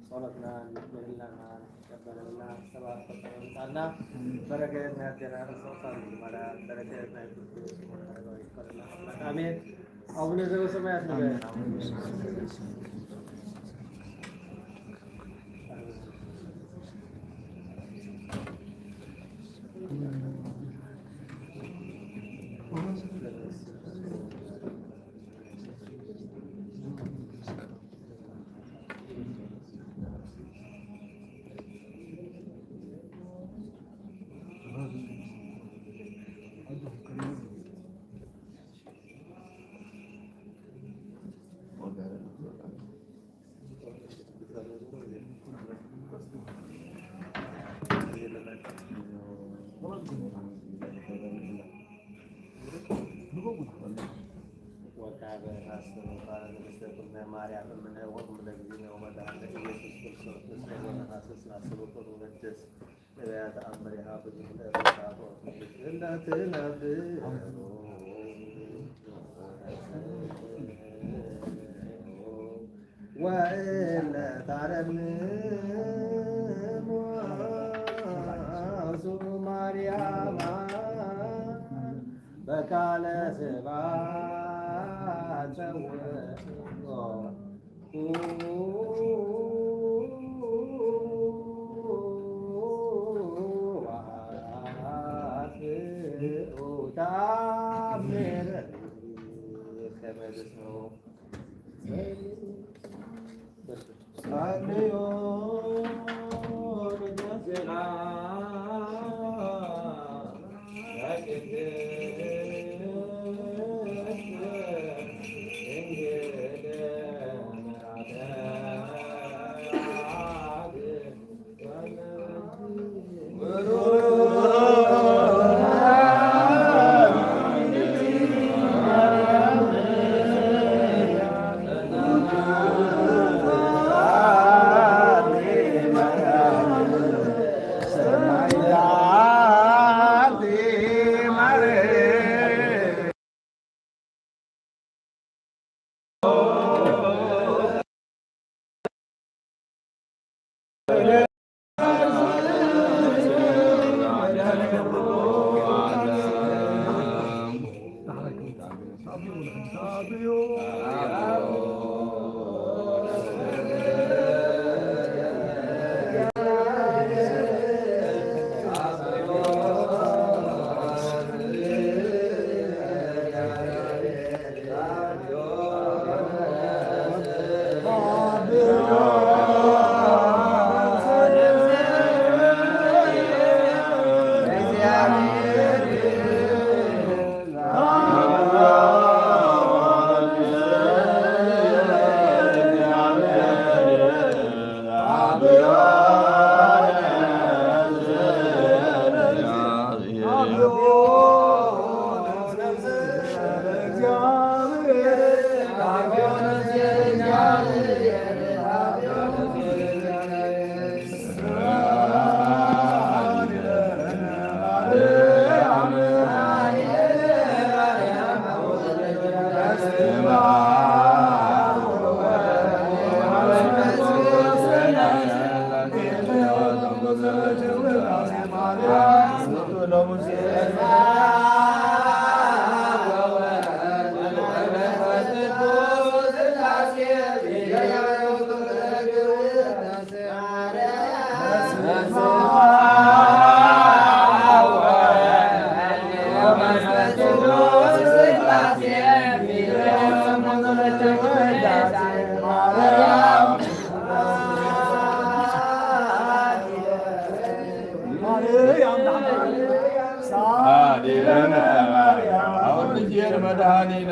ጸሎትና ምህላና ይቀበለልና። ሰባት ፈጣሪ ይምጻና። በረከት ናይ ኣዴና ርእሰ ቅዱሳን ማለት በረከት ናይ ቅዱስ ቁርባን ይቀበለልና። ኣሜን። ኣቡነ ዘበሰማያት ንበል። ነቢያት ኣንበሪሃ ብዙሕ እንዳትነብር ወእለ ታረምም ዋሱ ማርያማ በቃለ ስብሐት ጸውዖ ሳሊለነ ማርያም አውልጄን መድኃኒነ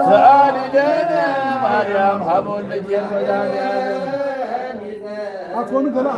ሰኣሊለነ ማርያም ሃቦ ልጅ መድኃኒዓለም ኣኮኑ ገለ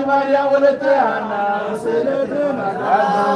ማርያም ወለተ ሃና ስለተመላእታ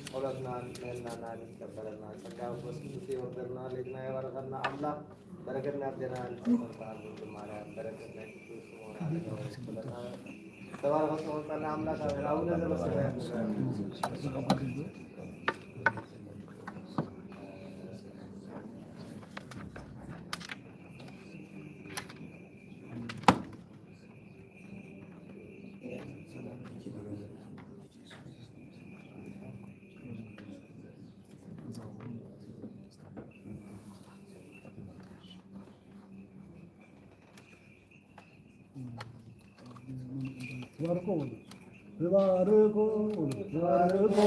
ጸሎትና ምህላና ይቀበለና። ጸጋ መንፈስ ቅዱስ ይወርደልና። ሌትና የባረኸና ኣምላኽ በረከትና ኣዴና ንጸሎታ ድንግል ማርያም በረከት ናይ ቅዱስ ስምዖን ኣረጋዊ ይቀበለና። ተባረኸ ጸሎታና ኣምላኽ ኣቡነ ዘበሰማያት ተባርኮ በሉ። ተባርኮ በሉ። ተባርኮ።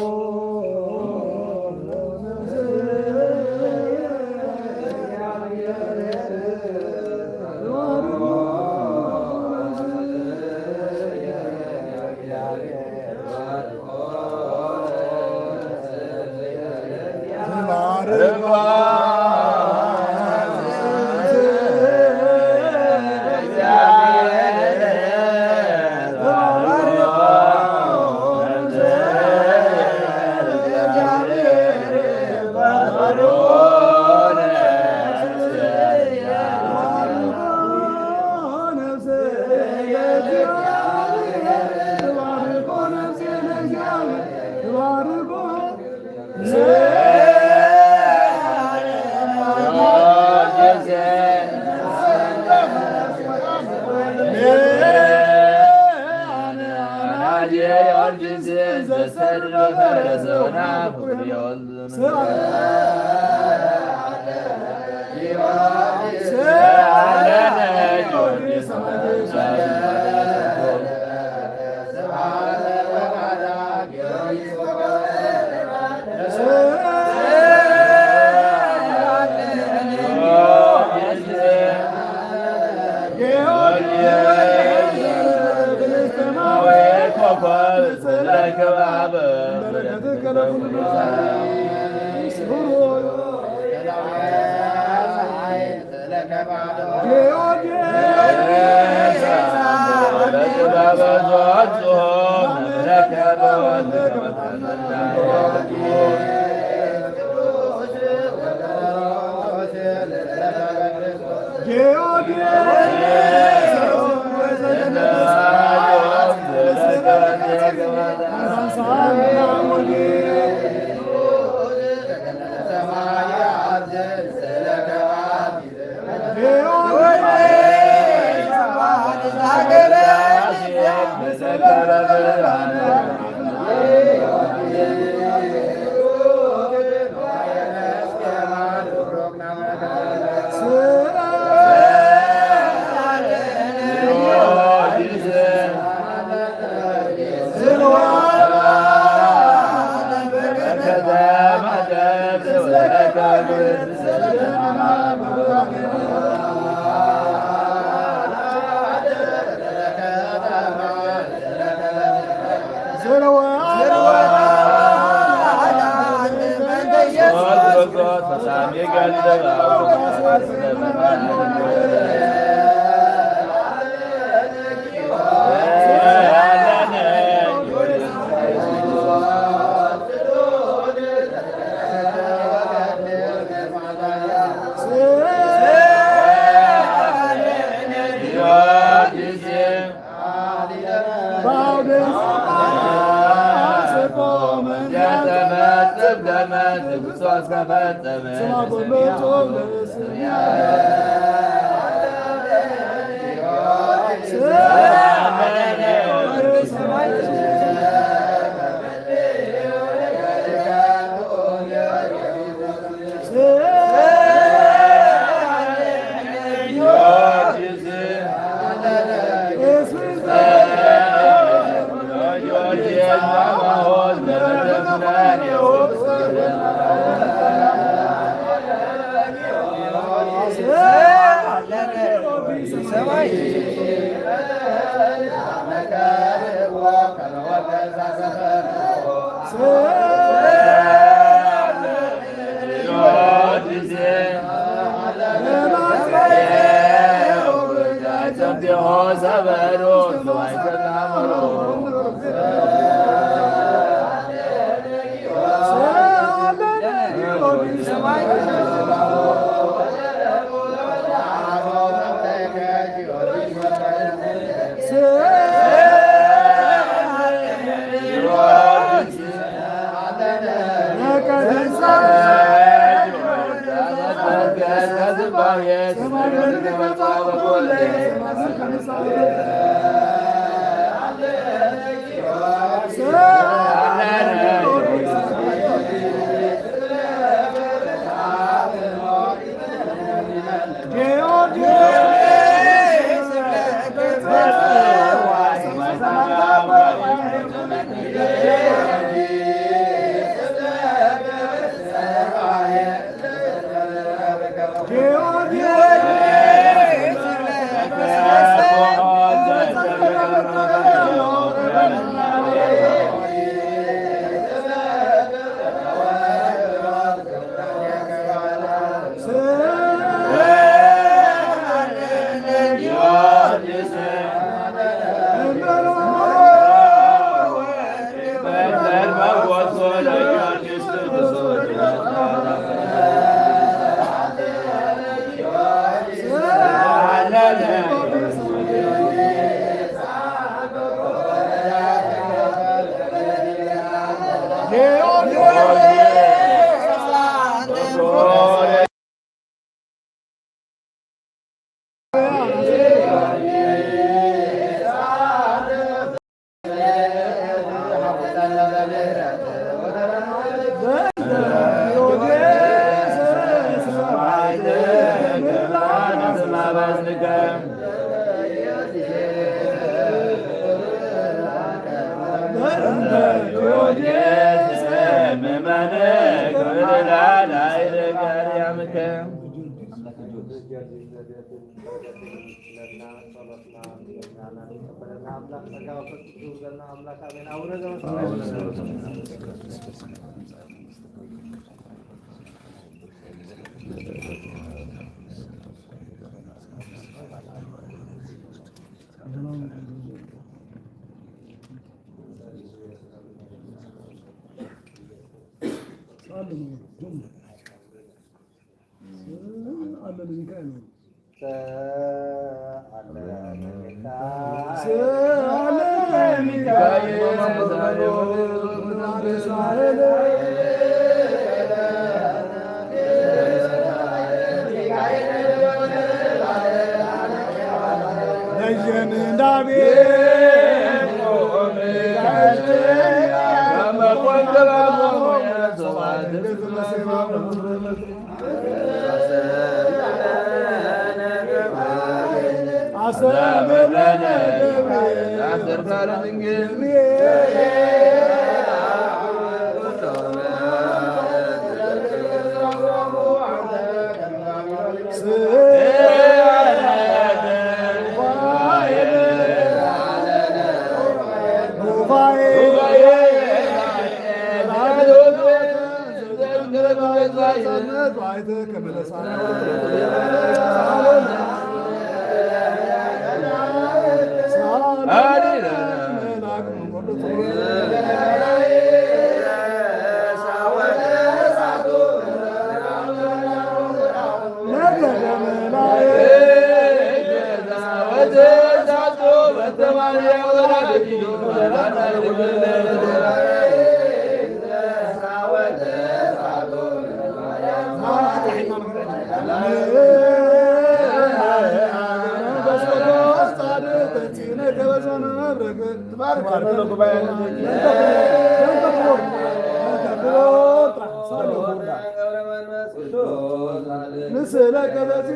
ምስለ ገበቲ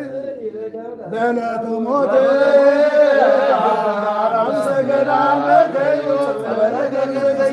በለተ ሞተ አምሰ ገዳም በከዩ ጸበለ ገበቲ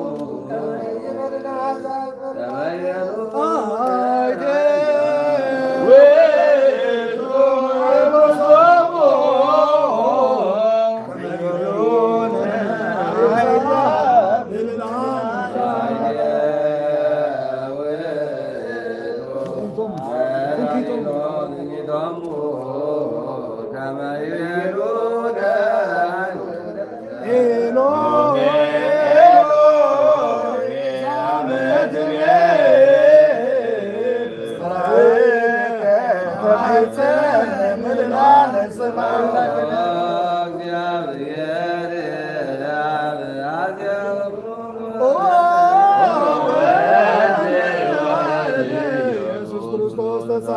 ሃሌሉያ፣ ሃሌሉያ። ኢየሱስ ክርስቶስ ተሳ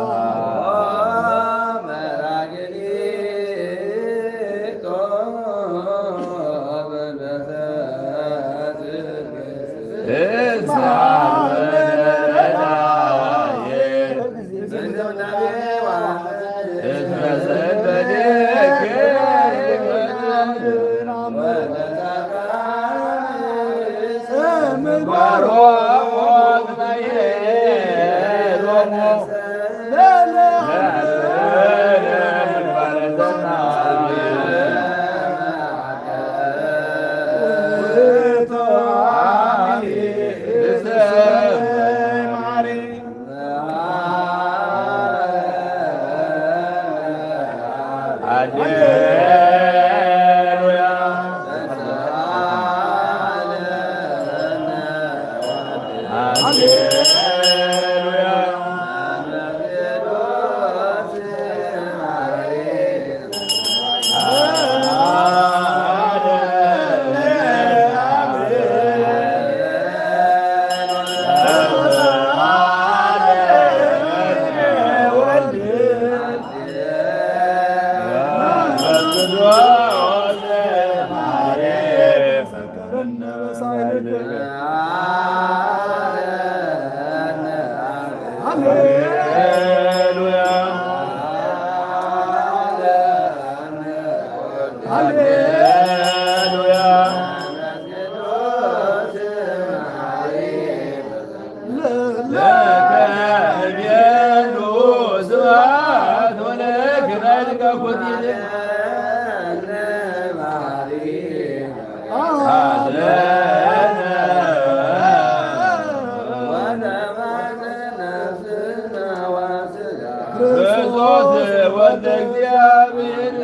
ክርስቶስ ወልደ እግዚአብሔር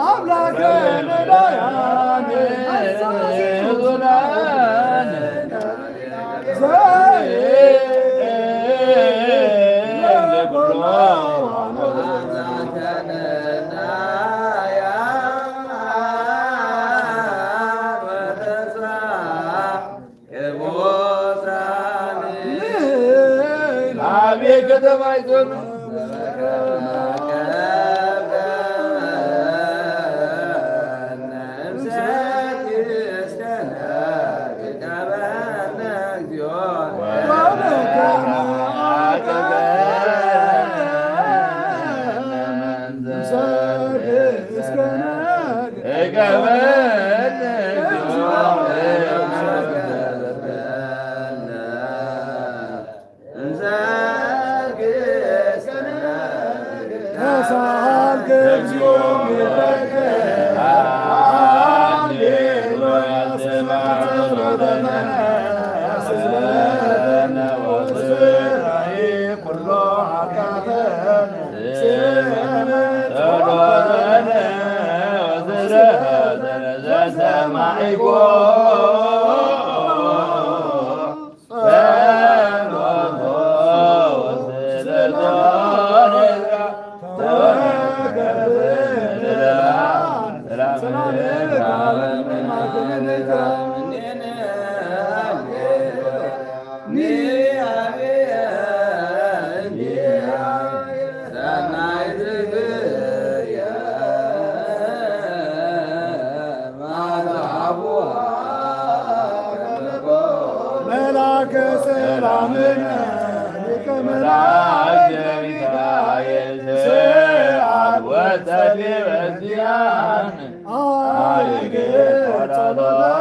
አምላከ ነዳያን አቤት ከተማ ይዞን ተሳሃልከ እግዚኦ ምሕረከ ሃሌሉያ ስማዕ ጸሎተነ ስእለተነ ወስራይ ኩሎ ኃጢአተነ ስእለተነ ጸሎተነ ወስእለተነ ዘሰማዒኮ መልአከ ሰላምነ ሊቀ መላእክት ሚካኤል ሰአል ወጸልየ በዚያን አልጌ ጸሎተ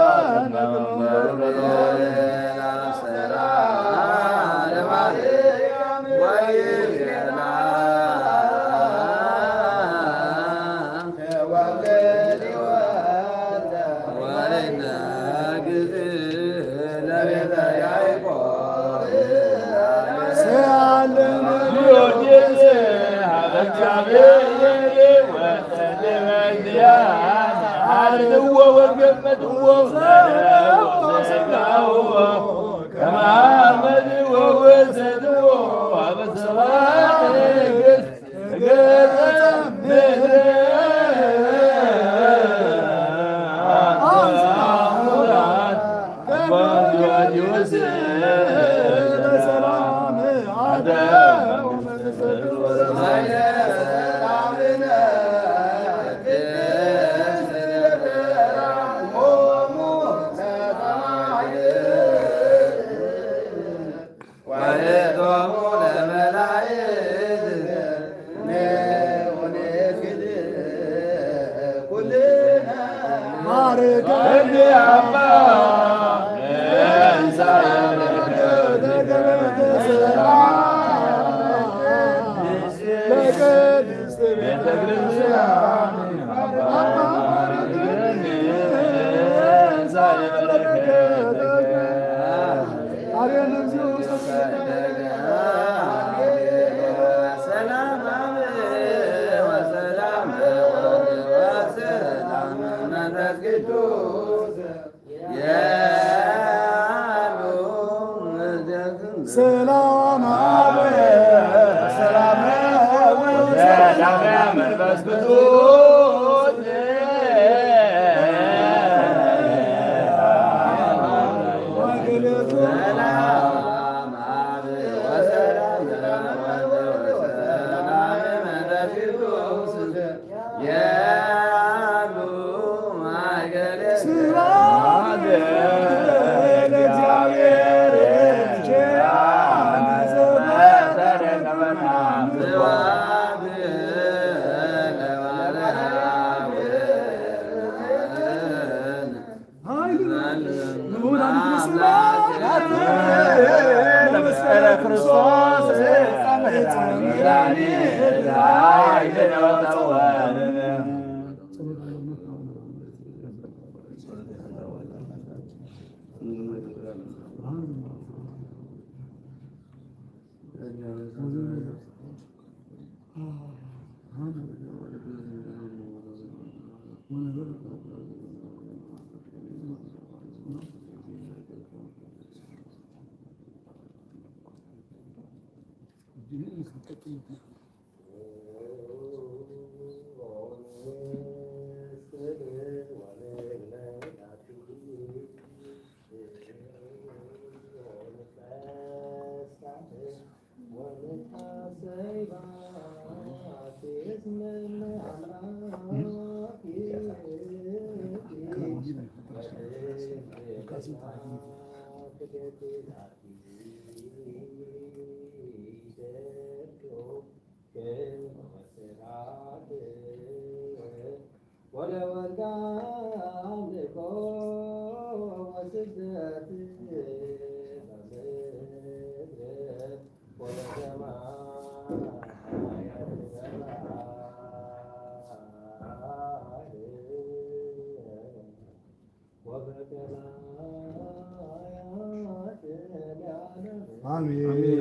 ሰላም አብ፣ ሰላም ወወልድ፣ ሰላም መንፈስ ቅዱስ። ስብሐት ለእግዚአብሔር። ኃይል ለወላዲተ ስብሐት ለመስቀለ ክርስቶስ። አሜን።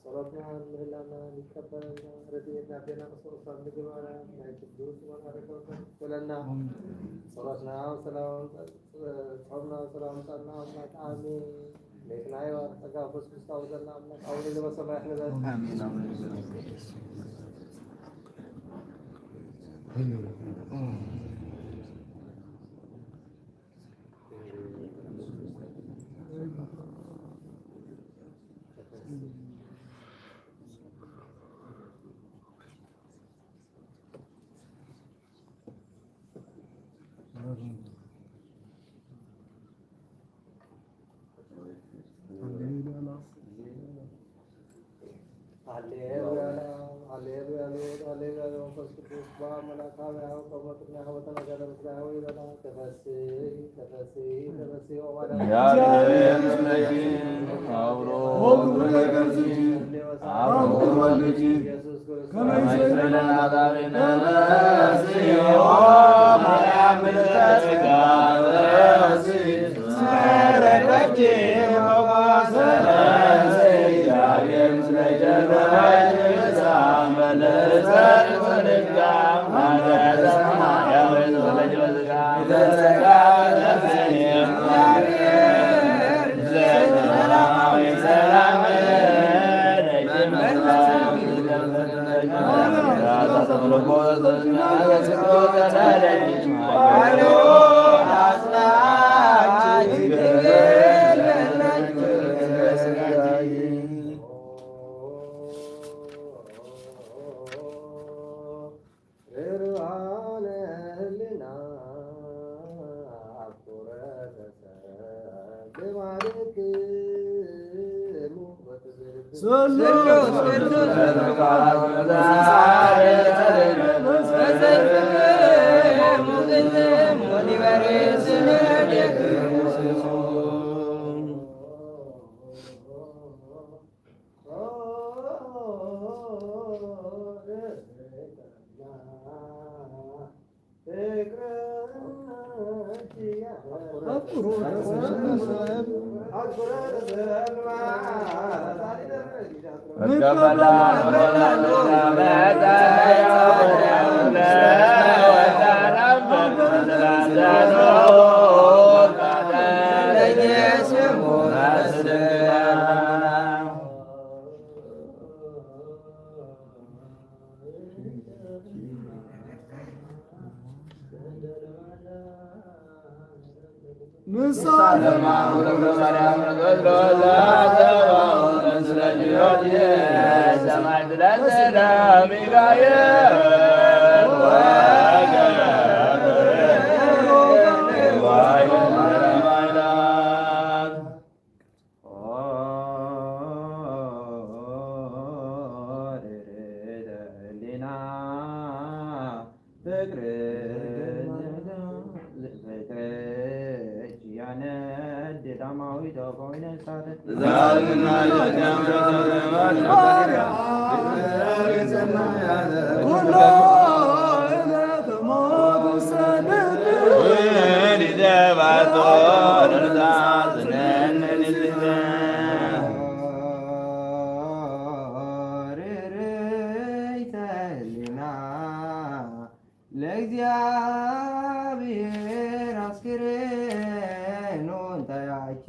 ጸሎትና ምህላና ይቀበለልና፣ ረድኤትና ቤና ቅዱሳን ምግባራ ናይ ቅዱስ ወላዲተ ኣምላክ ይበለና። ጸሎትና ሰላም፣ ጾምና ሰላም ጻና ኣምላክ ኣሜን። ቤትና ይባርክ፣ ጸጋ መንፈስ ቅዱስ ኣውርደልና ኣምላክ። ኣቡነ ዘበሰማያት ንበል። ኣሜን። ሃሌሉያ፣ ሃሌሉያ፣ ሃሌሉያ። መንፈስ ቅዱስ በአብ መልአካዊ ያው ከመጥና ወተነገረ ምስጋናዊ ይበላ። ተፈሲ፣ ተፈሲ፣ ተፈሲ ወማዳ። እግዚአብሔር ይመስገን። አብሮ ወልድ ከርስኪ፣ አብሮ ወልድኪ፣ ኢየሱስ ክርስቶስ ከመ ይስእለነ ኃጣውኢነ። ተፈሲ ኦ ማርያም ምልዕተ ጸጋ፣ ተፈሲ ለእግዚአብሔር አስክሬኑ እንተ ያቺ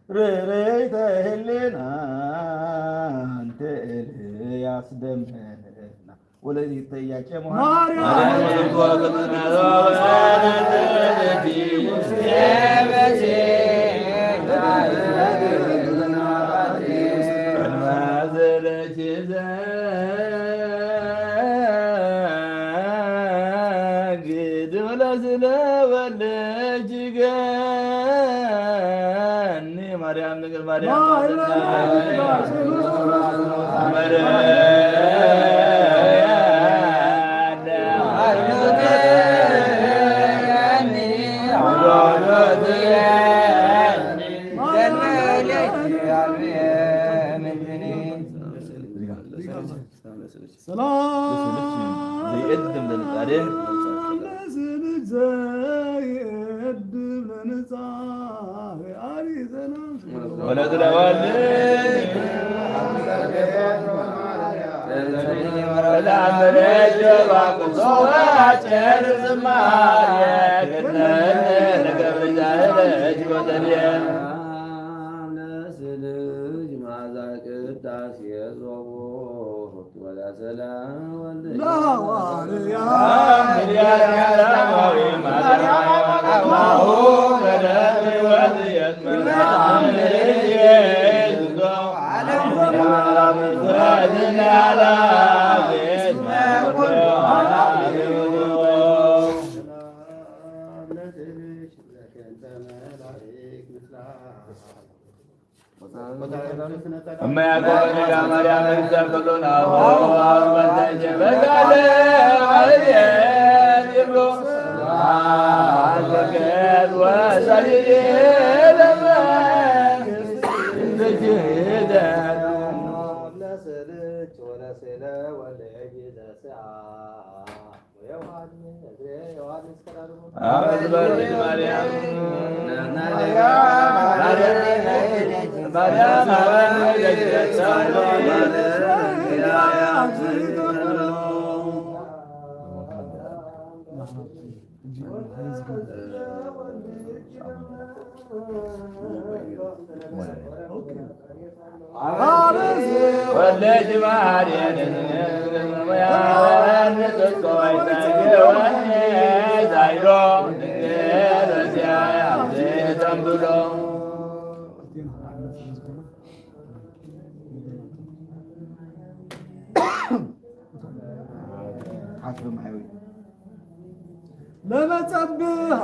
ርርይተ ህሌና እንተ ኤልያስ ደመና ወለሊተ ኢያቄም ማርያም ማርያም ድንግል ማርያም ማርያም ሰላም ዘይእድም ለንጻሬ ለስልጅ ዘይእድም ለንጻሬ ኣሪ ሰላም ወለትለዋል ለስልጅ መዓዛ ቅዳሴ ጾሙ እመ ያዕቆብ ጸጋ ማርያም መንግስተ ኩሉ ናሁ አብ በታች በጋለ አብየት ይብሎ አልበከት ወሰሊል ለመንግስት ለስልች ወለስለ ወለጊ ዘስአ ለመጸብህ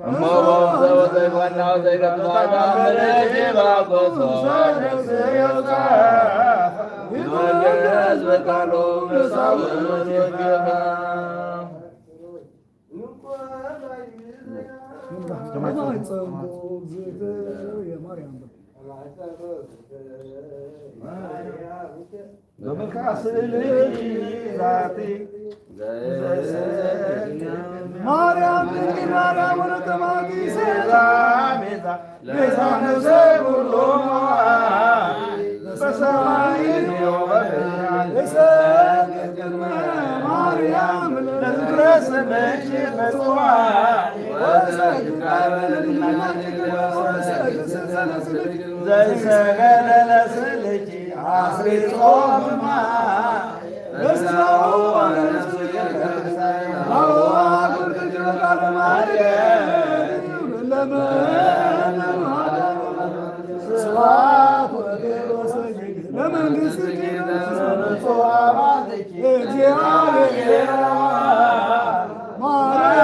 እሞ በውሰ ወዘይኮና ወዘይገጥማ መለኪ ባኮሶ ነፍስ የውፃ ይትወደስ በቃሉ በሳውሎስ ይፈታ። በመልክዓ ስእልኪ ዛቲ ማርያም ድንግል ማርያም ወለተ ማርያም ቤዛ ቤዛ ቤዛ ነፍሰ ኩሉ በሰማይ ወበምድር እሰግድ ቅድመ ማርያም ለዝክረ ስምኪ ምጽዋዕ ወእሰግድ ቃለ ለድንግልናኪ ወእሰግድ ስእለ ስልኪ ዘይሰገደ ለስእልኪ አስሪጾ ህማም በስጋሁ ወበነፍሱ ይቅር። አዎ አክብር ቅዱስ ቃለ ማርያም ለመ ስብሐት ወክብር ወሰግድ ለመንግሥትኪ እግዚአብሔር ማርያም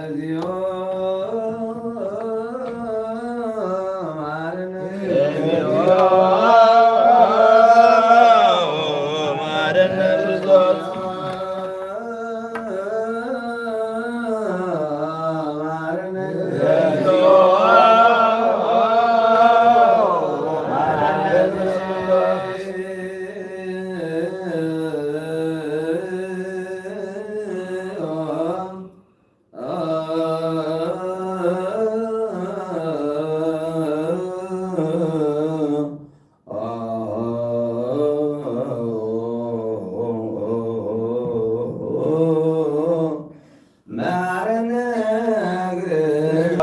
እግዚኦ መሐረነ። እግዚኦ መሐረነ ክርስቶስ። መሐረነ። እግዚኦ መሐረነ ክርስቶስ። መሐረነ እግዝእትነ።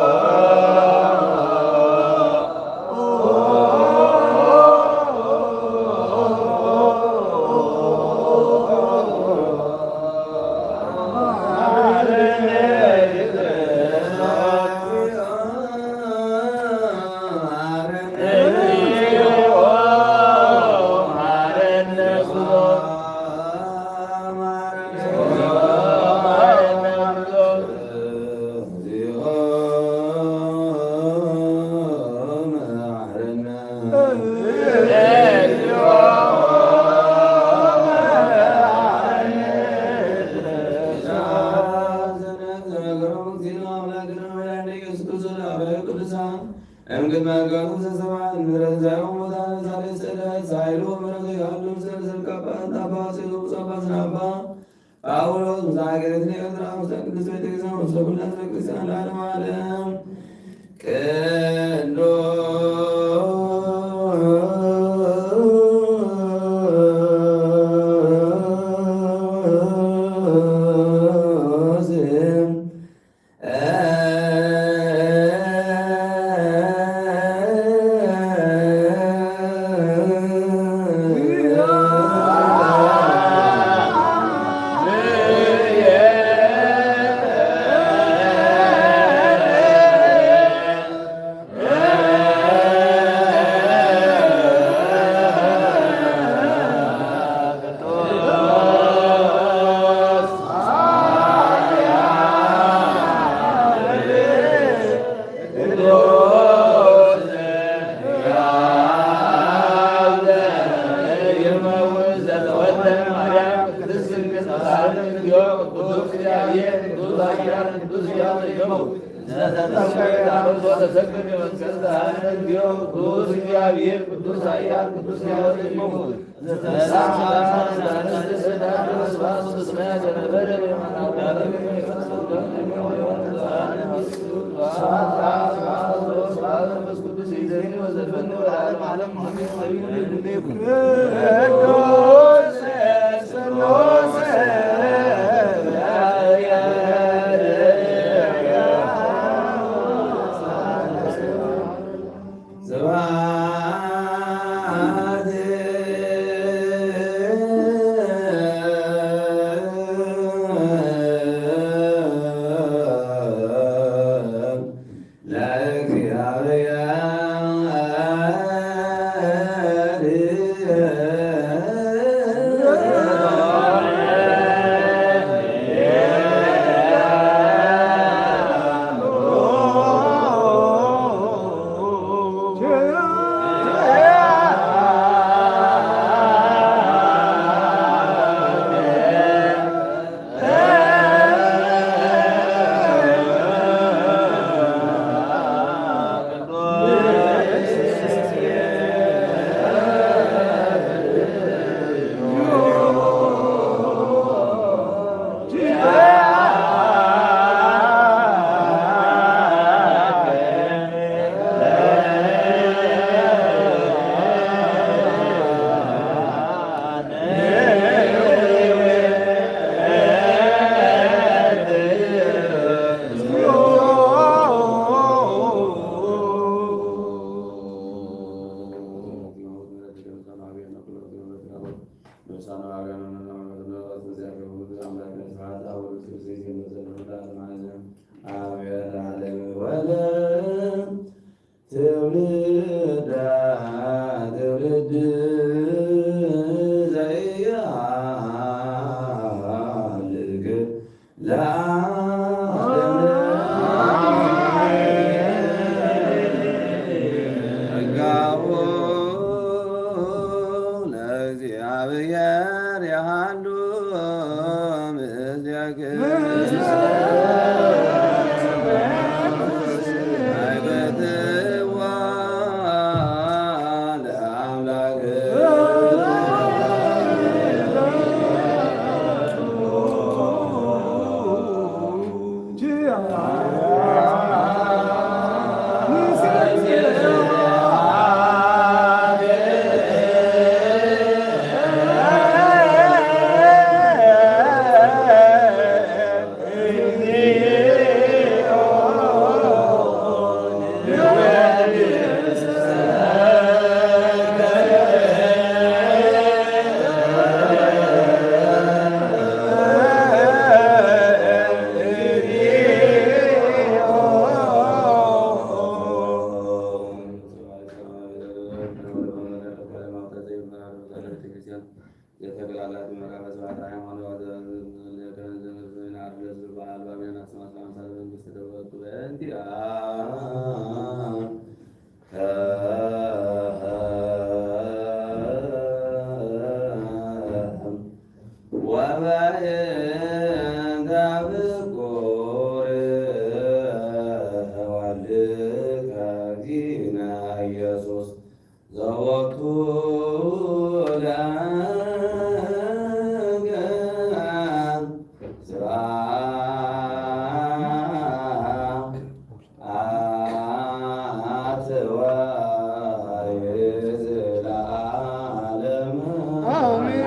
እምግመገቡ ዘሰማዕት ምድረ ትንሳኤሁ ሙታን ሳሌ ስዕለት ሳይሉ ምሕረቱ ይሃሉ ምስለ ሰብ ካባ እንታባ ሲሉ ብፁዕ አባትና አባ ጳውሎስ ምስለ ሃገረ ኤርትራ ምስለ ቅድስት ቤተ ክርስቲያን ምስለ ኩላ ህዝበ ክርስቲያን ለዓለመ ዓለም። ቅዱስ ስብሐት ለእግዚአብሔር። አሜን። ለዓለም ወለ ትውልዳ ትውልድ ዘይሃልክ ለዓለም። ጸጋሁ ለእግዚአብሔር የሃሉ ምስሌክሙ። ወበእንተ ፍቁር ወልድከ እግዚእነ ኢየሱስ ዘወቱ ለእንግድ ስብሐት ወይዝ ለዓለም። አሜን።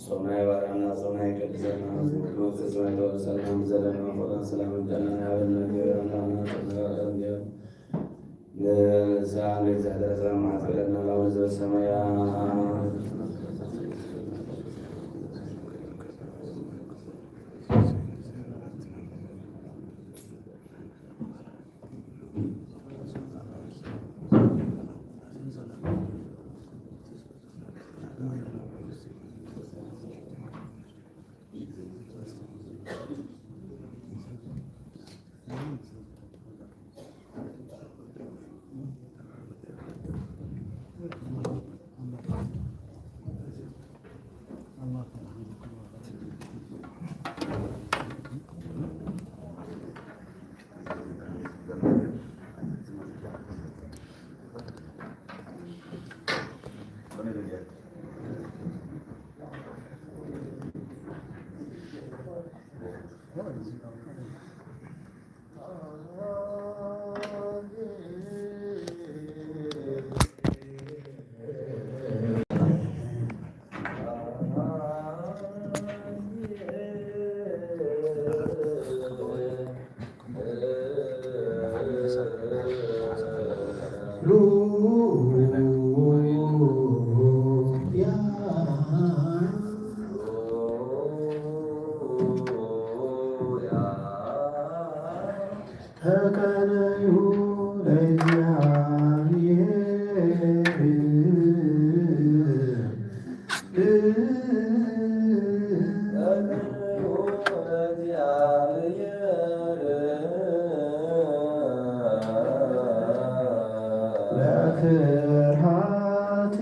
ጾምና ይባርክና፣ ጾምና ይቀድሰልና፣ ስብሐት ለእግዚእነ ወሰላም ዘለነ ፍቅርን ሰላም እጃና ያበልና። ንስሓ ንእግዚኣብሔር ሰላም ማዕት በለና፣ ላውል ዘበሰማያ። ተቀነዩ ለእግዚአብሔር። ለፍርሃት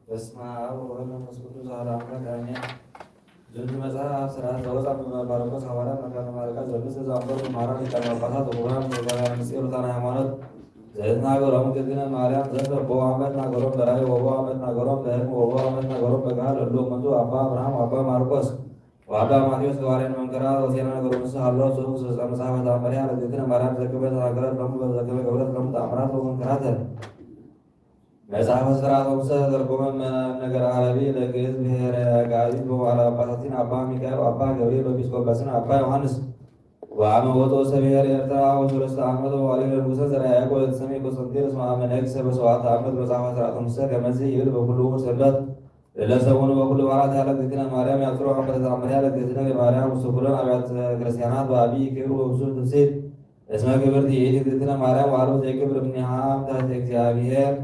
በስመ አብ ወወልድ ወመንፈስ ቅዱስ አሐዱ አምላክ አሜን። ዝንቱ መጽሐፍ ስርዓት ዘወፃ ብመባረኮስ ሐዋርያ መካነ ማርቃ ዘብስ ዘአንበሩ ማራ ሊቃነ ጳጳሳት ወክቡራን መጋቢያን ምስጢር ሩታን ሃይማኖት ዘይትናገሮም ግዝነ ማርያም ዘንተ ቦ አመት ናገሮም በራይ ወቦ አመት ናገሮም በህልም ወቦ አመት ናገሮም በጋል እሉ መንቱ አባ አብርሃም አባ ማርቆስ ወአባ ማቴዎስ ገባሬን መንከራት ወዜና ነገሩ ምስ ሀሎ ጽሑፍ ስልጣን መጽሐፈ ተአምሪያ ለእግዝእትነ ማርያም ዘከመ ተናገረት ሎሙ በዘከመ ገብረት ሎሙ ተአምራት ወመንከራተ መጽሐፈ ስርዓተ ሙሴ ተተርጎመ ነገረ አረቢ ለግዕዝ ብሔረ አጋዚት በበዓለ አባታቲን አባ ሚካኤል አባ ገብርኤል ኤጲስቆጶስን አባ ዮሐንስ ወአመ ወጡ ውስተ ብሔረ ኤርትራ ወሰለስተ ዓመት ወዋሊደ ንጉሰ ዘርዓ ያዕቆብ የተሰሜ ቆስጠንጢኖስ ወአመ ነግሰ በሰብዓተ ዓመት መጽሐፈ ስርዓተ ሙሴ ከመዚ ይብል በኩሉ ሰንበት ለለሰሙኑ በኩሉ በዓላት ያለ እግዝእትነ ማርያም ያጽሩ አምበረ ተአምሪያ ለእግዝእትነ ማርያም ውስተ ኩለን አብያተ ክርስቲያናት በአብይ ክብር ወብዙሕ ትፍስሕት እስመ ክብርቲ ይእቲ እግዝእትነ ማርያም ወአልቦ ዘይክብር እምኔሃ እምታሕተ እግዚአብሔር።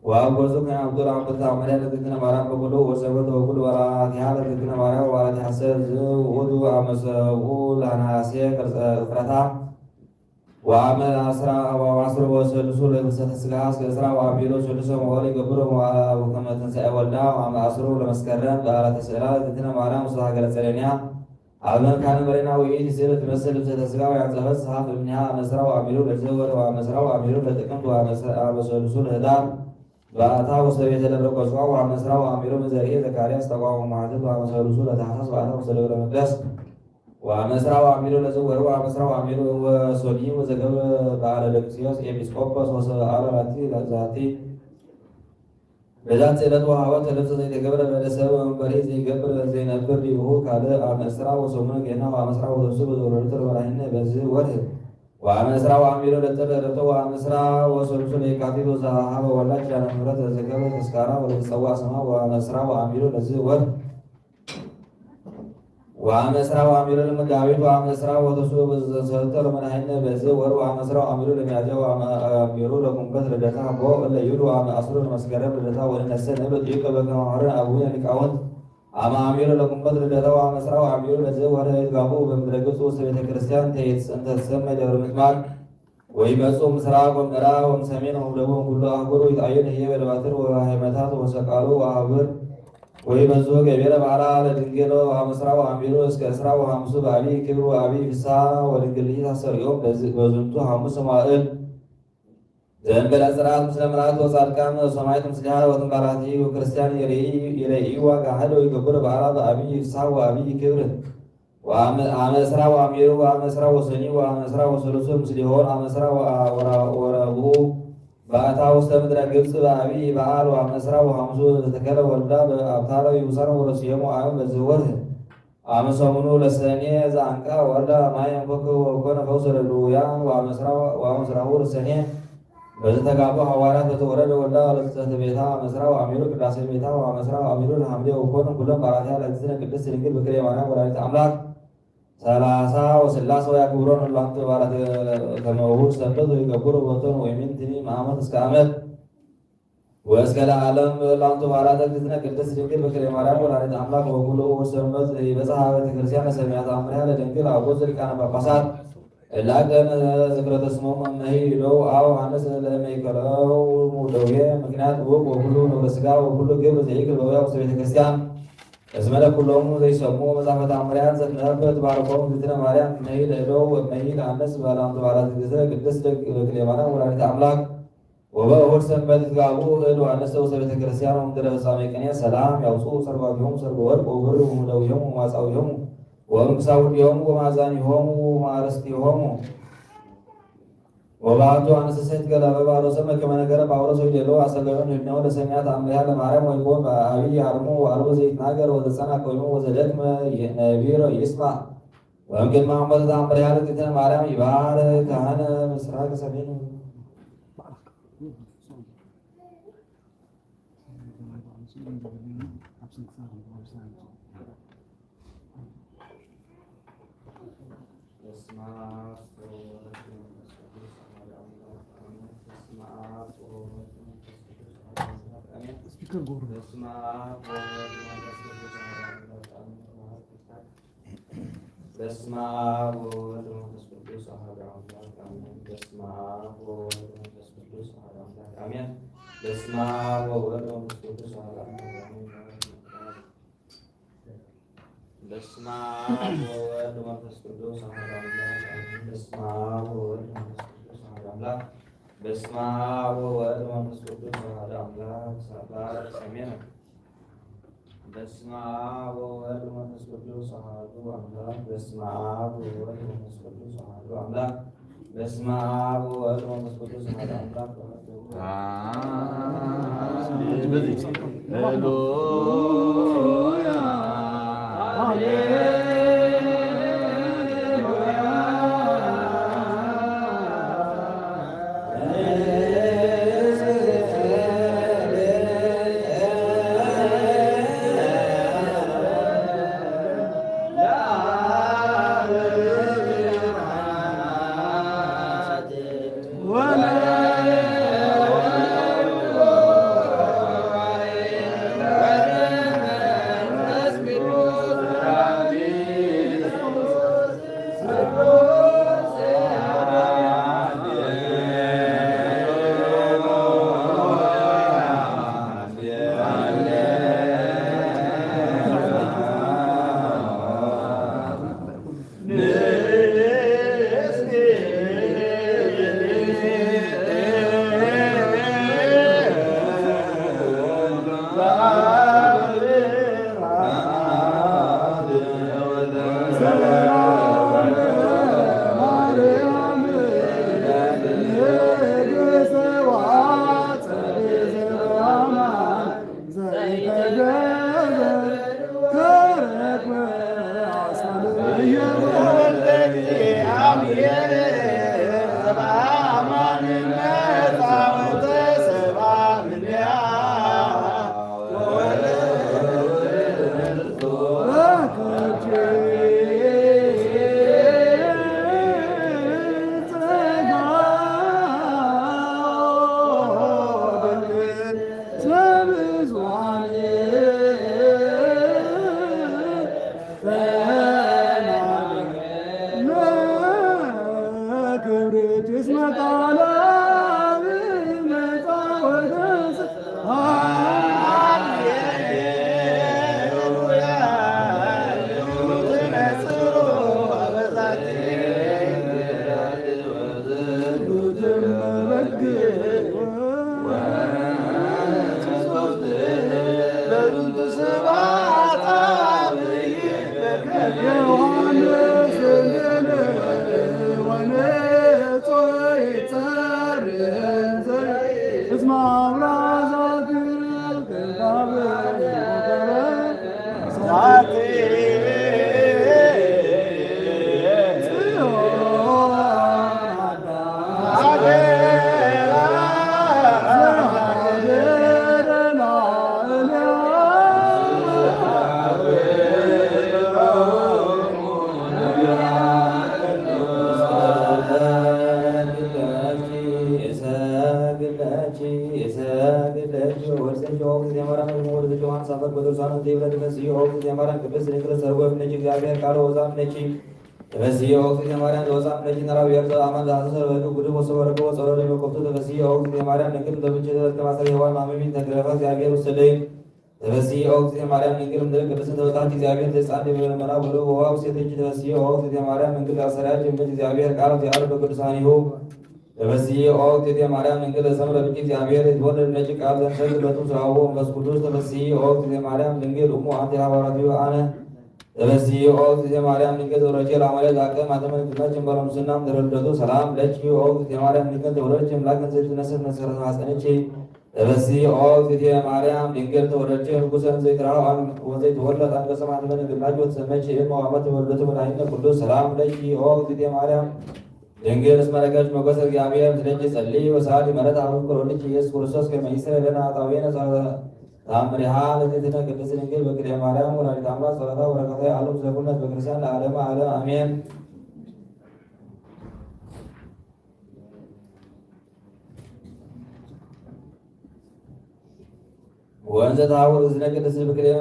ወአብ ገጹ ከመ አብዱል አምበረ ተአምሪያ ለእግዝእትነ ማርያም በኩሉ ወሰንበት በኩሉ በዓላቲሃ ለእግዝእትነ ማርያም ወበዓላቲሃ ሰ ዝውእቱ አመ ሰብኡ ለነሐሴ ቅርጸ ቅጥረታ ወአመ አስራ ወአስሩ ወሰሉሱ ለፍልሰተ ስጋ እስከ እስራ ወአቢሎ ሰሉሰ መዋዕል ይገብሩ መዋዕል አቡ ከመ ትንሣኤ ወልዳ ወአመ አስሩ ለመስከረም በዓለ ተስዕላ ለእግዝእትነ ማርያም ውስተ ሀገረ ጸደንያ አብ መካነ መሬና ውእይት ስእለ ትመስል ልብሰተ ስጋ ወያንጸፈት ጸሐፍ እምኒሃ አመ እስራ ወአሚሩ ለዘወር ወአመ እስራ ወአሚሩ ለጥቅምት ወአመ ሰሉሱ ለህዳር በአታ ውስተ ቤተ ደብረ ቆስቋ ወአመ እስራ ወአሚሩ ለዘርኤ ዘካርያስ ተቋሙ ማዕተብ ወአመ ሰሉሱ ለታህሳስ በአታ ውስተ ደብረ መቅደስ ወአመ እስራ ወአሚሩ ለዝወር ወአመ እስራ ወአሚሩ ወሶኒ ወዘገብረ በዓለ ለቅስዮስ ኤጲስቆጶስ ወሰበ አለ ላቲ ዛቲ በዛቲ ዕለት ወሃወተ ልብሰ ዘይተገብረ በእደ ሰብ ወመንበሪ ዘይገብር ዘይነብር ዲሁ ካልእ አመ እስራ ወሰሙኑ ጌና ወአመ እስራ ወሰሉሱ በዘወረዱት ለመራሂነ በዚ ወርህ ወአመ እስራ ወአሚሩ ለጥር ዕለተ ወአመ እስራ ወሰሉሱ ለየካቲት ወዘሃሃበ ወላ ኪዳነ ምሕረት ለዘገብረ ተስካራ ወለተጸዋ ስማ ወአመ እስራ ወአሚሩ ለዚ ወርህ ወአመ እስራ ወአሚሩ ለመጋቢት ወአመ እስራ ወተስዑ በዘሰልጠ ለመድኃኒነ በዚ ወር ወአመ እስራ ወአሚሩ ለሚያዝያ ወአመ አሚሩ ለጉንበት ልደታ ቦ እለ ይብል ወአመ አስሩ ለመስከረም ልደታ ወንነሰ ንብል ሊቀ በገማማርን አቡነ ሊቃውንት አመ አሚሩ ለጉንበት ልደታ ወአመ እስራ ወአሚሩ ለዚ ወር ይትጋቡ በምድረ ግብፅ ውስጥ ቤተ ክርስቲያን ተይትሰመይ ደብረ ምጥማቅ ወይመጹ ምስራቅ ወምዕራብ ወምሰሜን ወምደቡብ ኩሉ አህጉር ወይትአየን ህዬ በደባትር ወሃይመታት ወሰቃሉ ወአህጉር ወይበዙ ገቢረ በዓላ ለድንግል ወአመስራ ወአንቢሩ እስከ እስራ ወሐምሱ በአቢ ክብር ወአቢ ፍስሐ ወድንግልሂ ታሰሪኦም በዝንቱ ሐሙስ መዋእል ዘእንበለ ጽርዓት ምስለ መላእክት ወጻድቃን ወሰማዕት ምስሊሃ ወትንባላቲ ወክርስቲያን ይረኢ ዋጋ ሀይል ወይገብር በዓላ በአቢ ፍስሐ ወአቢ ክብር ወአመ እስራ ወአሚሩ ወአመ እስራ ወሰኒ ወአመ እስራ ወሰሉሱ ምስሊሆን አመ እስራ ወረብኡ በአታ ውስተ ምድረ ግብፅ በአብይ በዓል ወአመ እስራ ወሐምሱ ዘተከለ ወልዳ በአብታረ ይውሳነ ወረስዮሙ አብ በዝህ ወርህ አመ ሰሙኑ ለሰኔ ዘአንቃ ወልዳ ማየ እንኮክ ወኮነ ፈውሰ ለድውያን ወአመ እስራ ወአመ እስራሁ ለሰኔ በዘተጋቡ ሐዋርያት በተወረደ ወልዳ ለተጸተ ቤታ አመስራ ወአሚሩ ቅዳሴ ቤታ ወአመስራ ወአሚሩ ለሐምሌ ወኮኑ ኩሎም ባራትያ ለእግዝእትነ ቅድስት ድንግል በክልኤ ማርያም ወላዲተ አምላክ ሰላሳ ወስላሴ ወያክብሮን እሉ ኣንቱ ባላት ከመ እሁድ ሰንበት ወይገብሩ ቦቶን ወይምንትኒ ማመት እስከ ዓመት ወእስከ ለዓለም እሉ ኣንቱ ባላት እግዝእትነ ቅድስት ድንግል በክለ ማርያም ወላዲተ ኣምላክ ወኩሉ እሁድ ሰንበት ይበጽሐ ቤተ ክርስቲያን ሰማያት ኣምሪሃ ለድንግል ኣቦ ሊቃነ ጳጳሳት እላገን ዝክረተ ስሞም እመሂ ለው ኣው ኣነስ ለመይከለው ደዌ ምክንያት ውቅ ወኩሉ ነውረ ስጋ ወኩሉ ግብር ዘይክል በውያ ውስተ ቤተ ክርስቲያን እስመ ለኩሎሙ ዘይሰሙ መጻሕፈ ታምሪያን ዘትነበብ ባርኮም ግዝእትነ ማርያም እመሂ ለእደው ወእመሂ ለአነስ ባላንቱ ባላት ግዝእትነ ቅድስት ድንግል በክለ ማርያም ወላዲተ አምላክ ወበእሁድ ሰንበት ይትጋቡ እድ ወአነስ ውስተ ቤተ ክርስቲያን ወምድረ ፍጻሜ ቅኔ ሰላም ያውፅኡ ሰርጓጊሆሙ ሰርጎ ወርቅ ወብር ወሙደዊሆሙ ወማጻዊሆሙ ወእምክሳውዲሆሙ ወማዛኒሆሙ ወማረስቲሆሙ ወባቱ አንስሰት ገላበ ባሮሰ መከመ ነገረ ጳውሎስ ወይደሎ አሰገበን ህድነው ለሰሚያት አምሪሃ ለማርያም ወይቦን በአብይ አርሞ ወአልቦ ዘይትናገር ወዘጸና ቆይሞ ወዘደክመ ነቢሮ ይስማ ወእምቅድመ አምቦተ ተአምሪሃ ለእግዝእትነ ማርያም ይባር ካህነ ምስራቅ ሰሜን በስመ አብ ወወልድ ወመንፈስ ቅዱስ አሐዱ አምላክ አሜን። በስመ አብ ወወልድ ወመንፈስ ቅዱስ አሐዱ አምላክ አሜን። በስመ አብ ወወልድ ወመንፈስ ቅዱስ አሐዱ አምላክ አሜን። በስመ አብ ወወልድ ወመንፈስ ቅዱስ አሐዱ አምላክ አሜን። በስመ አብ ወወልድ ወመንፈስ ቅዱስ አሐዱ አምላክ አሜን። በስመ አብ ወወልድ ወመንፈስ ቅዱስ አሐዱ አምላክ አሜን። በስመ አብ ወወልድ ወመንፈስ ቅዱስ አሐዱ አምላክ አሜን። በስመ አብ ወወልድ ወመንፈስ ቅዱስ አሐዱ አምላክ። በስመ አብ ወወልድ ወመንፈስ ቅዱስ አሐዱ አምላክ። ሰባር ሰሜን። በስመ አብ ወወልድ ወመንፈስ ቅዱስ አሐዱ አምላክ። በስመ አብ ወወልድ ወመንፈስ ቅዱስ አሐዱ አምላክ። በስመ አብ ወወልድ ወመንፈስ ቅዱስ አሐዱ አምላክ። ሃሌሉያ። ቅዱሳን እንተ ይብለ ተፈስሒ ኦ እግዝእትየ ማርያም ቅድስት ድንግል ሰርጎ እምኔኪ እግዚአብሔር ቃል ወዛ እምኔኪ ተፈስሒ ኦ እግዝእትየ ማርያም ወዛ እምኔኪ ነራዊ የርዘ አማን ዛሰሰ በዱ ጉድፍ ወሰበረከ ወጸሎ ለመቆፍቱ ተፈስሒ ኦ እግዝእትየ ማርያም ድንግል እንተ ብንቺ ተፈትከ ማሰለ ሔዋን ማመሚ ተግረፈ እግዚአብሔር ውሰደይ ተፈስሒ ኦ እግዝእትየ ማርያም ድንግል እምድር ቅድስት ተወጣች እግዚአብሔር ተጻን ዲበ መና ወሉ ወዋ ውስቴትኪ ተፈስሒ ኦ እግዝእትየ ማርያም ድንግል አሰራጅ እምነት እግዚአብሔር ቃል እግዚአብሔር በቅዱሳኒሁ ተፈስሒ ኦ እግዝእትየ ማርያም ድንግል እሰምረ ብኪ እግዚአብሔር ይትወለድ ነጭ ቃል ዘንተ ግለቱ ስራሁ መንፈስ ቅዱስ ተፈስሒ ኦ እግዝእትየ ማርያም ድንግል እሙ አንቲ ሐዋርያት አነ ተፈስሒ ኦ እግዝእትየ ማርያም ድንግል ተወለድኪ ለአማኑኤል ዛቀ ማተመን ግነት ጀንበረ ሙስናም ተረድለቱ ሰላም ለኪ ኦ እግዝእትየ ማርያም ድንግል ተወለድኪ እምላክ እንዘይትነስር መሰረት ማፀነኪ ተፈስሒ ኦ እግዝእትየ ማርያም ድንግል ተወለድኪ ንጉሰ እንዘይትራው ወዘይትወለድ አንቀጸ ማተመን ግናጅ ወተሰመኪ እም አመት ተወለደቱ መድኃኒነ ቅዱስ ሰላም ለኪ ኦ እግዝእትየ ማርያም ድንግል እስመ ረከብኪ ሞገሰ እግዚአብሔር ምስሌኪ ጸሊ ወሳሊ መረት አብ ፍቅር ወልድኪ ኢየሱስ ክርስቶስ ከመ ይስረ ለነ ኃጣውኢነ ተአምሪሃ ለትትነ ቅድስት ድንግል በክልኤ ማርያም ወላዲተ አምላክ ጸሎታ ወበረከታ ይሃሉ ምስለ ኩልነ ህዝበ ክርስቲያን ለዓለመ ዓለም አሜን። ወእንዘ ተሐውር እዝነ ቅድስት ብክልኤ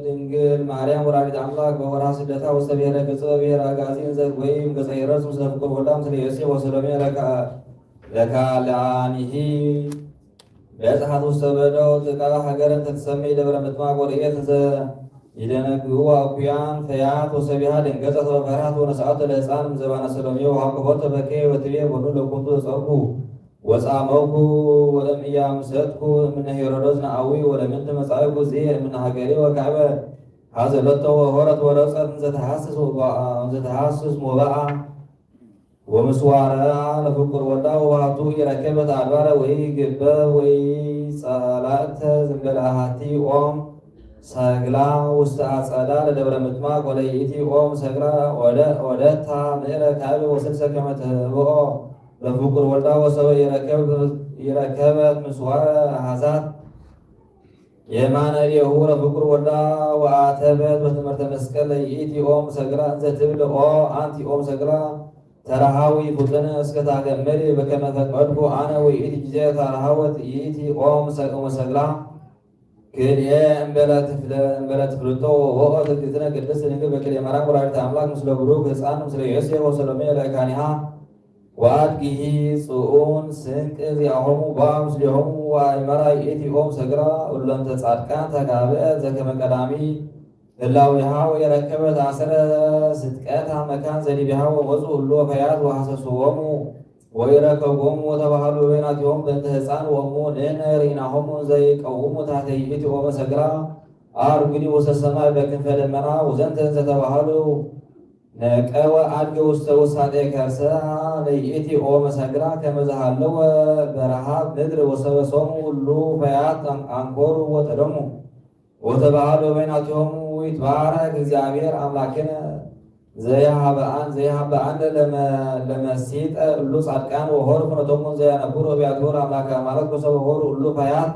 ድንግል ማርያም ወላዲተ አምላክ በወርሃ ስደታ ውስተ ብሔረ ገጽ ብሔረ አጋዚ እንዘ ወይም ገጸ ሄሮድስ ምስለ ፍቁር ወልዳ ምስለ ዮሴፍ ወሰሎሜ ለካ ለካልአኒሂ በጽሐት ውስተ በደው ጥቃ ሀገር እንተ ትሰምይ ደብረ ምጥማቅ ወርእየት እንዘ ይደነግዋ ኩያን ፈያት ወሰቢሃ ደንገጸት ወፈርሃት ወነስአቶ ለህፃን እምዘባነ ሰሎሜ ወአንቀፎቶ በኬ ወትቤ ቦኑ ለኩንቱ ዘጸርኩ ወጻመውኩ ወእምያምሰጥኩ እምነ ሄሮዶስ ነአዊ ወለምንት መጻእኩ ዝየ እምነ ሀገሬ ወካዕበ ሀዘለቶ ወሆረት ወረጸት እንዘተሐስስ ወባአ እንዘተሐስስ ሞባአ ወምስዋራ ለፍቁር ወልዳ ወባቱ ይረከበት አድባረ ወይ ግበ ወይ ጸላእተ ዝንበለ አሃቲ ኦም ሰግላ ውስተ አጸዳ ለደብረ ምጥማቅ ወለይእቲ ኦም ሰግላ ወደ ወደታ ምእረ ካልእ ወስልሰ ከመ ትህብኦ ለፍቁር ወልዳ ወሰበ ይረከብ ይረከበት ምስዋረ አሃዛት የማነ ዲሁ ለፍቁር ወልዳ ወአተበት በትምህርተ መስቀል ለይእቲ ኦም ሰግላ እንዘ ትብል ኦ አንቲ ኦም ሰግላ ተራሃዊ ፉጥነ እስከ ታገመሪ በከመ ፈቀድኩ አነ ወይእቲ ጊዜ ተራሃወት ይእቲ ኦም ሰ- ኦም ሰግላ ክልኤ እምበለ ትፍለ እምበለ ትፍልጦ ወኦ ትግዝእትነ ቅድስት ድንግል በክልኤ ማርያም ወላዲተ አምላክ ምስለ ብሩክ ህፃን ምስለ ዮሴፍ ወሰሎሜ ለካኒሃ ወአድጊሂ ጽኡን ስንቅ ዚአሆሙ በአ ምስሌሆሙ ወአእመራ ይእቲ ኦም ሰግራ እሎንተ ጻድቃን ተጋብአ ዘከመ ቀዳሚ ህላዊሃ ወየረከበት አሰረ ስጥቀታ መካን ዘዲቢሃ ወመጹ እሉ ወፈያት ወሐሰስዎሙ ወኢረከቦሙ ወተባህሉ በይናቲሆም በእንተ ህፃን ወእሙ ንሕነ ርኢናሆሙ ዘይቀውሙ ታሕተ ይእቲ ኦም ሰግራ አርጉኒ ውስተ ሰማይ በክንፈ ደመና ወዘንተ እንዘ ተባህሉ ነቀወ አድገ ውስተ ውሳጤ ከርሰ ለይእቲ ኦም ሰግራ ከመ ዘሃለወ በረሃብ ምድር ወሰበሶሙ እሉ ፈያት አንኮሩ ወጠደሙ ወተባህሉ በይናቲሆሙ ይትባረክ እግዚአብሔር አምላክነ ዘይሃበአን ዘይሃበአን ለመ- ለመሲጠ እሉ ጻድቃን ወሆር ፍኖቶሙ ዘያነብሩ አብያትሆር አምላከ ማለት ወሰበ ሆር እሉ ፈያት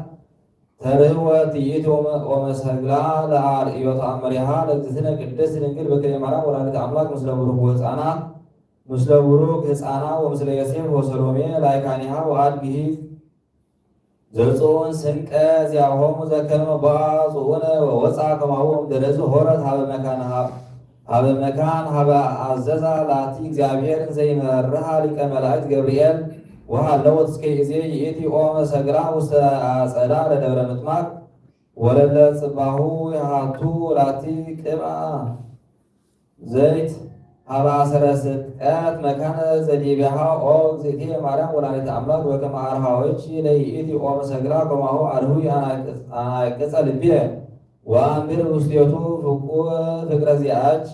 ተርህወ ትይት ወመ- ወመሰግላ ለአርእዮ ተአምሪሃ ለእግዝእትነ ቅድስት ድንግል በክልኤ ማርያም ወላዲተ አምላክ ምስለ ብሩክ ወህፃና ምስለ ብሩክ ህፃና ወምስለ ዮሴፍ ወሰሎሜ ላይካኒሃ ወአድጊሂ ዘጽኡን ስንቀ ዚአሆሙ ዘከመ ቦአ ጽኡነ ወወፃ ከማሁ እምደለዙ ሆረት ሀበ መካን ሀብ- ሀበ መካን ሀበ አዘዛ ላቲ እግዚአብሔር እንዘ ይመርሃ ሊቀ መላእክት ገብርኤል ወሃለወት እስከ ይዜ ይእቲ ኦም ሰግራ ውስተ አጸዳ ለደብረ ምጥማቅ ወለለ ጽባሁ የሃቱ ላቲ ቅብአ ዘይት ሀበ አሰረ ስጥቀት መካነ ዘዲቤሃ ኦ እግዝእትየ ማርያም ወላዲተ አምላክ በከመ አርሃወኪ ለይእቲ ኦም ሰግራ ከማሁ አርህዊ አናቅጸ ልብየ ወአንብር ውስቴቱ ፍቁር ፍቅረ ዚአኪ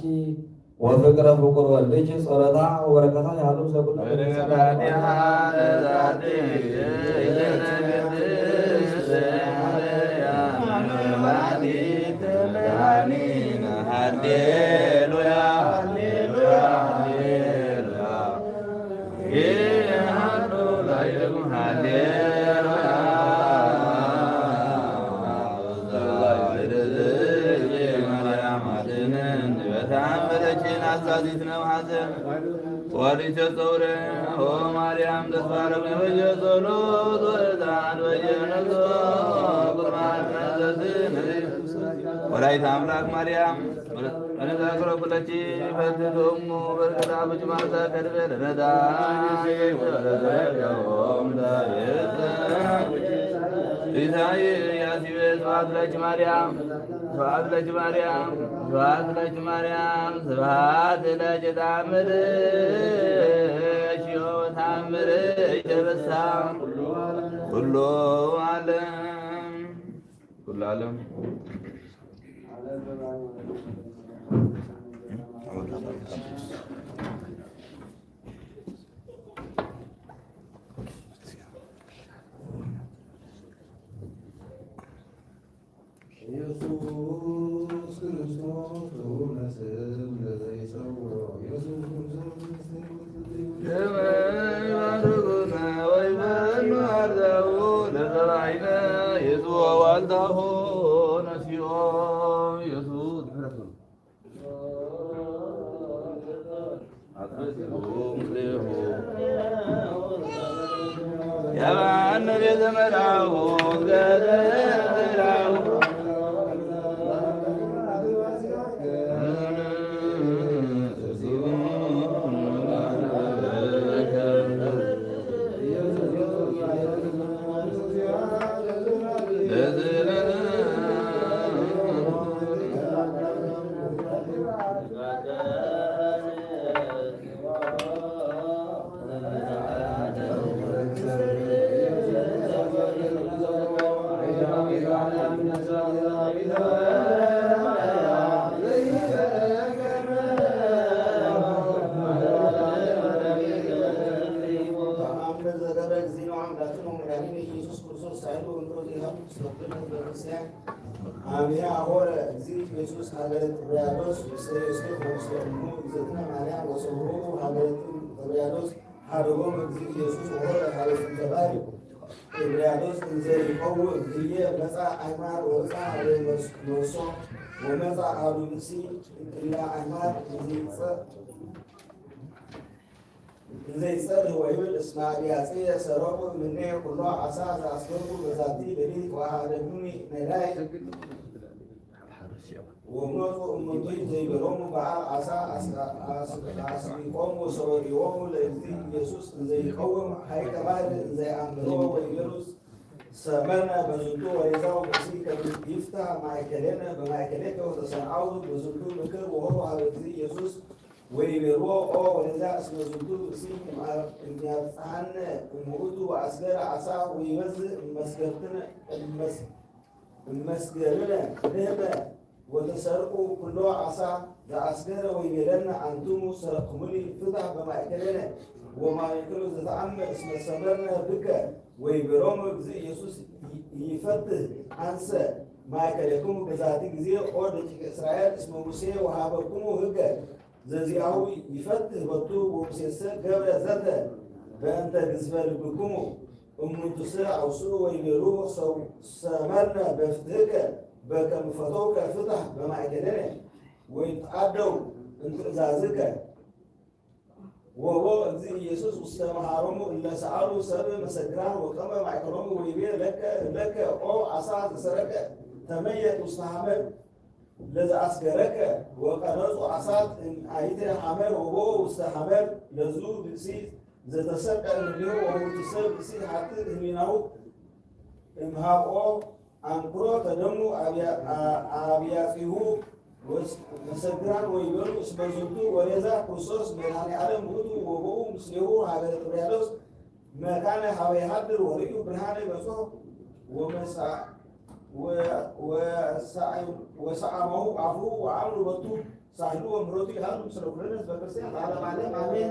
ወፍቅረ ፍቁር ወልድኪ ጸሎታ ወበረከታ ያሉ ምስለ ኩሉ ሃሌሉያ ሃሌሉያ ሃሌሉያ ወሊተ ጸውረ ኦ ማርያም ተስፋረም በየ ጸሎት ወዛን በየ ነፍሶ ቁርባን መዘዝን ወላዲተ አምላክ ማርያም ወለዛክሮ ኩለቺ ፈትት እሙ በርከታ ብጅማርታ ከድበ ለነዳ ወለዘገቦም ዳቤት ኢሳይያስ ይቤ ስብሐት ለኪ ማርያም ስብሐት ለኪ ማርያም ስብሐት ለኪ ማርያም ስብሐት ለኪ ተአምር እሺ ተአምር ይተበሳ ኩሎ ዓለም ኩሎ ዓለም ኢየሱስ ክርስቶስ ክቡር ስም ለዘይጸውሮ ኢየሱስ ክርስቶስ ደመ ይባርኩነ ወይመኑ አርዳኡ ለዘባይነ የዝወ ዋልዳሁ ነሲኦ ኢየሱስ ድሕረቱ የማነ ቤተ መራሁ ገደላሁ አምነ ዘገበ እግዚእነ አምላክነ ወመድኃኒነ ኢየሱስ ክርስቶስ ሳይሉ እንዶ ዚሃብ ስለ ኩልነ ህዝበ ክርስቲያን አሜን። አሆረ እግዚእ ኢየሱስ ሀገረ ጥብርያዶስ ምስለ ዮሴፍ ወምስለ እሙ እግዝእትነ ማርያም ወሰውሩ ሀገረ ጥብርያዶስ ሀደጎም እግዚእ ኢየሱስ ወሆረ ሀበ ስንተባሪ ጥብርያዶስ እንዘ ይቀውም ህየ መጻ አይማር ወመጻ ሀበ መርሶ ወመጻ አሐዱ ብእሲ እላ አይማር እንዘ ይጸ እንዘ ይጸርህ ወይብል እስመ አብያጽየ ሰረቁ እምኔ ኩሎ ዓሳ ዘአስገርኩ በዛቲ ሌሊት ወአሐደጉኒ ነዳይ ወመጹ እሙንቱ ዘይበሎሙ በዓል ዓሳ አስሊቆሙ ወሰወዲዎሙ ለእግዚእ ኢየሱስ እንዘ ይቀውም ሀይቀ ባሕር እንዘ ይአምርዎ ወይቤሉ ሰመርነ በዝንቱ ወሬዛው ብእሲ ከመ ይፍታህ ማእከሌነ በማእከሌከ ወተሰምዓው በዝንቱ ምክር ወሆሩ ሀበ እግዚእ ኢየሱስ ወይቤልዎ ኦ ወደዛ እስመ ዝንቱ ብእሲ እምያብጽሐነ እምውእቱ ወአስገረ ዓሳ ወይበዝእ እመስገብትነ እመስገብነ ንህበ ወተሰርቁ ኩሎ ዓሳ ዘአስገረ ወይቤለነ አንትሙ ሰረቅኩሙኒ ፍታህ በማእከሌነ ወማእከሉ ዘተአምር እስመ ሰመርነ ብከ ወይቤሎሙ እግዚእ ኢየሱስ ይፈትህ አንሰ ማእከሌክሙ በዛቲ ጊዜ ኦ ደቂቀ እስራኤል እስመ ሙሴ ወሃበኩሙ ህገ ዘዚአሁ ይፈትህ በቱ ወሙሴሰ ገብረ ዘተ በእንተ ግዝፈ ልብክሙ እሙንቱሰ አውስኡ ወይቤሉ ሰመርነ በፍትህከ በከመ ፈተውከ ፍታህ በማእከሌነ ወይትዓደው እምትእዛዝከ ወቦ እግዚእ ኢየሱስ ውስተ መሃሮሙ እለ ሰአሉ ሰብ መሰግራን ወቀመ ማእከሎሙ ወይቤ ለከ ለከ ኦ ዓሳ ዘሰረቀ ተመየጥ ውስተ ሐመር ለዘአስገረከ ወቀነጹ ዓሳት እምአይተ ሐመር ወቦ ውስተ ሐመር ለዙ ብእሲ ዘተሰቀ እምኔሁ ወሙንቱሰ ብእሲ ሀጥእ ህሊናሁ እምሃብኦ አንክሮ ተደሙ አብያጺሁ መሰግራን ወይበሉ እስመ ዝንቱ ወሬዛ ክርስቶስ መድኃኔ ዓለም ውእቱ ወቦኡ ምስሌሁ ሀገረ ጥብርያዶስ መካነ ሀበ ይሃድር ወርእዩ ብርሃነ ገጾ ወመሳ- ወ- ወሰዓሞሁ አፉሁ ወአምሩ በቱ ሳህሉ ወምሕረቱ ይሃሉ ምስለ ኩልነ ህዝበ ክርስቲያን ለዓለመ ዓለም አሜን።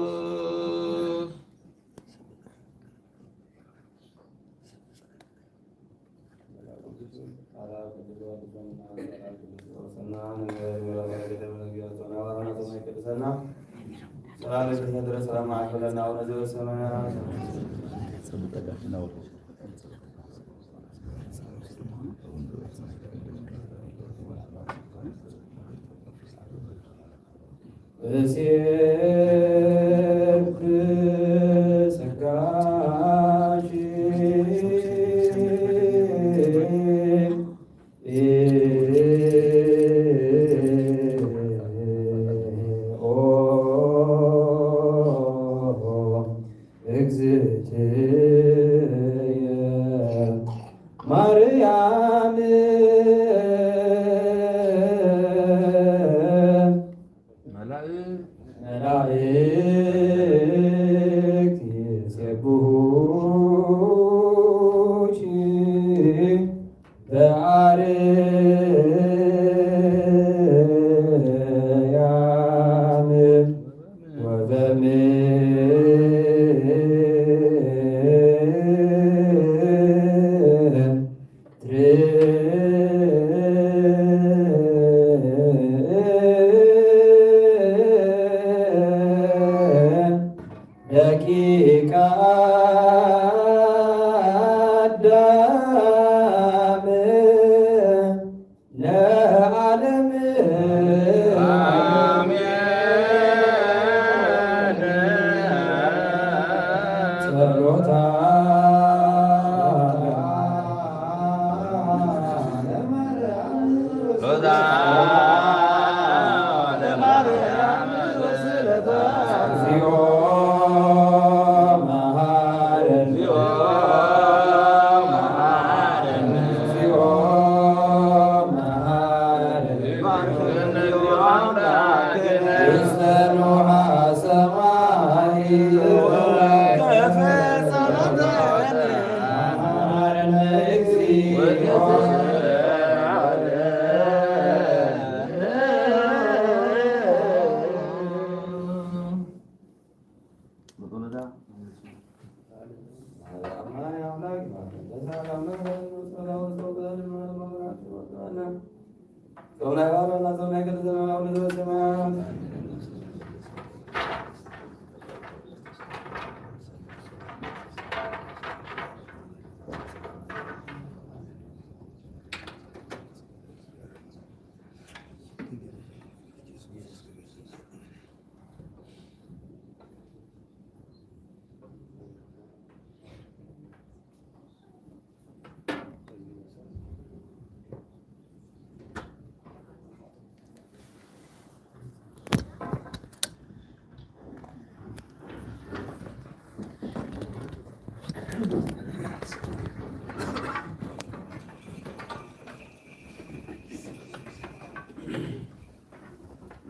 እሴብክ ጸጋሽ ኦ እግዝእትየ ማርያም። መላእ- መላእክት ይሴብሑኪ በአርያም ወበምድር። ደቂቀ አዳም ለዓለም። አሜን። ጸሎታ ለማርያም። ጸሎታ ለማርያም። እግዚኦ መሐረነ። እግዚኦ መሐረነ። እግዚኦ መሐረነ። ውስተ ንውሐ ሰማይ። መሐረነ እግዚኦ።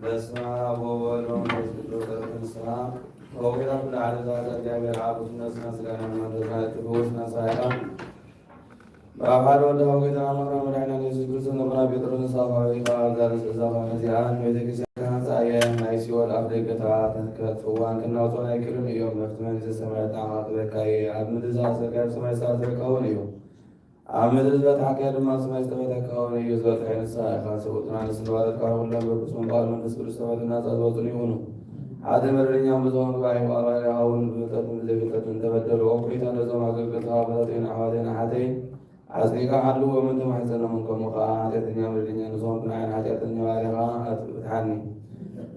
በስመ አብ ወወልድ ወመንፈስ ቅዱስ። በእግዚአብሔር አብ ፍጹም ነፍስና ስጋና መንፈስና ትፈውስና ሳይሆን በአብ ሓደ ወልድ ሀው ጌታና አምላክና መድኃኒነ ኢየሱስ ክርስቶስ ነቦና ጴጥሮስ ንስሐ ፋብሪካ ዛሬ ስእዛ ፋመዚያን ቤተ ክርስቲያን ካህን ጸአየ ናይ ሲኦል አፍ ደገታት ከጥፍዋን ክናውጾን ኣይክእሉን እዮም። መፍትሒ መንግስተ ሰማያት ንዓኻ ክበካ እየ። ኣብ ምድር ዝኣሰርካዮ ኣብ ሰማይ ዝተኣሰረካውን እዩ። ኣብ ምድሪ ዝበትሓካዮ ድማ ኣብ ሰማይ ዝተበትሐካውን እዩ። ዝበትሐ ንስኻ ኢኻ። ሰብኡትን ኣንስትን ባሮትካ ኩሎም ብርኩስ መንባር መንፈስ ቅዱስ ተባሂሉ ናጻ ዝወጹን ይኹኑ። ሓደ መደበኛ ብዝኾን ጉባኤ ባባሪ ሃውን ብፍልጠትን ብዘይፍልጠትን እንተበደሉ፣ እኩይታ ነዞም ኣገልገልቲ ኣቦታተይን ኣሕዋተይን ኣሓተይን ኣጽኒዕካ ሓልዎም እንተ ማሕጸኖምን፣ ከምኡ ከኣ ሓጢኣተኛ መደበኛ ንዝኾንኩ ንዓይን ሓጢኣተኛ ባሪኻ ኣት-፣ ፍትሓኒ።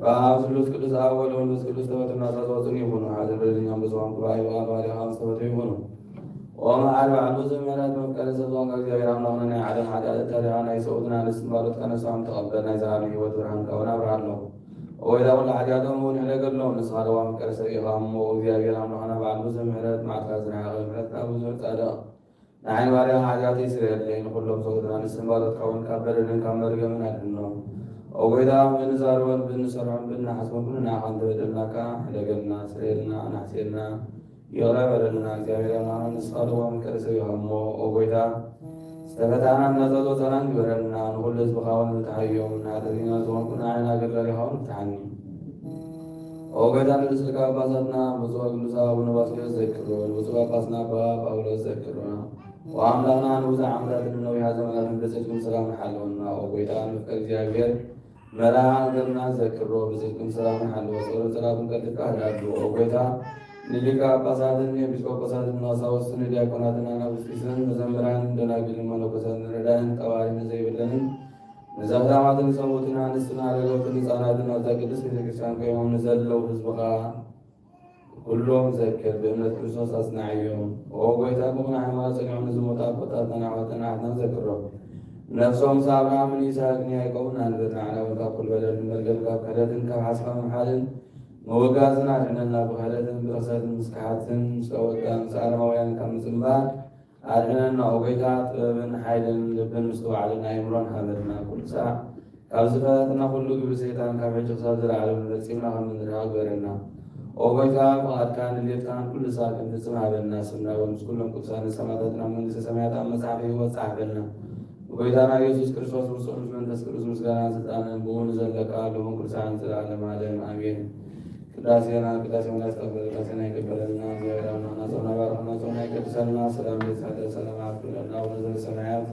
በኣብ ስሉስ ቅዱስ ኣብ ወልድ መንፈስ ቅዱስ ተፈትሑ ናጻ ዝወጹን ይኹኑ። ሓደ መደበኛ ብዝኾን ጉባኤ ብቓል ባሪኻ ምስ ተፈትሑ ይኹኑ። ኦ መሓሪ ባዕሉ ዝምህረት መፍቀሪ ሰብ ዝኾንካ እግዚኣብሔር ኣምላኽና ናይ ዓለም ሓጢኣት እተሪኻ ናይ ሰብኡትን ኣንስትን ባሮትካ ነፍሶም ተቐበል። ናይ ዘላለም ህይወት ብርሃንካ እውን ኣብርሃሎም። ኦይዳ ኩሉ ሓጢኣቶም እውን ሕደገሎም። ንስኻ ለዋ መፍቀሪ ሰብ ኢኻ እሞ እግዚኣብሔር ኣምላኽና ባዕሉ ዝምህረት መዓልትካ ዝረሓቐ ምሕረትካ ብዙሕ ጻድቕ ንዓይን ባሪያኻ ሓጢኣተይ ስረየለይ፣ ንኹሎም ሰብኡትን ኣንስትን ባሮትካ እውን ካብ በደልን ካብ መርገምን ኣድሕኖም። ኦ ጐይታ፣ ብንዛረቦን ብንሰርሖን ብንሓስቦን ኩሉ ንዓኻ እንተበደልናካ፣ ሕደገልና፣ ስረየልና፣ ኣናሕስየልና። ይቕረ በለልና እግዚኣብሔር ኣምላኽና፣ ንስኻ ልዋም ይቅረ ሰብ ኢኻ እሞ፣ ኦ ጎይታ፣ ዝተፈታሕና እንዳጸሎተናን ግበረልና፣ ንኹሉ ህዝብኻ እውን ፍትሓዮም፣ ንሓጢኣተኛታት ዝኾንኩ ንዓይና ገዳሪኻ እውን ፍትሓኒ። ኦ ጎይታ፣ ንርእስልካ ኣባሳትና ብፁዕ ቅዱስ ኣቡነ ባስልዮስ ዘክሮ፣ ንብፁዕ ጳጳስና ኣባ ጳውሎስ ዘክሮና፣ ኦ ኣምላኽና ንብዙሕ ዓመታትን ነዊሓት ዘመናትን ብጽድቅን ሰላምን ሓለወና። ኦ ጎይታ፣ ንፍቅር እግዚኣብሔር መርሃ ሃገርና ዘክሮ፣ ብጽድቅን ሰላምን ሓለዎ። ጸሎት ጸላቱን ቀልጥፍካ ኣዳሉ። ኦ ጎይታ፣ ንሊቀ ጳጳሳትን ንኤጲስቆጶሳትን ንቀሳውስትን ንዲያቆናትን ኣናብስቲስን መዘምራንን ደናግልን መነኮሳትን ረዳእን ጠባሪ ንዘይብለንን ንዘኽታማትን ሰብኡትን ኣንስትን ኣረገውትን ህፃናትን ኣብዛ ቅድስት ቤተክርስትያን ቆይሞም ንዘለዉ ህዝብኻ ኩሎም ዘክር፣ ብእምነት ክርስቶስ ኣጽንዓዮም። ኦ ጎይታ፣ ብቕኑዕ ሃይማኖት ጸኒዖም ንዝሞቱ ኣቦታትናን ኣሕዋትናን ኣሕዋትናን ዘክሮም። ነፍሶም ምስ ኣብርሃምን ይስሐቅን ያዕቆብን ኣንብር። ንዓና እውን ካብ ኩሉ በደልን መርገምን ካብ ክሕደትን ካብ ሓስኻ ምምሓልን ምውጋዝን ኣድሕነና። ብክሕደትን ብርኽሰትን ምስ ከሓድትን ምስ ቀወጣን ምስ ኣረማውያንን ካብ ምጽንባር ኣድሕነና። ኦ ጎይታ፣ ጥበብን ሓይልን ልብን ምስትውዓልን ኣእምሮን ሃበና። ኩሉ ሳዕ ካብ ዝፈታትና ኩሉ ግብሪ ሰይጣን ካብ ሕጂ ክሳብ ዘላለም ፈጺምና ከም እንርሕቕ ግበረና። ኦ ጎይታ፣ ፍቓድካን ድሌትካን ኩሉ ሳዕ ክንፍጽም ሃበና። ስምና እውን ምስ ኩሎም ቅዱሳንን ሰማዕታትን ኣብ መንግስተ ሰማያት ኣብ መጽሓፍ ህይወት ጸሓፈልና። ብጎይታና ኢየሱስ ክርስቶስ ምስኡ ምስ መንፈስ ቅዱስ ምስጋናን ስልጣንን ብኡ ንዘለካ ሎምን ኩሉ ሳዕን ዘለዓለም ዓለም ኣሜን። ቅዳሴና ቅዳሴ መላእክት ይቀበል፣ ቅዳሴና ይቀበለልና። እግዚኣብሔር ኣምላኽና ጾምና ይባርኸና፣ ጾምና ይቀድሰልና። ሰላም ቤት ሳለ ሰላም ኣፍቅረና። አቡነ ዘበሰማያት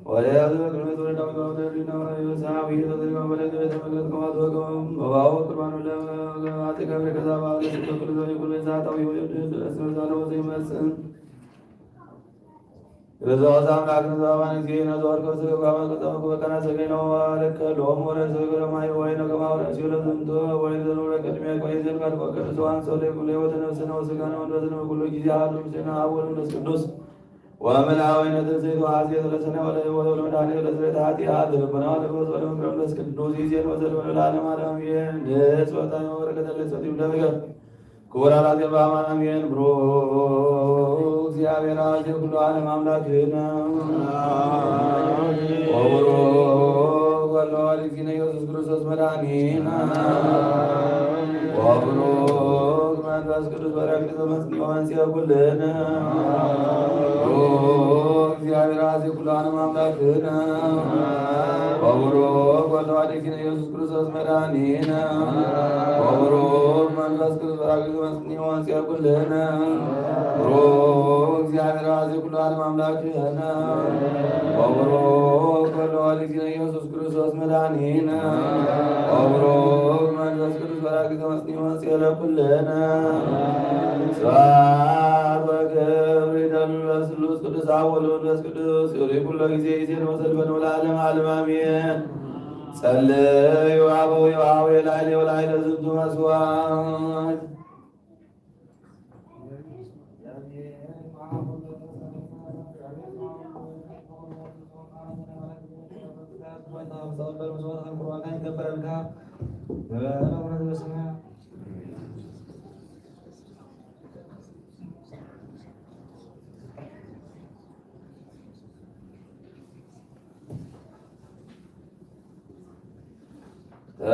ወለያዙ በቅድመ ትውልድ አውቀው ደሪና ወለዩ ሰዓዊ ተዘሪባ ወለዩ የተመለከት ከማቱ ወቀውም ወባው ቁርባኑ ለአጤ ገብረ ከዛባ ለስቶ ቅዱሳዊ ኩሉ ሰዓታዊ ወለዩ ስለስመዛለው ዘይመጽእ። በዛው አምላክ ንዛባን ጊዜ ነዘዋር ከስገባ መቀጠም ኩበቀና ሰገነው አለከ ሎም ወረ ሰገረ ማይ ወይ ነገማው ረሲዮ ለዝንቶ ወይ ዘኑ ለቀድሚያ ቆይ ዘልባል ወቀዱስ ዋንሶ ለይኩለ ወተነፍስነ ወስጋነ ወንበዝነ በኩሉ ጊዜ አሉ ምስና አብ ወወልድ ወመንፈስ ቅዱስ ወመልአዊነ ትንሳኤ ተዋዜ ተለሰነ ወለ ወለ መድኃኒት ለስሬት ኃጢአት ልቦና ወለ ወለ መንፈስ ቅዱስ ይዜን ወዘልበለ ለዓለም ዓለም አሜን። ንጽወታ ወበረከተ ለሰት ይብለ ነገር ክቡር አላዜ በአማን አሜን። ብሩክ እግዚአብሔር አዜ ኩሉ ዓለም አምላክነ ወብሩክ ወልድ ዋሕድ እግዚእነ ኢየሱስ ክርስቶስ መድኃኒነ ወብሩክ መንፈስ ቅዱስ በረከት ዘመጽእ ወመንጽኤ ኩልነ። ብሩክ እግዚአብሔር አዜ ኩሉ ዓለም አምላክነ ወብሩክ ወልድ ዋሕድ እግዚእነ ኢየሱስ ክርስቶስ መድኃኒነ ወብሩክ መንፈስ ቅዱስ በረከት ዘመጽእ ወመንጽኤ ኩልነ። ብሩክ እግዚአብሔር አዜ ኩሉ ዓለም አምላክነ ወብሩክ ወልድ ዋሕድ እግዚእነ ኢየሱስ ክርስቶስ መድኃኒነ ወብሩክ መንፈስ ቅዱስ በራኪ ተመስኒ ወንጽሔ ለኩልነ። ስብሐት ወክብር ይደሉ ለስሉስ ቅዱስ አብ ወወልድ ወመንፈስ ቅዱስ ይሁሪ ኩሎ ጊዜ ይዜን ወዘልፈን ወለዓለመ ዓለም አሜን። ጸልዩ አበው የውሃው የላዕሌ ወላዕሌ ዝንቱ መስዋዕት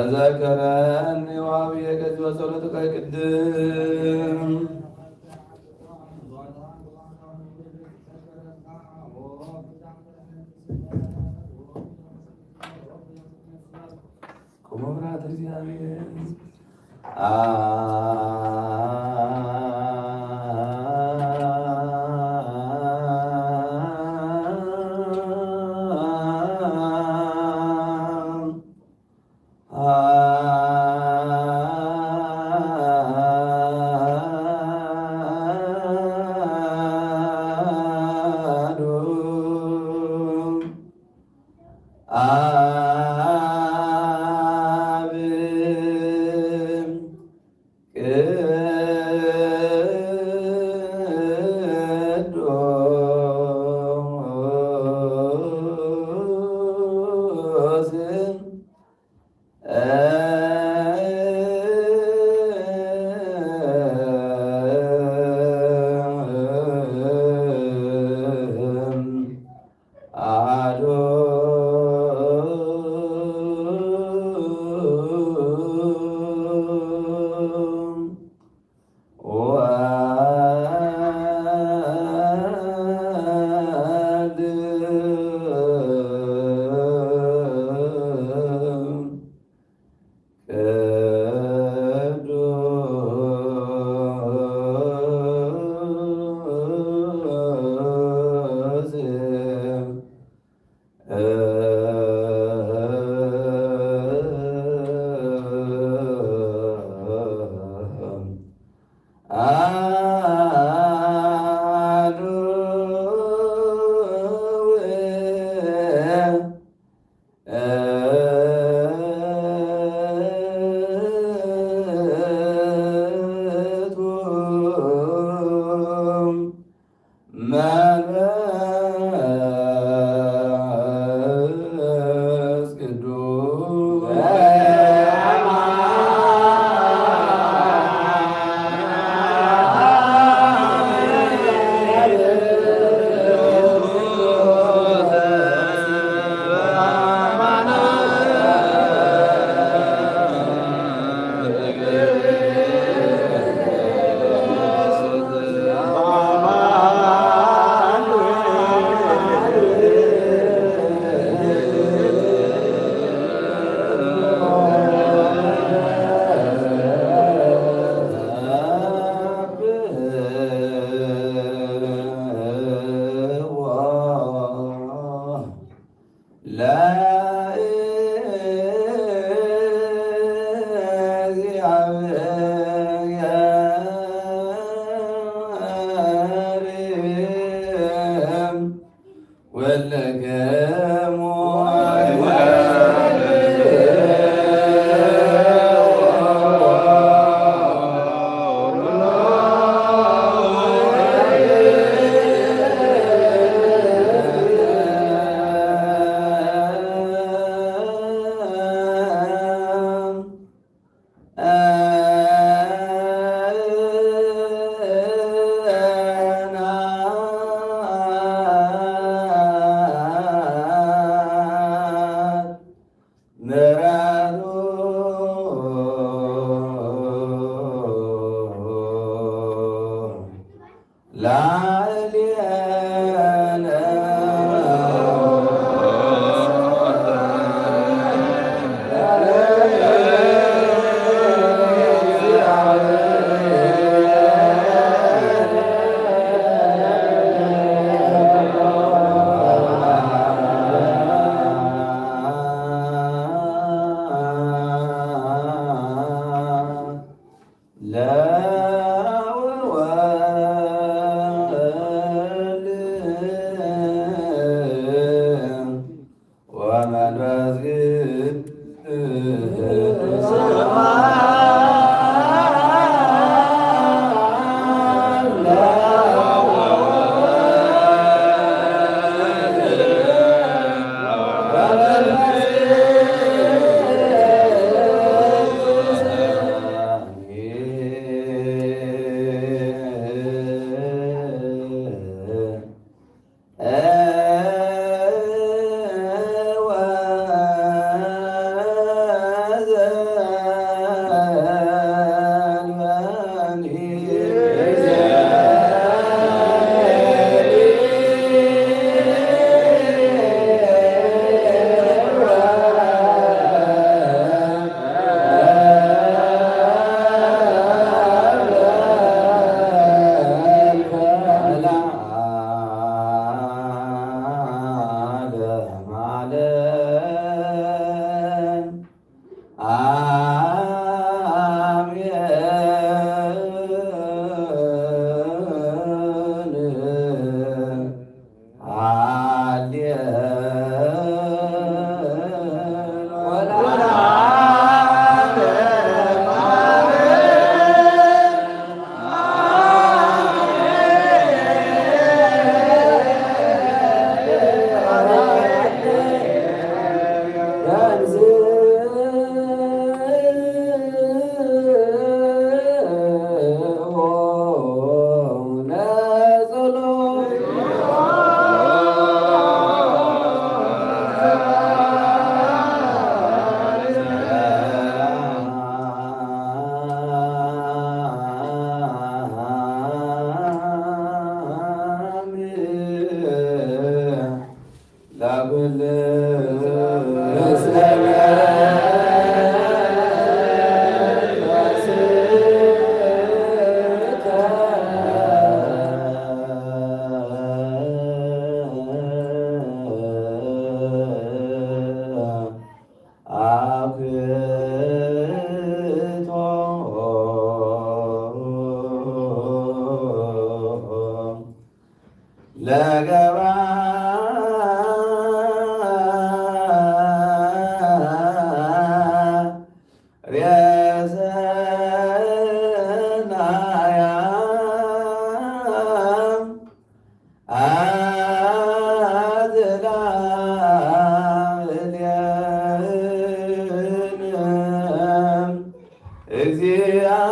ተዘከረኒ ወአብየ ገጽ በጸሎትከ ቅድም። ቁሙ ብርሃተ እግዚአብሔር። አሐዱ አብ ወወልድ ወመንፈስ ቅዱስ።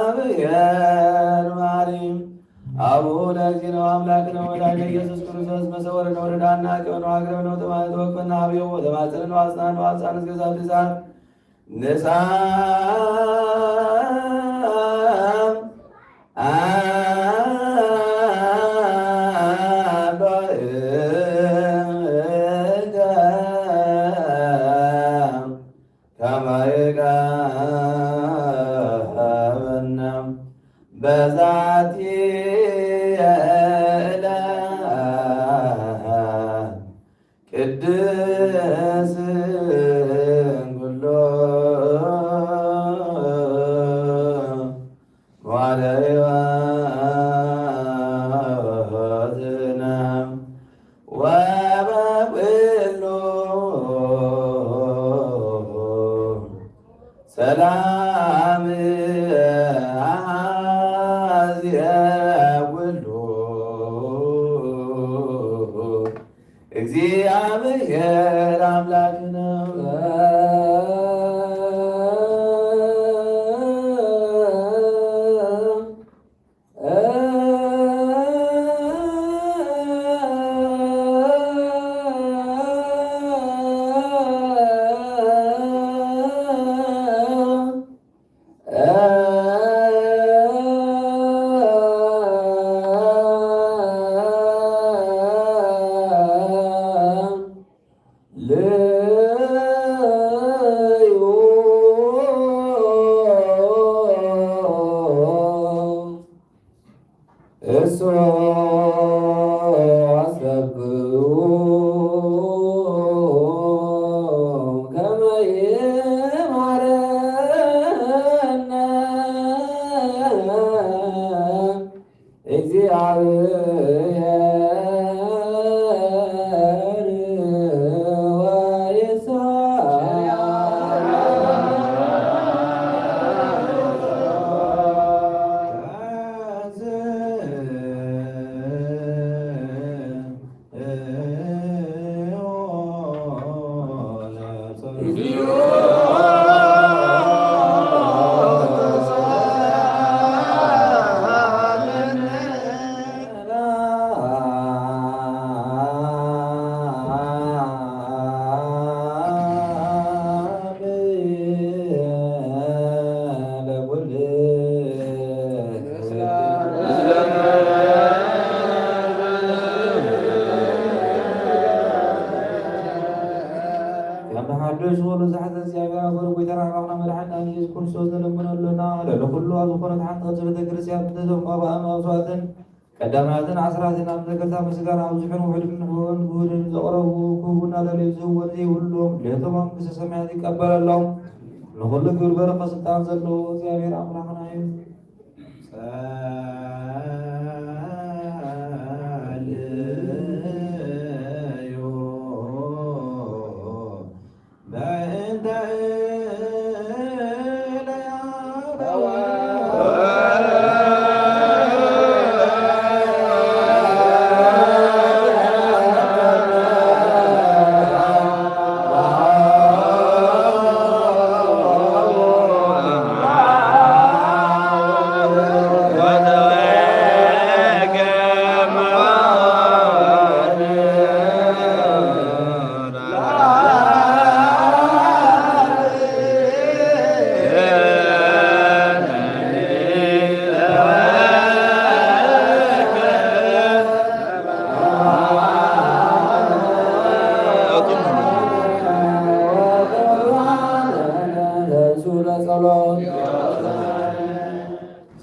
እግዚአብሔር ማሪ አቡ ለእግዚእነ አምላክነ ወመድኃኒነ ኢየሱስ ክርስቶስ መሰወርነ ወረዳና ከመ ንዋግረነ ወተማነ ተወክፈና ሀብዮ ወተማጸነ ንዋጽና ንዋጽና እስከ ዛቲ ሰዓት ንሳ ከመ ይቀበነ በዛቲ ዕለት ቅድስ ኩሎ መዋዕለ ሕይወትነ ወበኩሉ ሰላም አሐዜ ኩሉ። እግዚአብሔር አምላክነ። ኣስተብቅዑ ከመ ይምሃረነ እግዚአብሔር ወይስሐቅ። ከም ሓድሽ ወሉ ዝሓዘ እግዚኣብሔር ኣቦ ጎይታና ኣምላኽና መድሓኒና ኢየሱስ ክርስቶስ ንልምኖ ኣሎና። ልዕሊ ኩሉ ኣብ ዝኾነት ሓንቲ ቅድስቲ ቤተ ክርስቲያን ነዞም ኣባእን መስዋዕትን ቀዳማትን ዓስራትን ኣብ ዘገርታ ምስጋና ኣብዝሑን ውሑድን ንሕውን ውሁድን ዘቕረቡ ክህቡና ለልዩ ዝህወት ዘይብሎም ድሌቶም ኣብ መንግስተ ሰማያት ይቀበለሎም። ንኹሉ ክብሪ በረኸት ስልጣን ዘለዎ እግዚኣብሔር ኣምላኽና እዩ። ጸልዩ በእንተ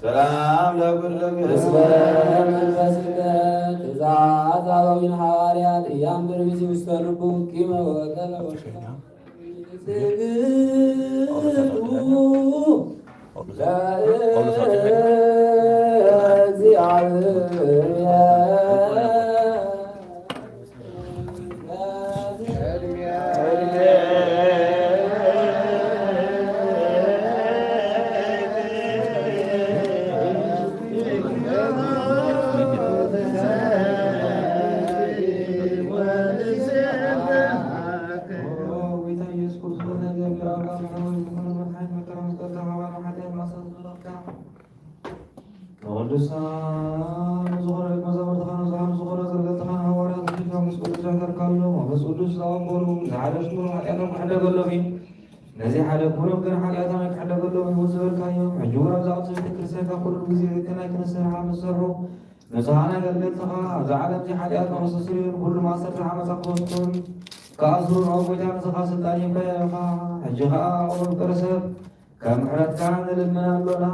ሰላም ለኩልክሙ። እስመ መንፈስከ ትእዛዝ አበዊነ ሐዋርያት ኢያንብር ብእሲ ውስተ ልቡ ቂመ ወበቀለ ወሸ። ስግዱ ለእግዚአብሔር። ንቅዱሳን ዝኾነ መዛሙርትኻ ንብዙሓን ዝኾነ ኣገልገልትኻ ንሃዋርያት ኣፍሊጥካ መንፈስ ቅዱስ ዘሕደርካሎም፣ መንፈስ ቅዱስ ዝቐበሉ፣ ዝሓለፍኩ ኃጢኣቶም ክሕደገሎም እዩ። ነዚ ሓደ ክብሎም ግን ኃጢኣቶም ኣይክሕደገሎም እዩ ዝበልካዮም፣ ሕጂ እውን ኣብዛ ቅድስቲ ቤተ ክርስቲያን ካብ ኩሉ ግዜ ዝከናይ ክንስርሓ ምስ ሰርሑ፣ ንጹሓን ኣገልገልትኻ ኣብዚ ዓለም እዚ ኃጢኣት ንኸስተስርዩን ኩሉ ማእሰርቲ ዓመፃ ክፈቱን ክኣስሩን፣ ኦ ጐይታ፣ ንስኻ ስልጣን ይብካ ኢኻ። ሕጂ ኸዓ ኦ ፍቅር ሰብ፣ ከም ምሕረትካ ንልምን ኣሎና።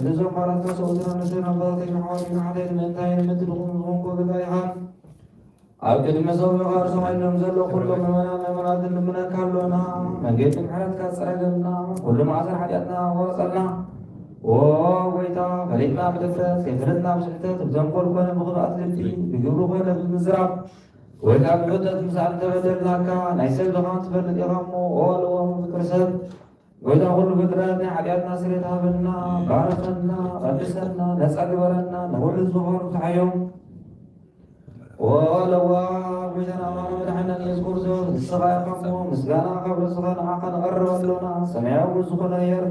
ነዞም ባራትካ ሰብኡትና ንስን ኣባታተይ ንሓዋተይ ንሓተይ ንምእንታይ ንምእንቲ ድኹም ዝኾንኩ ኣገልጋሊኻ ኣብ ቅድሚ ሰብኡኻ እርሶም ኢሎም ዘሎ ኩሎም ምእመናን ምእመናት ንልምነካ ኣሎና። መንገዲ ምሕረትካ ጽረገልና፣ ኩሉ ማእሰር ሓጢኣትና ወረጸልና። ኦ ጐይታ፣ ፈሊጥና ብድፍረት፣ ከይፈለጥና ብስሕተት፣ ብተንኮል ኮነ ብኽፍኣት ልቢ፣ ብግብሪ ኮነ ብምዝራብ፣ ወይ ከዓ ብፍልጠት ምሳሌ እንተበደልናካ፣ ናይ ሰብ ድኻም ትፈልጥ ኢኻ እሞ፣ ኦ ለዋህ ፍቅር ሰብ፣ ጐይታ ኩሉ ፍጥረት ናይ ሓጢኣትና ስርየት ሃበና፣ ባርኸና፣ ቀድሰና፣ ነጻ ግበረና፣ ንኹሉ ህዝብኻ ርብሓዮም። ኦ ለዋህ ጐይታና ኣምላኽና መድሓኒና ኢየሱስ ክርስቶስ፣ ንስኻ ኢኻ እሞ ምስጋና ካብ ርእስኻ ንዓኻ ነቐርብ ኣሎና። ሰማያዊ ዝኾነ ኄር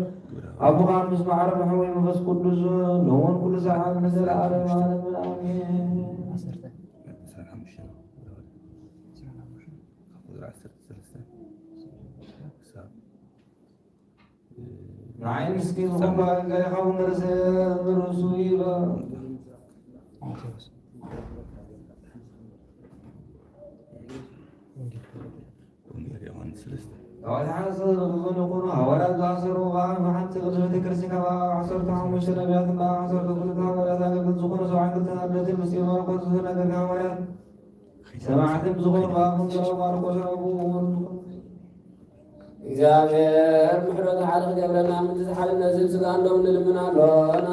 ኣቦኻን ምስ ማዕረ መሕወይ መንፈስ ቅዱስ ንውን ኩሉ ሰዓት ንዘለዓለም ዓለምን ኣሜን። ንዓይ ምስኪን ዝኾንኩ ኣገልጋሊኻ እውን ርእሰ ንርእሱ ይበል። ወንጌል ዮሃንስ ሰለስተ። ዳዊት ሓንስ ዝኾኑ ይኹኑ ሃዋርያት ዝኣሰሩ፣ ብሓንቲ ቅድስት ቤተ ክርስቲያን ካብ ዓሰርተ ሓሙሽተ ነቢያትን ብዓሰርተ ክልተ ሃዋርያት ኣገልግሎት ዝኾኑ ሰብዓ ክልተ ኣርድእትን ምስጢር መለኮት ዝተነገርካ ሃዋርያት ሰማዕትን ዝኾኑ ብኣኹም ዘረባ ማርቆስ ረቡዕ ወወልድ። እግዚኣብሔር ምሕረቱ ሓደ ክገብረና ምእንቲ ዝሓለነ ዝብል ስጋ እንዶም ንልምን ኣሎና።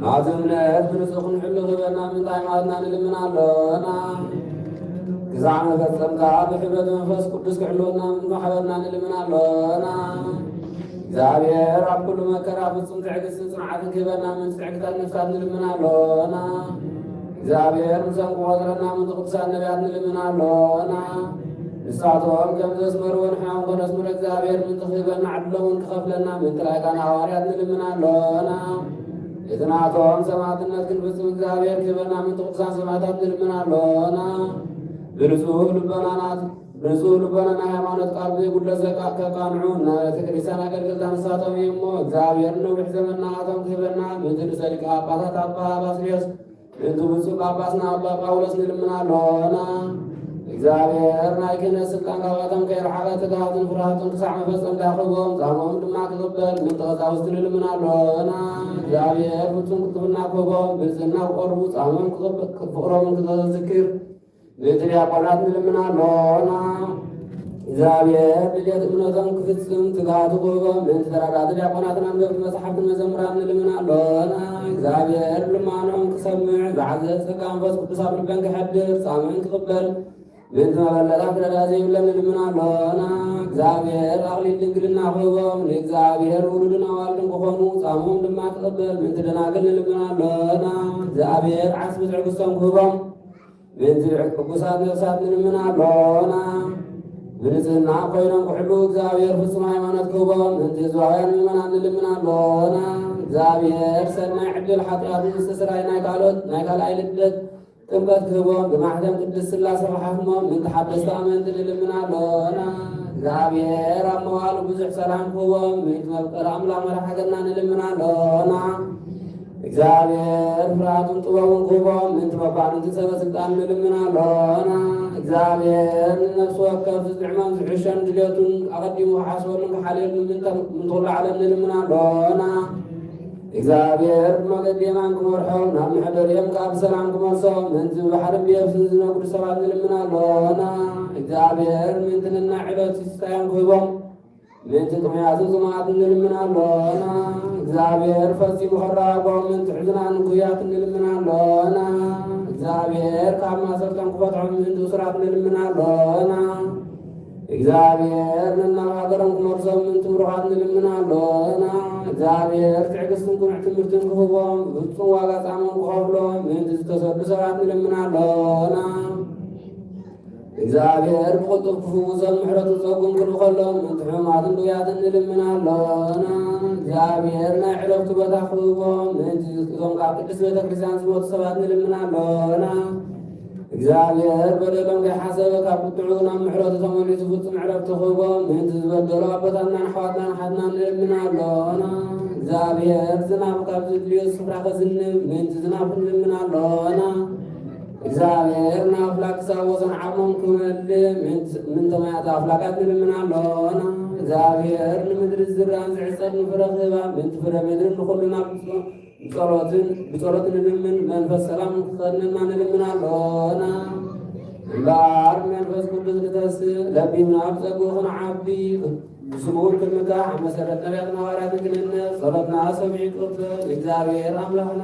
ናቱ እምነት ብንጹህ ክንሕሉ ክህበና ምእንቲ ሃይማኖትና ንልምን ኣሎና። ክሳዕ መፈጸምታ ብሕብረት መንፈስ ቅዱስ ክሕልወና ምእንቲ ማሕበርና ንልምን ኣሎና። እግዚኣብሔር ኣብ ኩሉ መከራ ፍጹም ትዕግስትን ጽንዓትን ክህበና ምእንቲ ትዕግታት ነፍሳት ንልምን ኣሎና። እግዚኣብሔር ምሳን ክቆጽረና ምእንቲ ቅዱሳን ነቢያት ንልምን ኣሎና። ንሳቶም ከም ዘስመርዎ ንሕና እውን ከነስምሮ እግዚኣብሔር ምእንቲ ክህበና ዕድሎም እውን ክኸፍለና ምእንቲ ላይካን ሃዋርያት ንልምን ኣሎና። እቲ ናቶም ሰማዕትነት ክንፍጽም እግዚኣብሔር ክህበና ምእንቲ ቅዱሳን ሰማዕታት ንልምን ኣሎና። ብንጹህ ልቦናናት ብንጹህ ልቦና ናይ ሃይማኖት ቃል ዘይጉድለት ዘቃ-፣ ከቃንዑ ናይ ቤተ ክርስቲያን ኣገልገልታ ንሳቶም እዮም እሞ፣ እግዚኣብሔር ነዊሕ ዘመን ንኣቶም ክህበና ምእንቲ ርእሰ ሊቃነ ጳጳሳት ኣባ ባስልዮስ፣ ምእንቲ ብፁዕ ጳጳስና ኣባ ጳውሎስ ንልምን ኣሎና። እግዚኣብሔር ናይ ክህነት ስልጣን ካብኣቶም ከይረሓቐ ትግሃትን ፍርሃትን ክሳዕ መፈጸምታ ክህቦም፣ ጻምኦም ድማ ክቕበል ምእንቲ ቀሳውስቲ ንልምን ኣሎና። እግዚኣብሔር ፍጹም ቅልጥፍና ክህቦም፣ ብንጽህና ክቐርቡ፣ ጻምኦም ክቕበ-፣ ፍቕሮምን ክዘክር ምእንቲ ዲያቆናት ንልምን ኣሎና። እግዚኣብሔር ድሌት እምነቶም ክፍጽም ትግሃቱ ክህቦም ምእንቲ ተራዳእቲ ዲያቆናትን ኣንበብቲ መጽሓፍትን መዘምራን ንልምን ኣሎና። እግዚኣብሔር ልማኖም ክሰምዕ ዝዓዘዘ ጸጋ መንፈስ ቅዱስ ኣብ ልበን ክሐድር ጻምእን ክቕበል ምእንቲ መበለታት ረዳ ዘይብለን ንልምን ኣሎና። እግዚኣብሔር ኣኽሊል ድንግልና ክህቦም ንእግዚኣብሔር ውሉድን ኣዋልድን ክኾኑ ጻምኦም ድማ ክቕበል ምእንቲ ደናግል ንልምን ኣሎና። እግዚኣብሔር ዓስቢ ትዕግስቶም ክህቦም ምእንቲ ሕጉሳት ነፍሳት ንልምን ኣሎና። ብንጽህና ኮይኖም ክሕሉ እግዚኣብሔር ፍጹም ሃይማኖት ክህቦም ምእንቲ ህዝባውያን ምእመናን ንልምን ኣሎና። እግዚኣብሔር ሰናይ ዕድል ሓጢኣቱ ምስትስራይ ናይ ካልኦት ናይ ካልኣይ ልደት ጥምቀት ክህቦም ብማሕተም ቅድስት ሥላሴ ክሓትሞም ምእንቲ ሓደስቲ ኣመንቲ ንልምን ኣሎና። እግዚኣብሔር ኣብ መዋሉ ብዙሕ ሰላም ክህቦም ምእንቲ መፍቀሪ ኣምላኽ መርሓ ገጽና ንልምን ኣሎና። እግዚኣብሔር ፍርሃትን ጥበቡን ክህቦም ምእንቲ መኳንንቲ ሰበ ስልጣን ንልምን ኣሎና። እግዚኣብሔር ንነፍሲ ወከፍ ዝጥዕሞን ዝሕሸን ድሌቱን ኣቐዲሙ ክሓስበሉን ክሓልየሉን ምእንቲ ምእንቲ ኩሉ ዓለም ንልምን ኣሎና። እግዚኣብሔር ብመገዲ የማን ክመርሖም ናብ መሕደሪኦም ከዓ ብሰላም ክመልሶም ምእንቲ ብባሕርን ብየብስን ዝነግዱ ሰባት ንልምን ኣሎና። እግዚኣብሔር ምእንቲ ነናይ ዕለቱ ስታዮም ክህቦም ምእንቲ ጥሙያትን ጽሙኣትን ንልምን ኣሎና። እግዚኣብሔር ፈጺሙ ከራጎም ምእንቲ ሕዙናት ንኩያት ንልምን ኣሎና። እግዚኣብሔር ካብ ማሰርቶም ክፈትሖም ምእንቲ እሱራት ንልምን ኣሎና። እግዚኣብሔር ነናብ ሃገሮም ክመልሶም ምእንቲ ምሩኻት ንልምን ኣሎና። እግዚኣብሔር ትዕግስትን ቅኑዕ ትምህርትን ክህቦም ብፍጹም ዋጋ ጻሞም ክኸፍሎም ምእንቲ ዝተሰዱ ሰባት ንልምን ኣሎና። እግዚኣብሔር ብቕልጡፍ ክፍውሶም ምሕረትን ጸጉን ክልእኸሎም ምእንቲ ሕሙማትን ድውያትን ንልምን ኣሎና። እግዚኣብሔር ናይ ዕረፍቲ ቦታ ክህቦም ምእንቲ እቶም ካብ ቅድስት ቤተ ክርስቲያን ዝሞቱ ሰባት ንልምን ኣሎና። እግዚኣብሔር በደሎም ከይሓሰበ ካብ ቁጥዑ ናብ ምሕረቱ ተመሊሱ ፍጹም ዕረፍቲ ክህቦም ምእንቲ ዝበደሉ ኣቦታትናን ኣሕዋትናን ሓትናን ንልምን ኣሎና። እግዚኣብሔር ዝናብ ካብ ዝድልዮ ስፍራ ከዝንብ ምእንቲ ዝናብ ክንልምን ኣሎና። እግዚኣብሔር ንኣፍላክ ክሳብ ወሰን ዓቕሞም ክመልእ ምእንቲ ምእንቲ ማያት ኣፍላጋት ንልምን ኣሎና። እግዚኣብሔር ንምድሪ ዝዝራእን ዝዕጸድን ፍረ ክህባ ምእንቲ ፍረ ምድርን ንኹሉ ናብ ብጾ-፣ ብጸሎትን ብጸሎት ንልምን መንፈስ ሰላም ክኸድነና ንልምን ኣሎና። እምበኣር መንፈስ ቅዱስ ንተስእ ለቢምና ብጸግኡ ክንዓቢ ብስምኡን ክንምካሕ መሰረት ነቢያትን ሃዋርያትን ክንህነጽ ጸሎትና ሰሚዑ ይቀበል እግዚኣብሔር ኣምላኽና።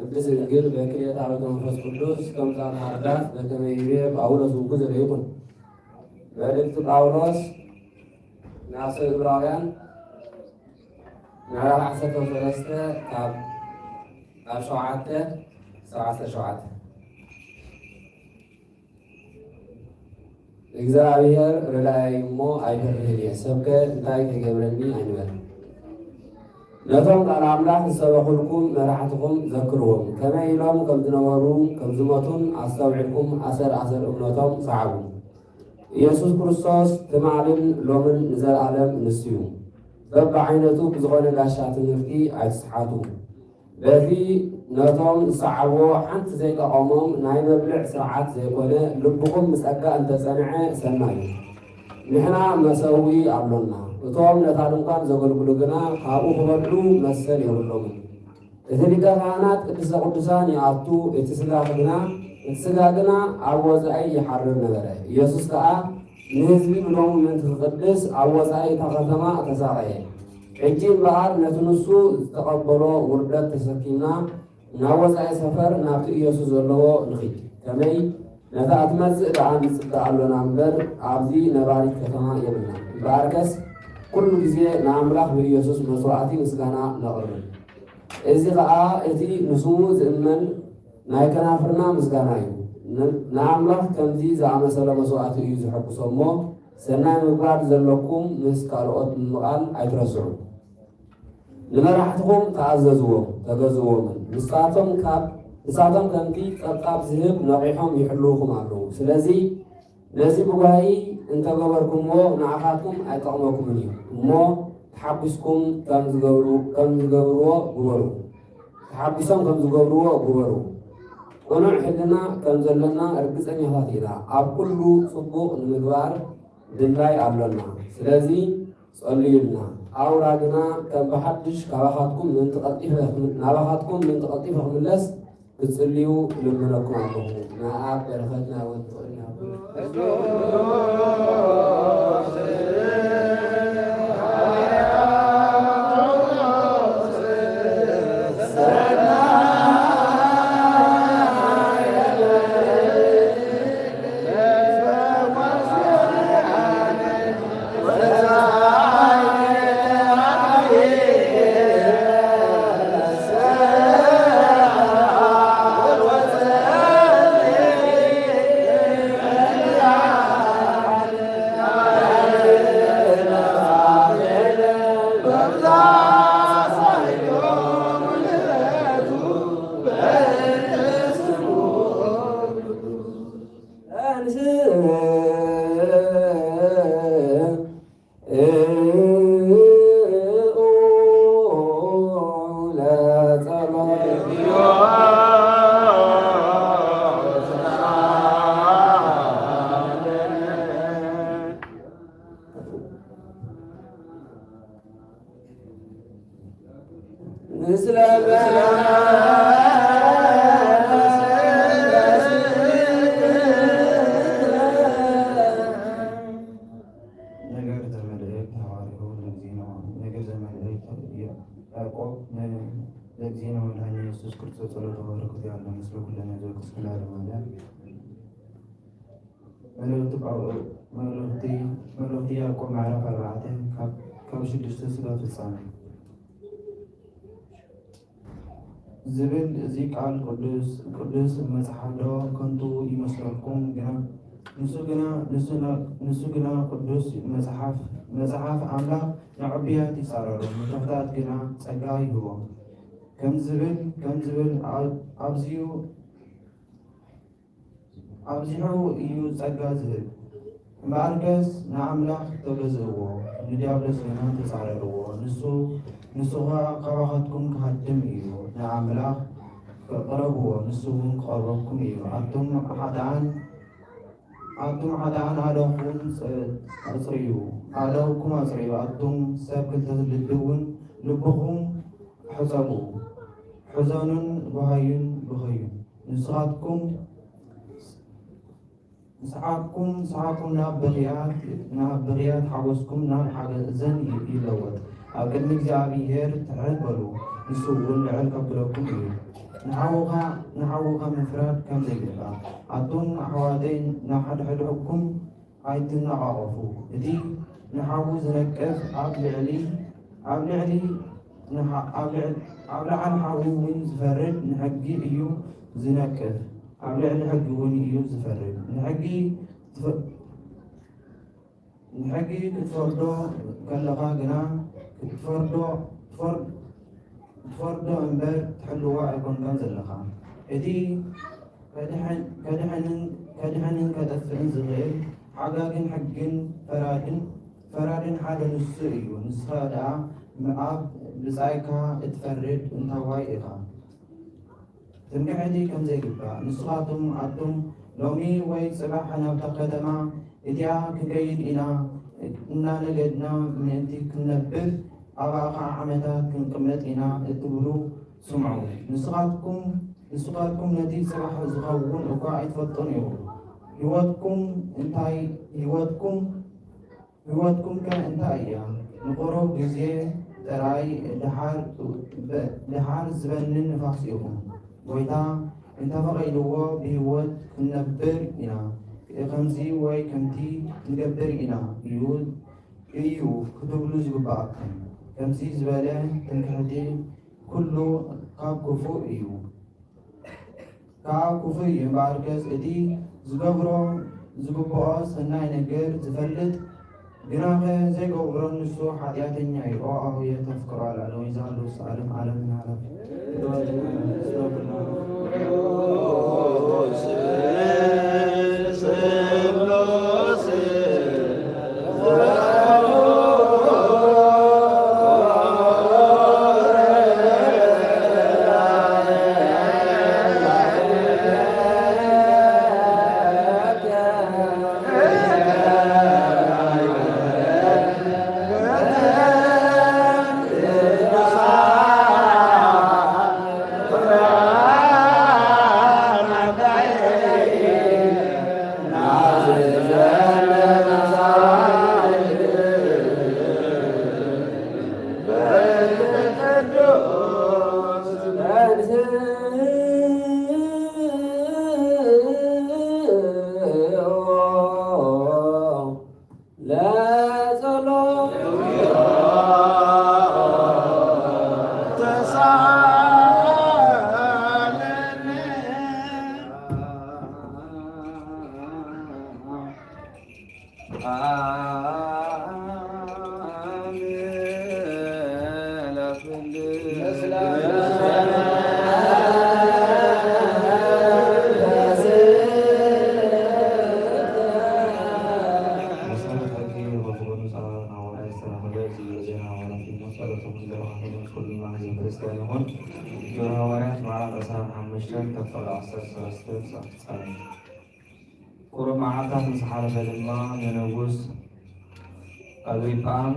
ቅዱስ ድንግል በክልኤታ በመንፈስ ቅዱስ ከምዛ ማርዳት በከመ ይቤ ጳውሎስ ውጉዘ ለይኩን። መልእክቲ ጳውሎስ ናብ ሰብ ዕብራውያን ምዕራፍ ዓሰርተ ሰለስተ ካብ ካብ ሸውዓተ ክሳብ ዓሰርተ ሸውዓተ። እግዚኣብሔር ረዳኢ እሞ ኣይፈርህን እየ፣ ሰብከ እንታይ ከይገብረኒ ኣይንበል። ነቶም ቃል ኣምላኽ ዝሰበኹልኩም መራሕትኹም ዘክርዎም፣ ከመይ ኢሎም ከም ዝነበሩ ከም ዝሞቱን ኣስተውዒልኩም ኣሰር ኣሰር እምነቶም ሰዓቡ። ኢየሱስ ክርስቶስ ትማልን ሎምን ንዘለኣለም ንሱ እዩ። በብዓይነቱ ብዝኾነ ጋሻ ትምህርቲ ኣይትስሓቱ። በቲ ነቶም ዝሰዓብዎ ሓንቲ ዘይጠቐሞም ናይ መብልዕ ስርዓት ዘይኮነ፣ ልብኹም ብጸጋ እንተጸንዐ ሰናይ እዩ። ንሕና መሰውኢ ኣሎና። እቶም ነታ ድንኳን ዘገልግሉ ግና ካብኡ ክበልዑ መሰል የብሎምን። እቲ ሊቀ ካህናት ቅድስተ ቅዱሳን ይኣቱ፣ እቲ ስጋ ግና፣ እቲ ስጋ ግና ኣብ ወጻኢ ይሓርር ነበረ። ኢየሱስ ከኣ ንህዝቢ ብደሙ ምእንቲ ክቕድስ ኣብ ወጻኢ እታ ከተማ ተሳቐየ። ሕጂ እምበኣር ነቲ ንሱ ዝተቐበሎ ውርደት ተሰኪምና ናብ ወጻኢ ሰፈር ናብቲ ኢየሱስ ዘለዎ ንኺድ። ከመይ ነታ እትመጽእ ደኣ ንጽበ ኣሎና እምበር ኣብዚ ነባሪት ከተማ የብልናን። እምበኣርከስ ኩሉ ግዜ ንኣምላኽ ብኢየሱስ መስዋዕቲ ምስጋና ነቕርብ። እዚ ኸኣ እቲ ንስሙ ዝእመን ናይ ከናፍርና ምስጋና እዩ። ን-፣ ንኣምላኽ ከምዚ ዝኣመሰለ መስዋዕቲ እዩ ዘሐጉሶ እሞ፣ ሰናይ ምግባር ዘለኩም ምስ ካልኦት ምምቓል ኣይትረስዑ። ንመራሕትኹም ተኣዘዝዎም፣ ተገዝእዎምን። ንሳቶም ካብ፣ ንሳቶም ከምቲ ጸብጻብ ዝህብ ነቒሖም ይሕልዉኹም ኣለዉ። ስለዚ ነዚ ብጓሂ እንተገበርኩምዎ ንዓኻትኩም ኣይጠቕመኩምን እዩ። እሞ ተሓጒስኩም ከም ዝገብሩ-፣ ከም ዝገብርዎ ግበሩ። ተሓጒሶም ከም ዝገብርዎ ግበሩ። ቅኑዕ ሕልና ከም ዘለና ርግጸኛታት ኢና። ኣብ ኩሉ ጽቡቕ ንምግባር ድላይ ኣሎና። ስለዚ ጸልዩልና። ኣውራ ግና ከም ብሓድሽ ካባኻትኩም ምእንቲ ቀልጢፈ ክም-፣ ናባኻትኩም ምእንቲ ቀልጢፈ ክምለስ ክትጽልዩ እልምነኩም ኣለኹ። ንኣብ በረኸት ናይ ወልድ ፍቕርን ናይ ኩሉ ምስለ ነገር ዘመልእክት ሐዋርያው ለእግዚእነ፣ ነገር ዘመልእክት ያዕቆብ ለእግዚእነ ወመድኃኒነ ኢየሱስ ክርስቶስ ጸሎተ በረከቱ ያለ ምስለ ኩልነ ዘወትር እስከ ለዓለመ ዓለም። መልእኽቲ ጳው-፣ መልእኽቲ፣ መልእኽቲ ያዕቆብ ምዕራፍ ኣርባዕተ ካብ፣ ካብ ሽዱሽተ ስጋ ፍጻሜ ዝብል እዚ ቃል ቅዱስ፣ ቅዱስ መጽሓፍ ዶ ከንቱ ይመስለኩም? ግና ንሱ ግና፣ ንሱ ና-፣ ንሱ ግና ቅዱስ መጽሓፍ፣ መጽሓፍ ኣምላኽ ንዕቡያት ይጻረሮም፣ ንትሑታት ግና ጸጋ ይህቦም ከም ዝብል፣ ከም ዝብል ኣብ-፣ ኣብዚዩ ኣብዚሑ እዩ ጸጋ ዝህብ። እምበኣርከስ ንኣምላኽ ተገዝእዎ፣ ንድያብሎስ ግና ተጻረርዎ፣ ንሱ፣ ንሱ ኸኣ ካባኻትኩም ክሃድም እዩ። ንኣምላኽ ቅረብዎ፣ ንሱ እውን ክቐርበኩም እዩ። ኣቱም ኃጥኣን፣ ኣቱም ኃጥኣን ኣእዳውኩም ጸ-፣ ኣጽርዩ፣ ኣእዳውኩም ኣጽርዩ። ኣቱም ሰብ ክልተ ልቢ እውን ልብኹም ሕጸቡ፣ ሕዘኑን ብሃዩን ብኸዩን። ንስኻትኩም ስሓቕኩም፣ ስሓቕኩም ናብ ብኽያት፣ ናብ ብኽያት፣ ሓጎስኩም ናብ ሓዘን ይ-፣ ይለወጥ። ኣብ ቅድሚ እግዚኣብሔር ትሕት በሉ፣ ንሱ እውን ልዕል ከብለኩም እዩ። ንሓውኻ፣ ንሓውኻ ምፍራድ ከም ዘይግባእ፣ ኣቱም ኣሕዋተይ፣ ንሓድሕድኩም ኣይትነቓቐፉ። እቲ ንሓዉ ዝነቅፍ ኣብ ልዕሊ፣ ኣብ ልዕሊ ንሓ-፣ ኣብ ልዕል-፣ ኣብ ልዓል ሓዉ እውን ዝፈርድ ንሕጊ እዩ ዝነቅፍ፣ ኣብ ልዕሊ ሕጊ እውን እዩ ዝፈርድ። ንሕጊ ትፈ-፣ ንሕጊ ክትፈርዶ ከለኻ ግና ክትፈርዶ፣ ትፈር-፣ ክትፈርዶ እምበር ትሕልዎ ኣይኮንካን ዘለኻ። እቲ ከድሕን፣ ከድሕንን፣ ከድሕንን ከጠፍእን ዝኽእል ሓጋግን ሕግን ፈራድን፣ ፈራድን ሓደ ንሱ እዩ። ንስኻ ደኣ ኣብ ብጻይካ እትፈርድ እንታዋይ ኢኻ? ትምክሕቲ ከም ዘይግባእ። ንስኻትኩም ኣቱም ሎሚ ወይ ጽባሕ ናብታ ከተማ እቲኣ ክንከይድ ኢና፣ እናነገድና ምእንቲ ክንነብር ኣብኣ ኸዓ ዓመታት ክንቅመጥ ኢና እትብሉ ስምዑ። ንስኻትኩም፣ ንስኻትኩም ነቲ ጽባሕ ዝኸውን እኳ ኣይትፈልጡን ኢኹም። ህይወትኩም እንታይ፣ ህይወትኩም፣ ህይወትኩም ከ እንታይ እያ? ንቁሩብ ግዜ ጥራይ፣ ደሓር፣ ደሓር ዝበንን ንፋስ ኢኹም። ጐይታ እንተፈቒድዎ ብህይወት ክንነብር ኢና፣ ከምዚ ወይ ከምቲ ክንገብር ኢና እዩ፣ እዩ ክትብሉ ዝግብኣኩም። ከምዚ ዝበለ ትምክሕቲ ኩሉ ካብ ክፉእ እዩ። ካብ ክፉእ እዩ። እምበኣርከስ እቲ ዝገብሮ ዝግብኦ ሰናይ ነገር ዝፈልጥ፣ ግናኸ ዘይገብሮ ንሱ ሓጢኣተኛ እዩ። ኦ ኣቡየ ተፍቅሮ ኣልዓለዊ ዛሉስ ዓለም ዓለም ናዕለም። መሰረት ሕጊ ወፍቕዱ ጸባኦት ሃዋርያት ዝተረኸበ ጽሉእ ዜና ሃዋርያት እዩ። ጸሎቶም ዝረኸበ ኩሉ ህዝበ ክርስቲያን ይኹን። ግብረ ሃዋርያት ምዕራፍ ዕስራን ሓሙሽተን ካብ ቁጽሪ ዓሰርተ ሰለስተ ክሳብ ፍጻሜ። ቁሩብ መዓልታት ምስ ሓለፈ ድማ ንንጉስ ኣግሪጳን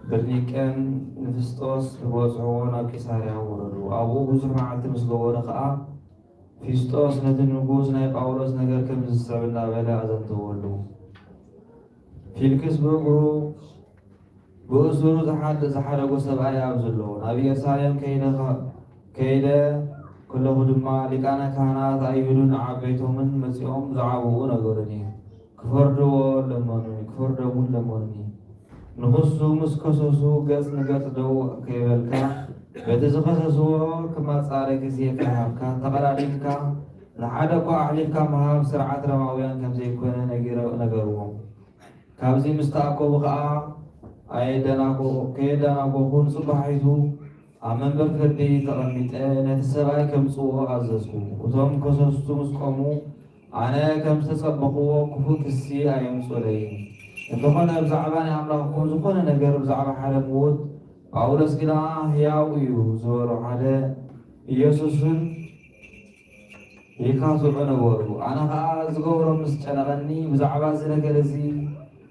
በርኒቄን ንፍስጦስ ክበጽሕዎ ናብ ቂሳርያ ወረዱ። ኣብኡ ብዙሕ መዓልቲ ምስ ገበሩ ኸኣ፣ ፊስጦስ ነቲ ንጉስ ናይ ጳውሎስ ነገር ከም ዝስዕብ እናበለ ኣዘንተወሉ። ፊልክስ ብእግሩ ብእሱሩ ዝሓደ-፣ ዝሓደጎ ሰብኣይ ኣብዚ ኣሎ። ናብ ኢየሩሳሌም ከይደ ኸ-፣ ከይደ ከለኹ ድማ ሊቃነ ካህናት ኣይሁድን ዓበይቶምን መጺኦም ዝዓብኡ ነገሩኒ። ክፈርድዎ ለመኑኒ፣ ክፈርዶምን ለመኑኒ። ንኽሱ ምስ ከሰሱ ገጽ ንገጽ ደው ከይበልካ፣ በቲ ዝኸሰስዎ ክማጻረ ግዜ ከይሃብካ፣ ተቐዳዲምካ ንሓደ እኳ ኣሕሊፍካ ምሃብ ስርዓት ሮማውያን ከም ዘይኮነ ነጊረ-፣ ነገርዎም። ካብዚ ምስ ተኣከቡ ኸኣ ኣየደናጎ-፣ ከየደናጎኹ ንጽባሒቱ ኣብ መንበር ፍርዲ ተቐሚጠ ነቲ ሰብኣይ ከምጽዎ ኣዘዝኩ። እቶም ከሰስቱ ምስ ቆሙ፣ ኣነ ከም ዝተጸበኽዎ ክፉእ ክሲ ኣየምጹለይን። እንተኾነ ብዛዕባ ናይ ኣምላኽኩም ዝኾነ ነገር ብዛዕባ ሓደ ምዉት ጳውሎስ ግና ህያው እዩ ዝበሎ ሓደ ኢየሱስን ይካትዑ ነበሩ። ኣነ ኸኣ ዝገብሮ ምስ ጨነቐኒ፣ ብዛዕባ እዚ ነገር እዚ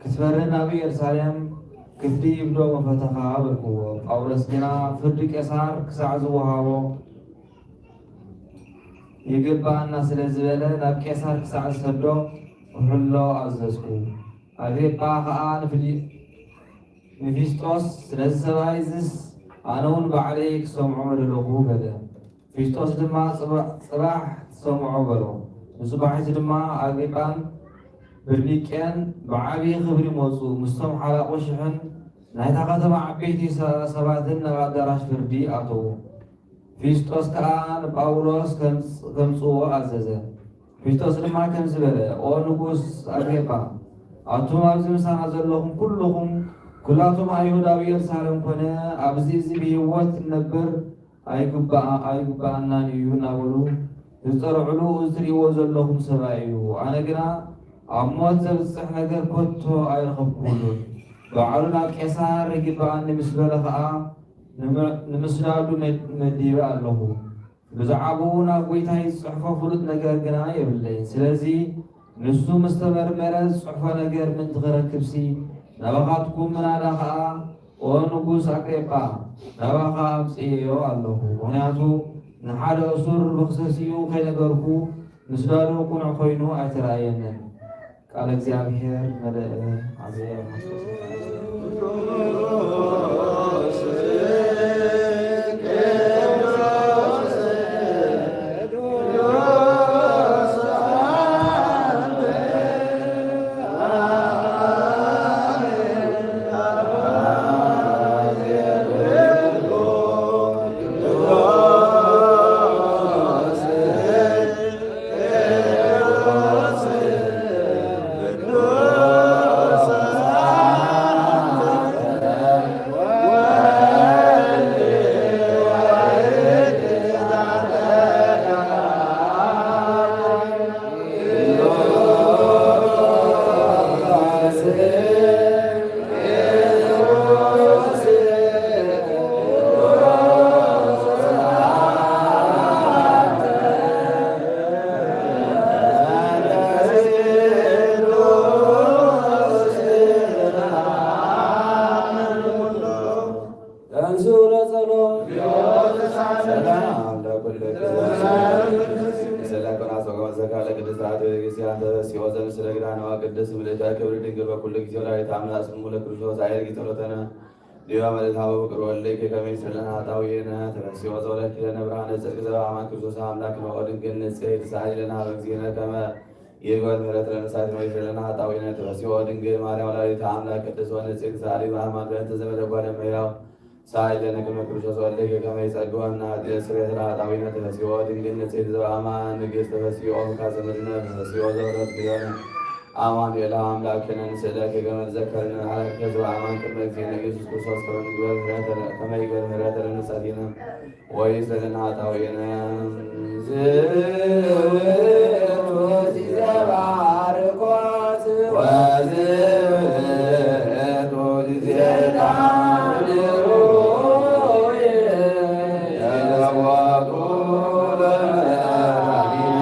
ክትፈርድ ናብ ኢየሩሳሌም ክትድይብ ዶ ምፈተኻ? በልክዎ። ጳውሎስ ግና፣ ፍርዲ ቄሳር ክሳዕ ዝወሃቦ ይግብኣና ስለ ዝበለ፣ ናብ ቄሳር ክሳዕ ዝሰዶ ክሕሎ ኣዘዝኩ። ኣግሪጳ ኸኣ ንፍሊ-፣ ንፊስጦስ፣ ስለዚ ሰብኣይ እዝስ ኣነ እውን ባዕለይ ክሰምዖ ምደለኹ በለ። ፊስጦስ ድማ፣ ጽባ-፣ ጽባሕ ትሰምዖ በሎ። ንጽባሒቱ ድማ ኣግሪጳን ብርኒቄን ብዓቢ ክብሪ መጹ። ምስቶም ሓላቑ ሽሕን ናይታ ከተማ ዓበይቲ ሰ-፣ ሰባትን ናብ ኣዳራሽ ፍርዲ ኣተዉ። ፊስጦስ ከኣ ንጳውሎስ ከምጽ-፣ ከምጽዎ ኣዘዘ። ፊስጦስ ድማ ከምዚ በለ፣ ኦ ንጉስ ኣግሪጳ፣ ኣቱም ኣብዚ ምሳና ዘለኹም ኩልኹም፣ ኩላቶም ኣይሁድ ኣብ ኢየሩሳሌም ኮነ ኣብዚ እዚ ብህይወት ክንነብር ኣይግባኣ-፣ ኣይግባኣናን እዩ እናበሉ ዝጸርዕሉ እዚ ትርእይዎ ዘለኹም ሰብኣይ እዩ። ኣነ ግና ኣብ ሞት ዘብጽሕ ነገር ከቶ ኣይረኸብኩሉን። ባዕሉ ናብ ቄሳር ይግባኣኒ ምስ በለ ኸኣ፣ ንመ-፣ ንምስዳዱ መድ-፣ መዲበ ኣለኹ። ብዛዕባኡ ናብ ጐይታይ ዝጽሕፎ ፍሉጥ ነገር ግና የብለይን። ስለዚ ንሱ ምስ ተመርመረ ዝጽሕፎ ነገር ምእንቲ ክረክብሲ፣ ናባኻትኩም ምናዳ ኸኣ፣ ኦ ንጉስ ኣግሪጳ፣ ናባኻ ኣምጽኤዮ ኣለኹ። ምኽንያቱ ንሓደ እሱር ብኽሰሲኡ ከይነገርኩ፣ ምስዳዱ ቅኑዕ ኮይኑ ኣይተራእየንን። ቃለ እግዚኣብሔር መደአ ዓብየ። ተንሥኡ ለጸሎት። ሰላም ለኩልክሙ። ምስለ ኮና ጾገ ወዘካ ለቅድስት አሐቲ ቤተክርስቲያን ተበስዮ ዘምስለ ግዳነዋ ቅድስት ምልዕተ ክብር ድንግል በኩሉ ጊዜ ወላዲተ አምላክ ስሙ ለክርስቶስ አይርግ ጸሎተነ ዲበ መልእታ በፍቅር ወልድኪ ከመ ይስለነ ኃጣውኢነ ተበስዮ ጸሎኪ ለነ ብርሃነ ጽድቅ ዘበአማን ክርስቶስ አምላክ ነው ድንግል ንጽሕት ሳሊ ለነ ሀበ እግዚእነ ከመ ይግበር ምህረት ለነሳት መይት ለነ ኃጣውኢነ ተበስዮ ድንግል ማርያም ወላዲተ አምላክ ቅድስት ወንጽሕት ሳሊ በአማን በእንተ ዘመደ ጓለ እመሕያው ሳይለነ ቅድመ ክርስቶስ ወልድኪ ከመ ይጸግወና ኃጢአት ስርየት ለኃጣውኢነ ተፈስዮ ድንግል ንጽሕት ዘበአማን ንግሥት ተፈስዮ ምካ ዘመድነ ተፈስዮ ዘበረት ግዮነ አማኑኤል አምላክነ ንስእለኪ ከመ ትዘከርነ ኃጢአት ዘበአማን ቅድመ እግዚእነ ኢየሱስ ክርስቶስ ከመ ንግበር ምህረተ-፣ ከመ ይግበር ምህረተ ለነሳቲነ ወይሰልን ኃጣውኢነ። ዝውቱ ጊዜ ባርኮት ወዝውቱ ጊዜ ታምሩ የለወጡ ለመድኃኒነ።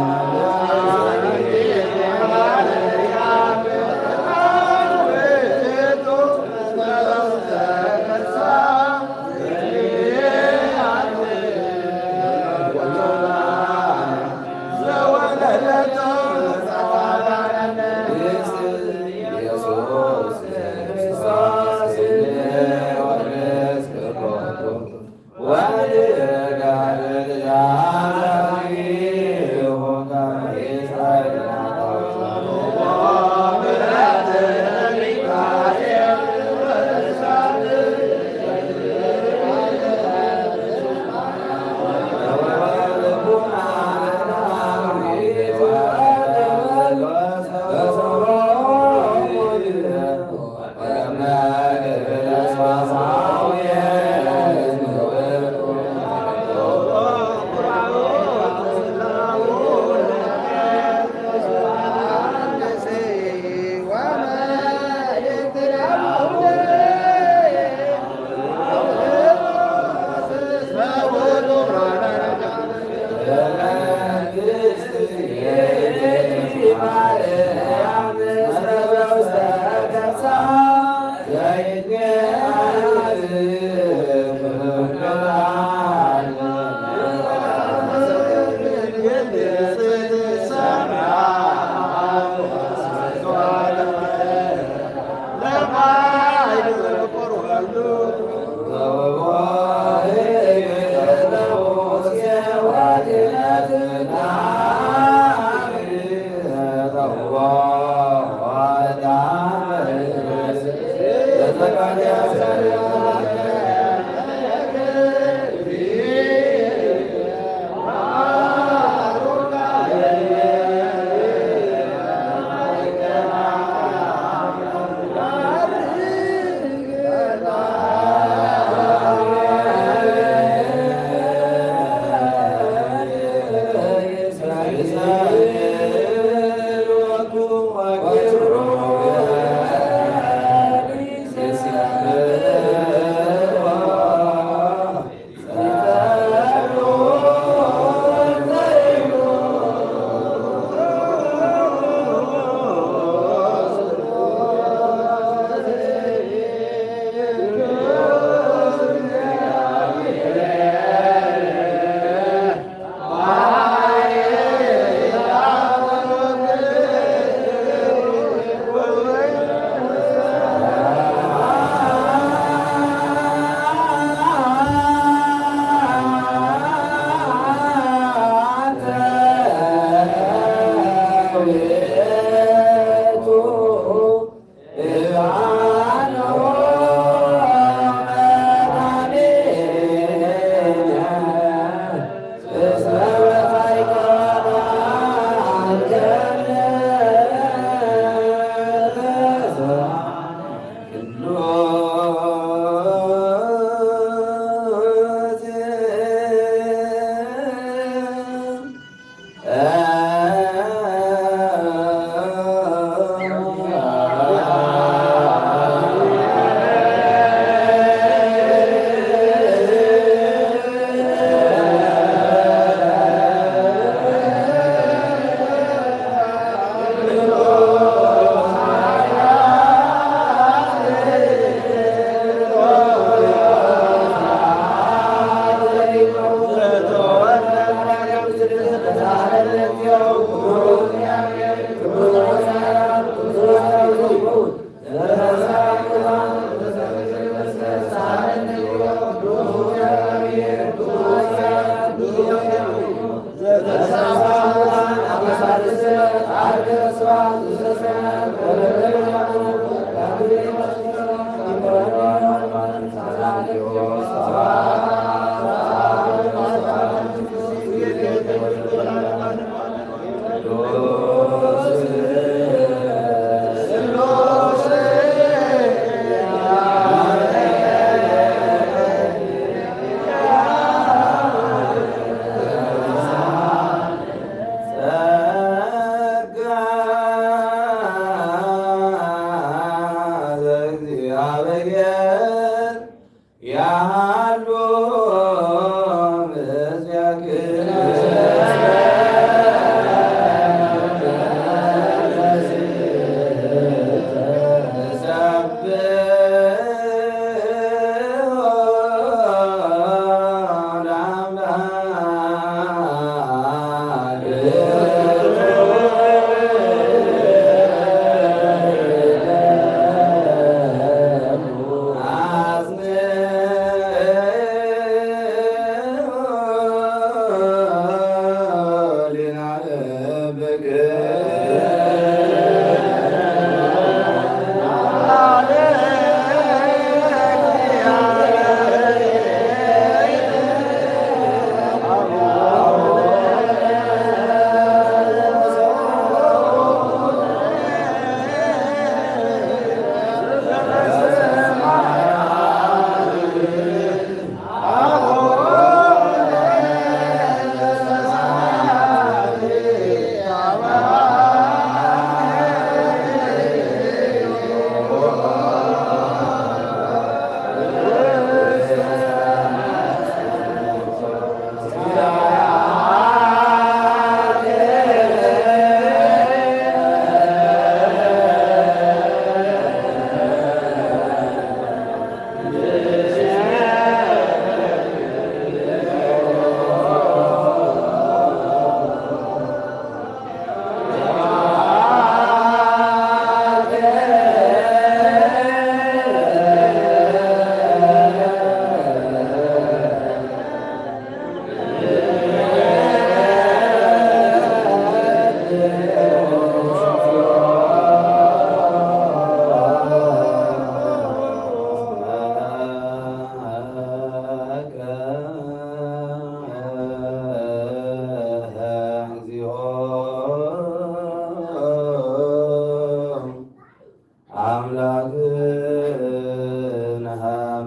ኣምላክንሃ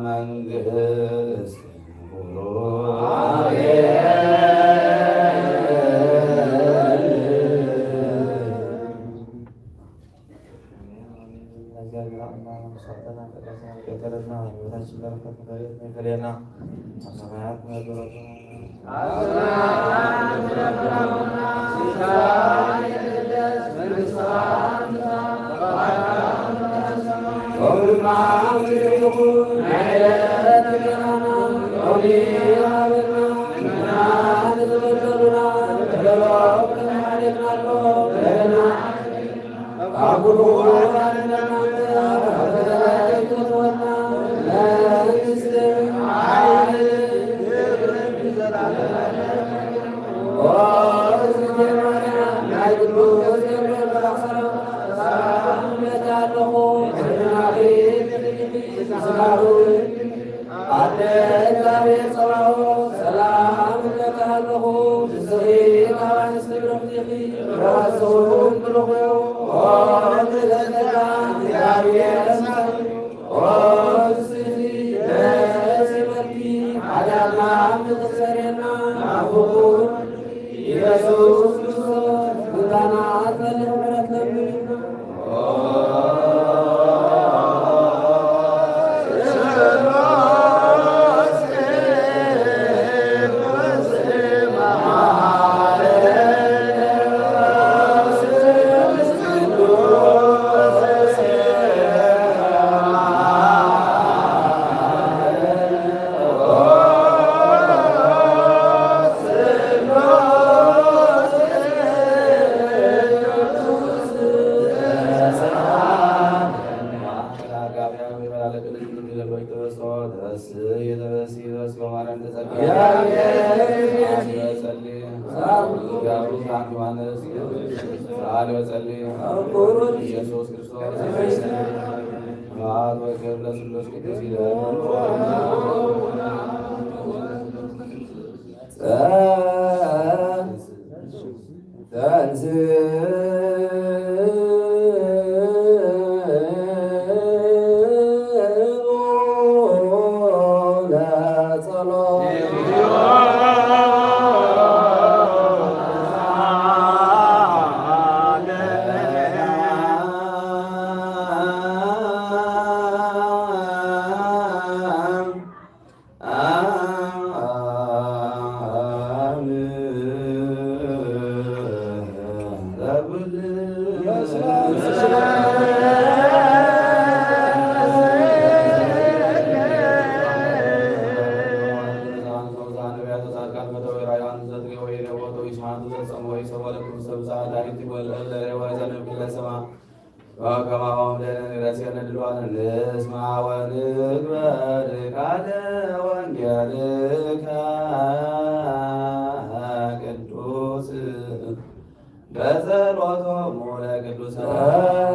መንግስት ኣደ እግዚኣብሔር ጸባኦት ሰላም እብለኪ ኣለኹ፣ ንስኺ ካብ ኣንስቲ ብሩኽቲ ኢኺ፣ ፍረ ከርስኺ እውን ብሩኽ እዩ። ኦ ንእግዝእትነ እግዚኣብሔር ኣምላክ፣ ኦ ንስቲ ደስ ይበልኪ፣ ሓጢኣትና ምሕረት ትገብርልና፣ ናብ ፍቁር ኢየሱስ ክርስቶስ ጎይታና ጸሊእ ምሕረት ለምንልና። ኢየሱስ ክርስቶስ ስብሐት ወክብር ለስሉስ ቅዱስ ይበል። ወከማሆም ለነ ንረስየነ ድልዋነ ንስማ ወንግበር ቃለ ወንጌልከ ቅዱስ በጸሎቶሙ ለቅዱሳን።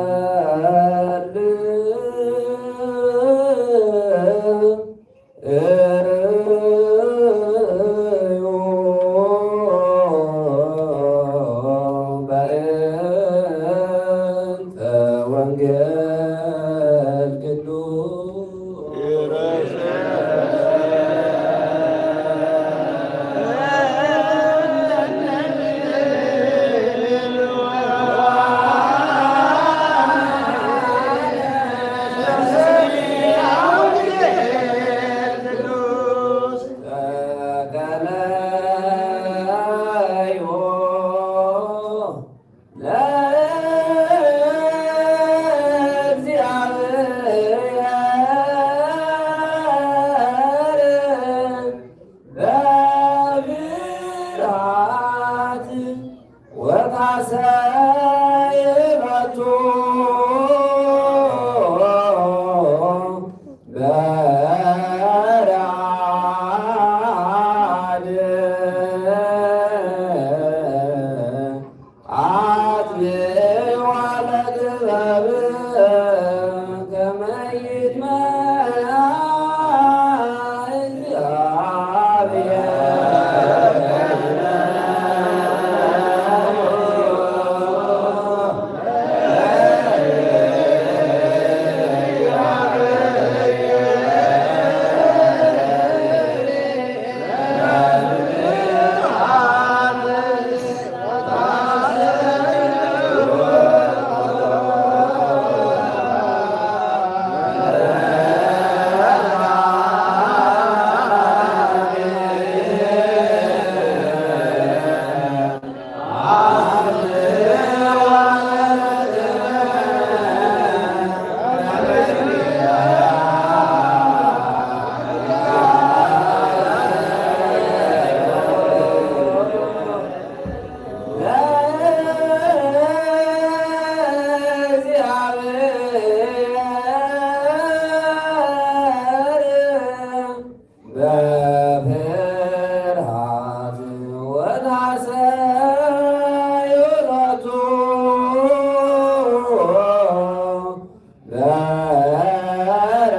በርዓድ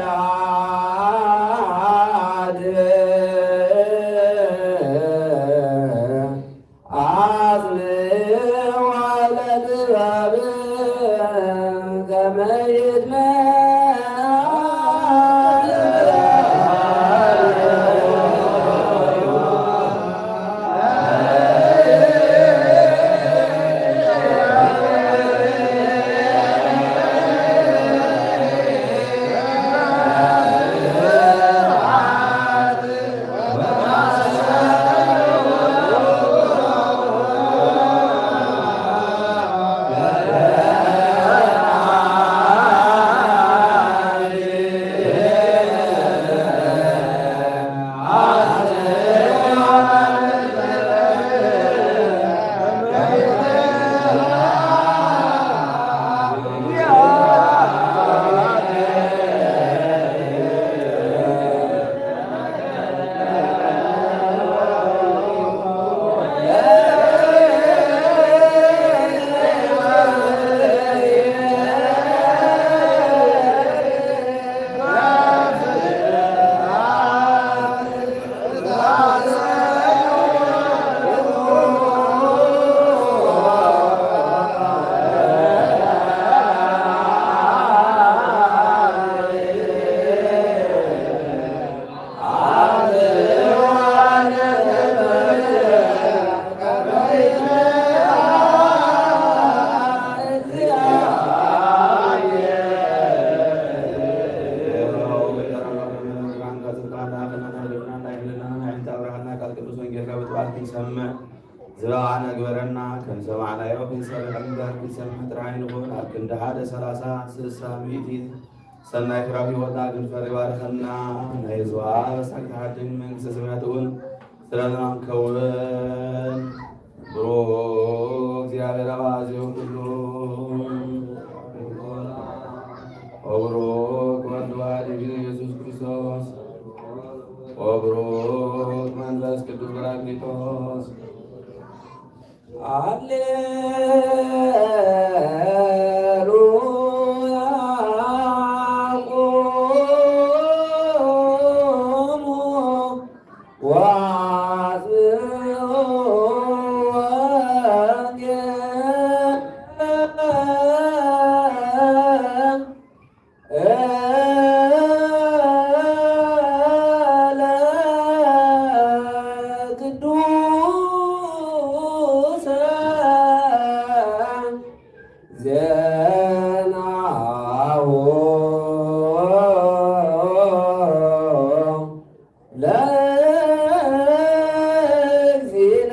አጽንዖ ለጥበብ ከመ ይትመ ዝበዓና ግበረና፣ ከም ሰማዕናዮ ክንሰርሕ እምበር ክንሰምዕ ጥራይ ንኹን። ኣብ ክንዲ ሓደ ሠላሳ፣ ስሳ፣ ሚእቲ ሰናይ ፍረ ሂወትና ክንፈሪ ባርኸና። ናይ ዝዋ በሳል ተሃድን መንግስተ ሰማያት እውን ስለና ንከውን። ብሩክ እግዚኣብሔር አብ አዝዮ ኩሉ ወብሩክ ወልድ ዋሕድ ኢየሱስ ክርስቶስ ወብሩክ መንፈስ ቅዱስ ጳራቅሊጦስ። ሃሌሉያ ቁሙ ወአጽብሑ ወንጌል ለቅዱስ ዜናሁ ለእግዚእነ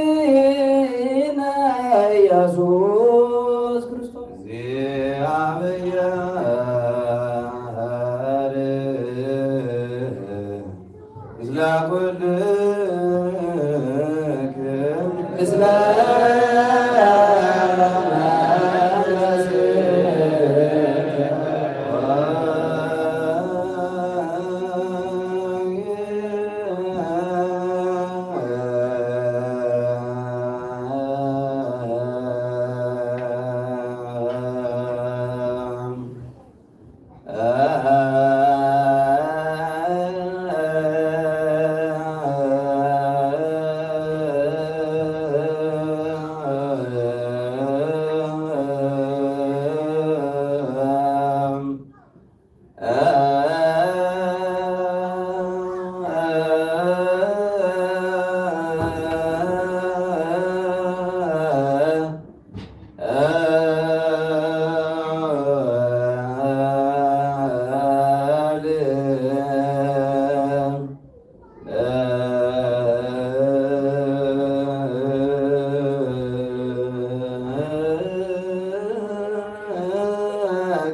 ወመድኃኒነ ኢየሱስ ክርስቶስ። እግዚአብሔር ምስለ ኩልክም ምስለ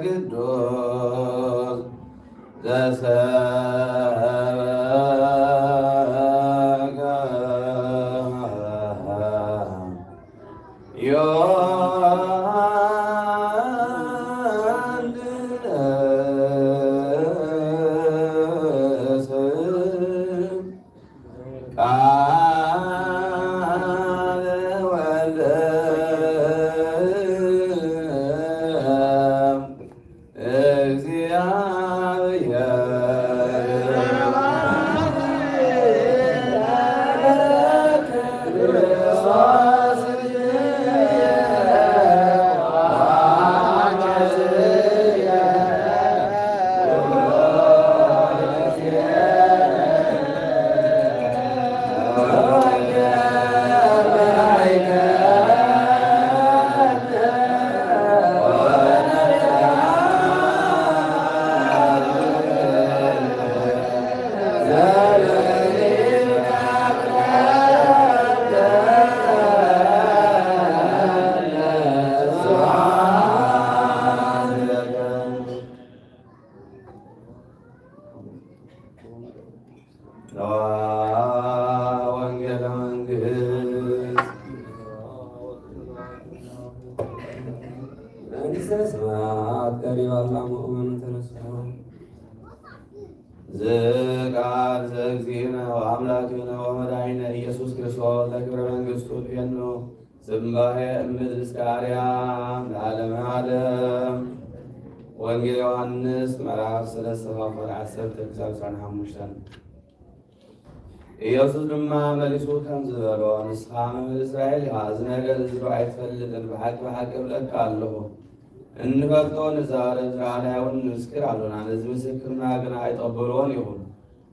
ቅዱስ ዘሰ ዮሐንስ ቃለ ሰማያት ቀሪባ ኣላ፣ ምእመኑ ተነስሑ። ዝቃል ዘእግዚእነ ወአምላክነ ወመድኃኒነ ኢየሱስ ክርስቶስ ለክብረ መንግስቱ ፌኑ ስምባሄ እምድር እስከ አርያም ለዓለመ ዓለም። ወንጌል ዮሐንስ ምዕራፍ ሰለስተ ካብ ቁጥሪ ዓሰርተ ክሳብ ዕስራን ሓሙሽተን። ኢየሱስ ድማ መሊሱ ከምዚ በሎ፣ ንስኻ መምህር እስራኤል ኢኻ፣ እዚ ነገር እዚ ዶ ኣይትፈልጥን? ብሓቂ ብሓቂ እብለካ ኣለኹ፣ እንፈልጦ ንዛረብ ዝረኣናዮ እውን ንምስክር ኣሎና፣ ነዚ ምስክርና ግና ኣይትቐበልዎን ኢኹም።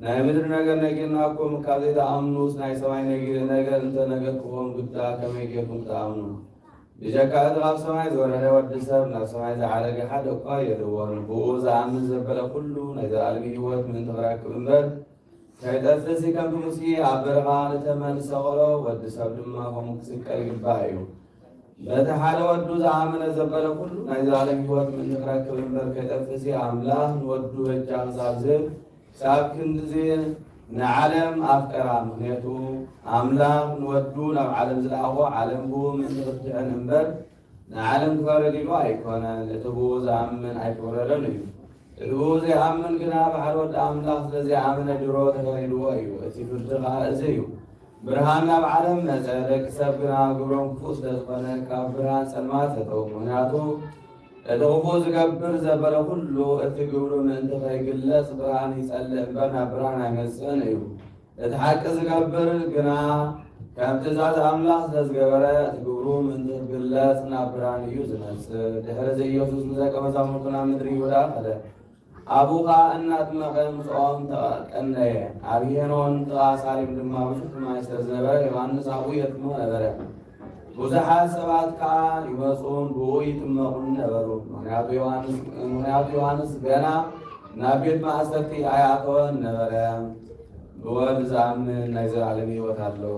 ናይ ምድሪ ነገር ነጊርናኩም ካብ ዘይትኣምኑስ፣ ናይ ሰማይ ነጊ-፣ ነገር እንተ ነገርኩኹም ግዳ ከመይ ጌርኩም ክትኣምኑ? ብጀካ እቲ ካብ ሰማይ ዝወረደ ወዲ ሰብ ናብ ሰማይ ዝዓረገ ሓደ እኳ የልቦን። ብኡ ዝኣምን ዘበለ ኩሉ ናይ ዘለኣለም ህይወት ምእንቲ ክረክብ እምበር ከይጠፍእሲ፣ ከምቲ ሙሴ ኣብ በረኻ ንተመን ዝሰቐሎ፣ ወዲ ሰብ ድማ ከምኡ ክስቀል ይግባእ እዩ። በቲ ሓደ ወዱ ዝኣመነ ዘበለ ኩሉ ናይ ዘለኣለም ህይወት ምእንቲ ክረክብ እምበር ከይጠፍእሲ፣ ኣምላኽ ንወዱ በጃ ክሳብ ዝህብ፣ ክሳብ ክንድዚ ንዓለም ኣፍቀራ። ምኽንያቱ ኣምላኽ ንወዱ ናብ ዓለም ዝለኣኾ፣ ዓለም ብኡ ምእንቲ ክትድሕን እምበር ንዓለም ክፈርድ ኢሉ ኣይኮነን። እቲ ብኡ ዝኣምን ኣይክፍረዶን እዩ። እቲ ብኡ ዘይኣምን ግና ብሓደ ወዲ ኣምላኽ ስለ ዘይኣመነ ድሮ ተፈሪድዎ እዩ። እቲ ፍርዲ ኸኣ እዚ እዩ። ብርሃን ናብ ዓለም መጸ፣ ደቂ ሰብ ግና ግብሮም ክፉእ ስለ ዝኾነ ካብ ብርሃን ጸልማት ፈተዉ። ምኽንያቱ እቲ ክፉእ ዝገብር ዘበለ ኩሉ እቲ ግብሩ ምእንቲ ከይግለጽ ብርሃን ይጸልእ እምበር ናብ ብርሃን ኣይመጽእን እዩ። እቲ ሓቂ ዝገብር ግና ከም ትእዛዝ ኣምላኽ ስለ ዝገበረ እቲ ግብሩ ምእንቲ ክግለጽ ናብ ብርሃን እዩ ዝመጽእ። ድሕሪ እዚ ኢየሱስ ምስ ደቀ መዛሙርቱ ናብ ምድሪ ይሁዳ ከደ። ኣብኡ ኸኣ እናጥመቐ ምስኦም ተቐነየ። ኣብ ሄኖን ጥቓ ሳሌም ድማ ብዙሕ ማይ ስለ ዝነበረ ዮሃንስ ኣብኡ የጥምቕ ነበረ። ብዙሓት ሰባት ከኣ ይመጹን ብኡ ይጥመቑን ነበሩ። ምኽንያቱ ዮሃንስ፣ ምኽንያቱ ዮሃንስ ገና ናብ ቤት ማእሰርቲ ኣይኣተወን ነበረ። ብወልድ ዝኣምን ናይ ዘለኣለም ህይወት ኣለዎ።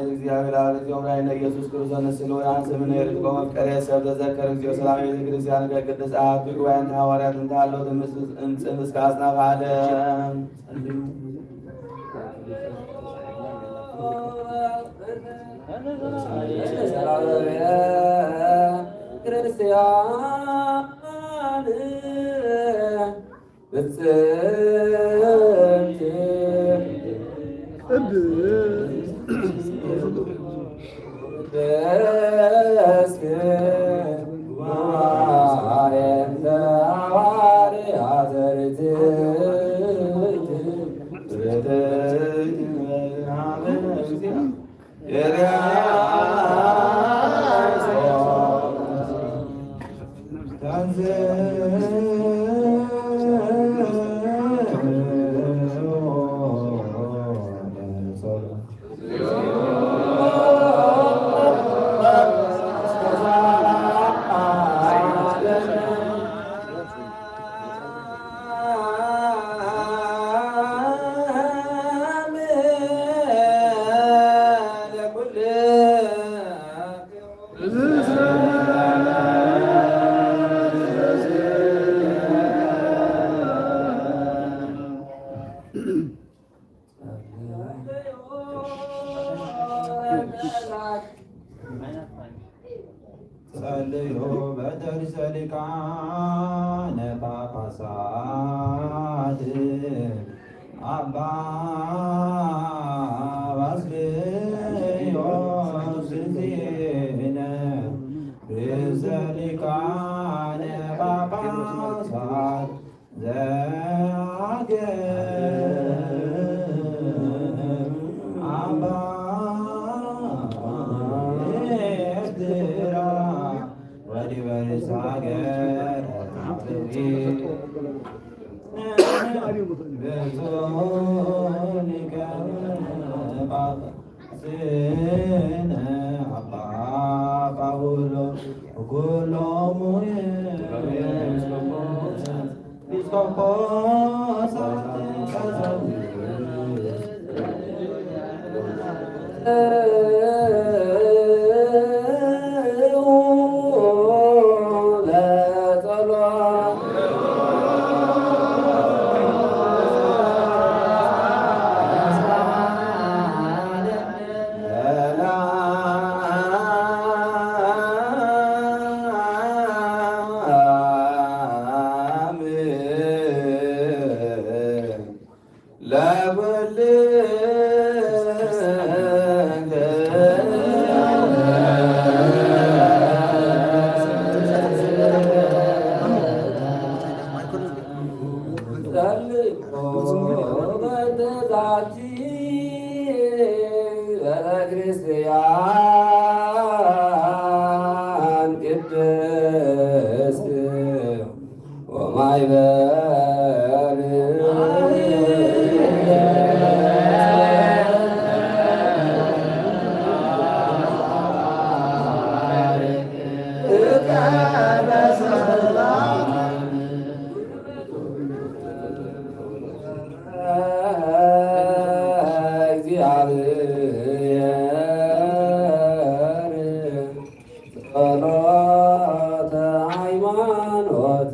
እግዚአብሔር አብ እግዚኦ መድኃኒነ ኢየሱስ ክርስቶስ ንስሉ ወያን ስምን የርድቆ መፍቀሬ ሰብ ተዘከር እግዚኦ ሰላም ቤተ ክርስቲያን ከቅድስ አሐቲ ጉባኤ እንተ ሐዋርያት እንተ ሀለው ትምስ እምጽእ እስከ አጽናፈ ዓለም። ክርስቲያን ብጽዕቲ ቅድስት ጉባኤ እንተ ሐዋርያት ርትዕት በተርሰ ሊቃነ ጳጳሳት አባ ባስልዮስ ዜነ ርእሰ ሊቃነ ጳጳሳት ዘሀገር አባ ኤርትራ ወዲበ ርእሰ ሀገር ብፁዕ ሊቀ ጳጳስ ስነ አባ ጳውሎስ ኩሎሙ ኤጲስቆጶሳት ቀሳውስት ቤተክርስቲያን ቅድስት ወማይበል እግዚአብሔር ጸሎተ ሃይማኖት።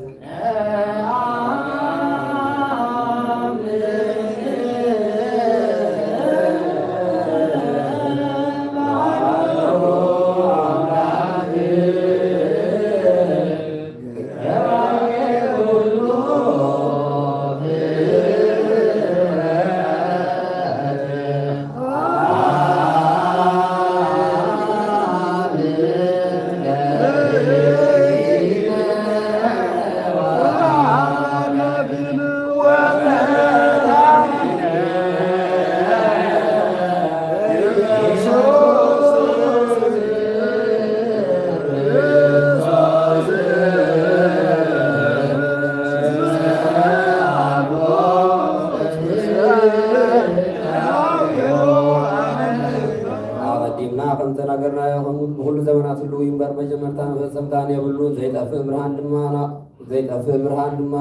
ኣቐዲምና ከም ዝተናገርናዮ፣ ከም ብኹሉ ዘመናት ህልው እዩ እምበር፣ መጀመርታን መፈጸምታን የብሉን። ዘይጠፍእ ብርሃን ድማ ና-፣ ዘይጠፍእ ብርሃን ድማ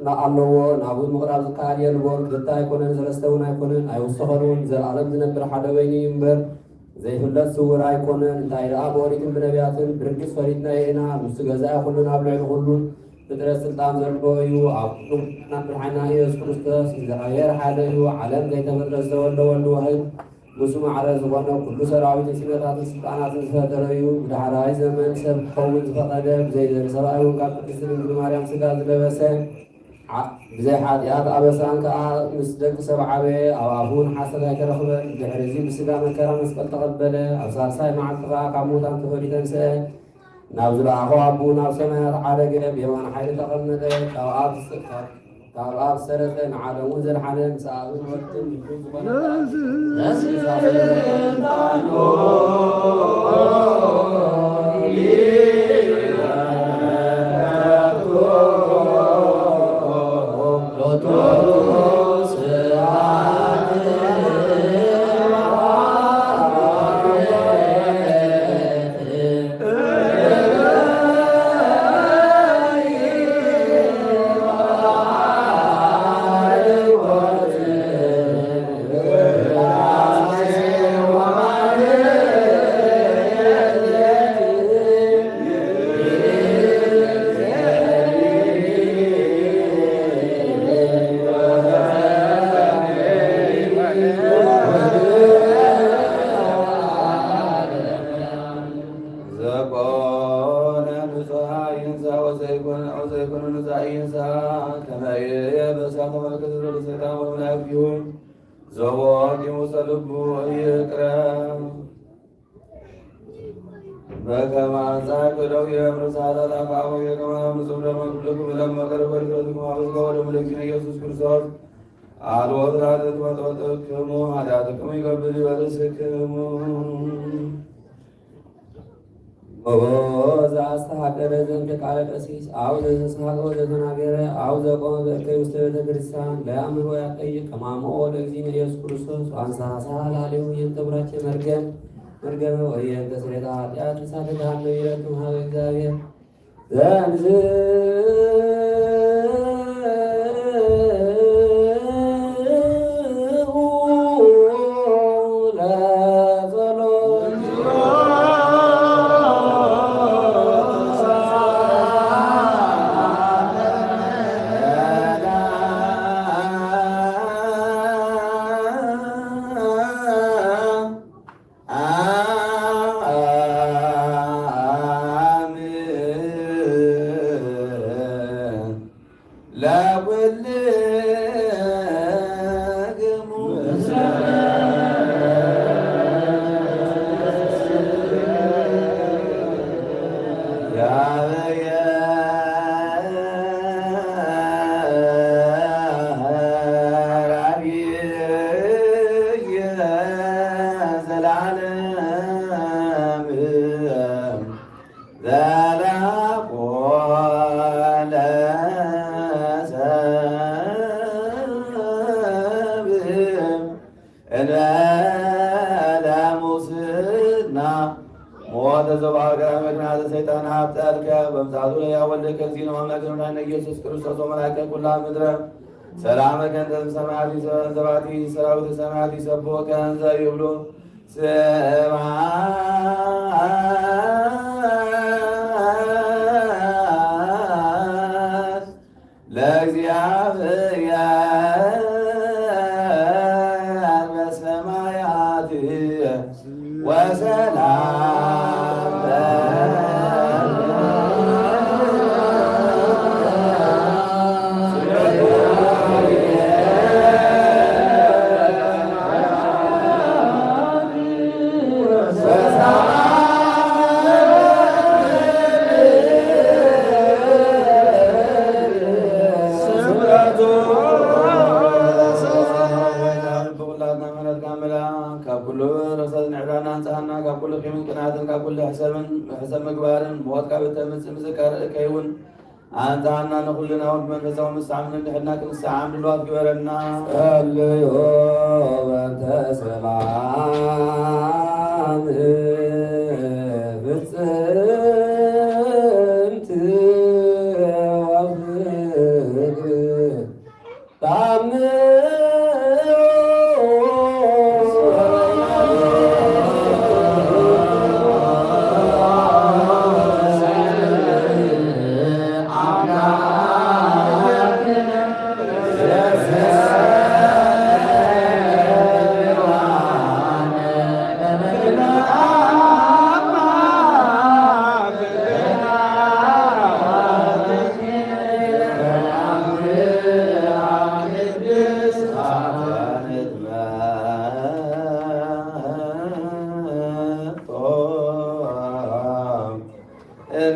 ና-፣ ኣለዎ። ናብኡ ምቕራብ ዝከኣል የልቦን። ክልተ ኣይኮነን፣ ሰለስተ እውን ኣይኮነን፣ ኣይውሰኸን እውን። ንዘለኣለም ዝነብር ሓደ በይኑ እዩ እምበር፣ ዘይፍለጥ ስውር ኣይኮነን። እንታይ ደኣ ብኦሪትን ብነቢያትን ብርግጽ ፈሊጥናዮ ኢና። ንሱ ገዛኢ ኩሉን ኣብ ልዕሊ ኩሉን ፍጥረት ስልጣን ዘለዎ እዩ። ኣብ ኩሉ መድሓኒና ኢየሱስ ክርስቶስ እግዚኣብሔር ሓደ እዩ። ዓለም ከይተፈጥረ ዝተወልደ ወልድ ዋህድ ምስኡ ማዕረ ዝኾነ ኩሉ ሰራዊትን ሲኖታትን ስልጣናትን ዝፈጠረ እዩ። ብዳሕራይ ዘመን ሰብ ክኸውን ዝፈቐደ ብዘይ ዘርኢ ሰብኣይ እውን ካብ ቅድስቲ ድንግል ማርያም ስጋ ዝለበሰ ዓ-፣ ብዘይ ሓጢኣት ኣበሳን ከኣ ምስ ደቂ ሰብ ዓበየ። ኣብ ኣፉ እውን ሓሰት ኣይተረኽበን። ድሕሪ እዚ ብስጋ መከራ መስቀል ተቐበለ። ኣብ ሳልሳይ መዓልቲ ከኣ ካብ ሙታን ተፈልዩ ተንስአ። ናብ ዝለኣኾ ኣቦኡ ናብ ሰማያት ዓረገ፣ ብየማን ሓይሊ ተቐመጠ። ካብ ኣብ፣ ካብ ኣብ ዝሰረጸ ንዓለም እውን ዘድሓነ ምስ ኣብን ወልድን ምሉእ ዝኾነ በከመ አንሳእኩ እደዊየ እምርሳተ ለአፋወየ ከማሁ ንጹሕ ደመ ኩልክሙ ለመ ቀርበ ሊቶትክሙ አበዝከ ወደሙ ለእግዚእነ ኢየሱስ ክርስቶስ አልቦ ትራደት መጠወጠክሙ ኃጢአትክሙ ይገብር ይበልስክሙ። ወቦ ዘአስተሐቀረ ዘንተ ቃለ ቀሲስ አው ዘተስሐቀ ወዘተናገረ አው ዘቆመ በእከይ ውስተ ቤተ ክርስቲያን ለያምን ወያጠይቅ ከማሞ ወደ እግዚእነ ኢየሱስ ክርስቶስ አንሳሳ ላሌሁ የንተ ብራቼ መርገም መርገመ ወየንተ ስሬታ ኃጢአት እሳተ ገሃነም ይረክም ሀበ እግዚአብሔር። ዘንዝኡ ለጸሎት። አሜን። ለኩልክሙ ያበየ ራብየ ዘላለም ዘላቆ ለሰብእ እንበለ ሙስና ሞተ ዘባገረ ምክንያተ ሰይጣን ሀብጠልከ በምጻቱ ለያወልድከ እግዚእነ አምላክነ መድኃኒነ ኢየሱስ ክርስቶስ ወመላእከ ኩላ ምድረ ሰላመ ከንተ ሰማያት ዘባቲ ሰራዊት ሰማያት ይሰብሑከ እንዘ ይብሉ ስብሐት ለእግዚአብሔር በሰማያት ወሰላም ብኹላትና ምሕረትካ ምልኣ፣ ካብ ኩሉ ርኽሰት ንዕዳና ኣንጽሃና፣ ካብ ኩሉ ቂምን ቅንኣትን፣ ካብ ኩሉ ሕሰምን ሕሰም ምግባርን፣ ሞት ካብ እተምጽእ ምዝካር እከይ እውን ኣንጽሃና፣ ንኹልና እውን መንፈሳዊ ምሳዕምን ድሕና ክንሰዓም ድልዋት ግበረና። ጸልዩ በእንተ ሰላም ፍጽምት ወፍቅር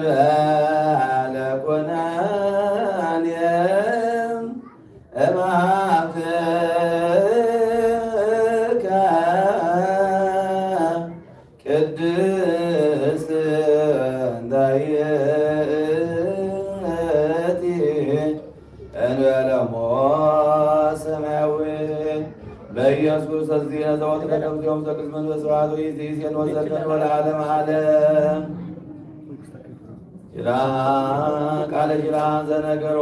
እንበለ ኩነኔ እምአፍከ ቅድስት እንተ ይእቲ እንበለ ሞት ሰማያዊ በኢየሱስ ክርስቶስ ዚነ ዘወትረ ከምዚኦም ዘቅድስ መንፈስ ስብሐት ወይእዜሰ ወዘልፈን ወለዓለመ ዓለም። ኪዳን ቃለ ኪዳን ዘነገሮ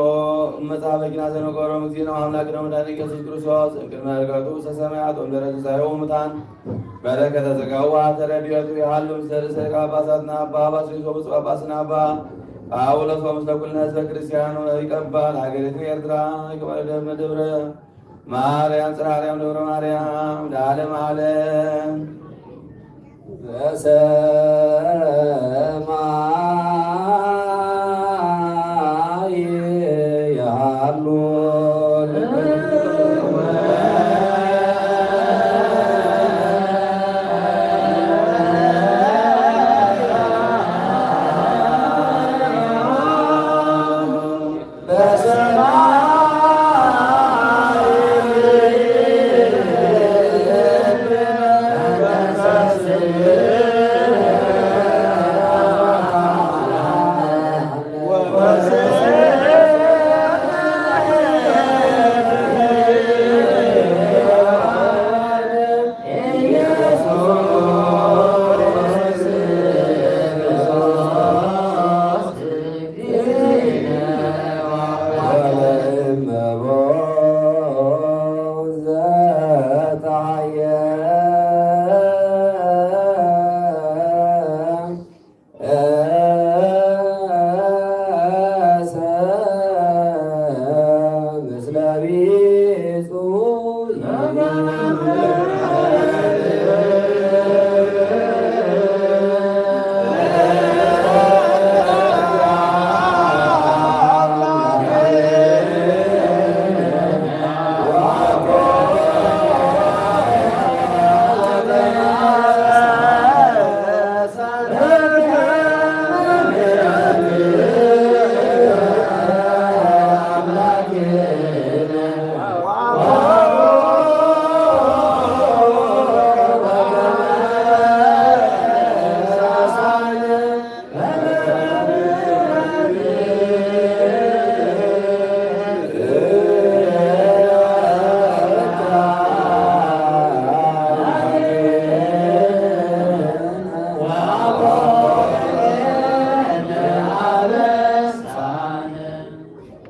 መጽሐፈ ኪዳን ዘነገሮ እግዚእነ አምላክነ መድኃኒነ ኢየሱስ ክርስቶስ እምቅድመ ዕርገቱ ውስተ ሰማያት ወእምድኅረ ትንሣኤሁ እሙታን በረከተ ሥጋሁ ወሀብተ ረድኤቱ ይሃሉ ምስለ ርእሰ ሊቃነ ጳጳሳትና አባ ባስልዮስ ወብፁዕ ጳጳስና አባ ጳውሎስ ወምስለ ኩልነ ህዝበ ክርስቲያን ወሊቀ ጳጳሳት ሀገሪቱ ኤርትራ ይክበር ደብረ ማርያም ጽርሐ አርያም ደብረ ማርያም ለዓለመ ዓለም። በሰማይ ያሉ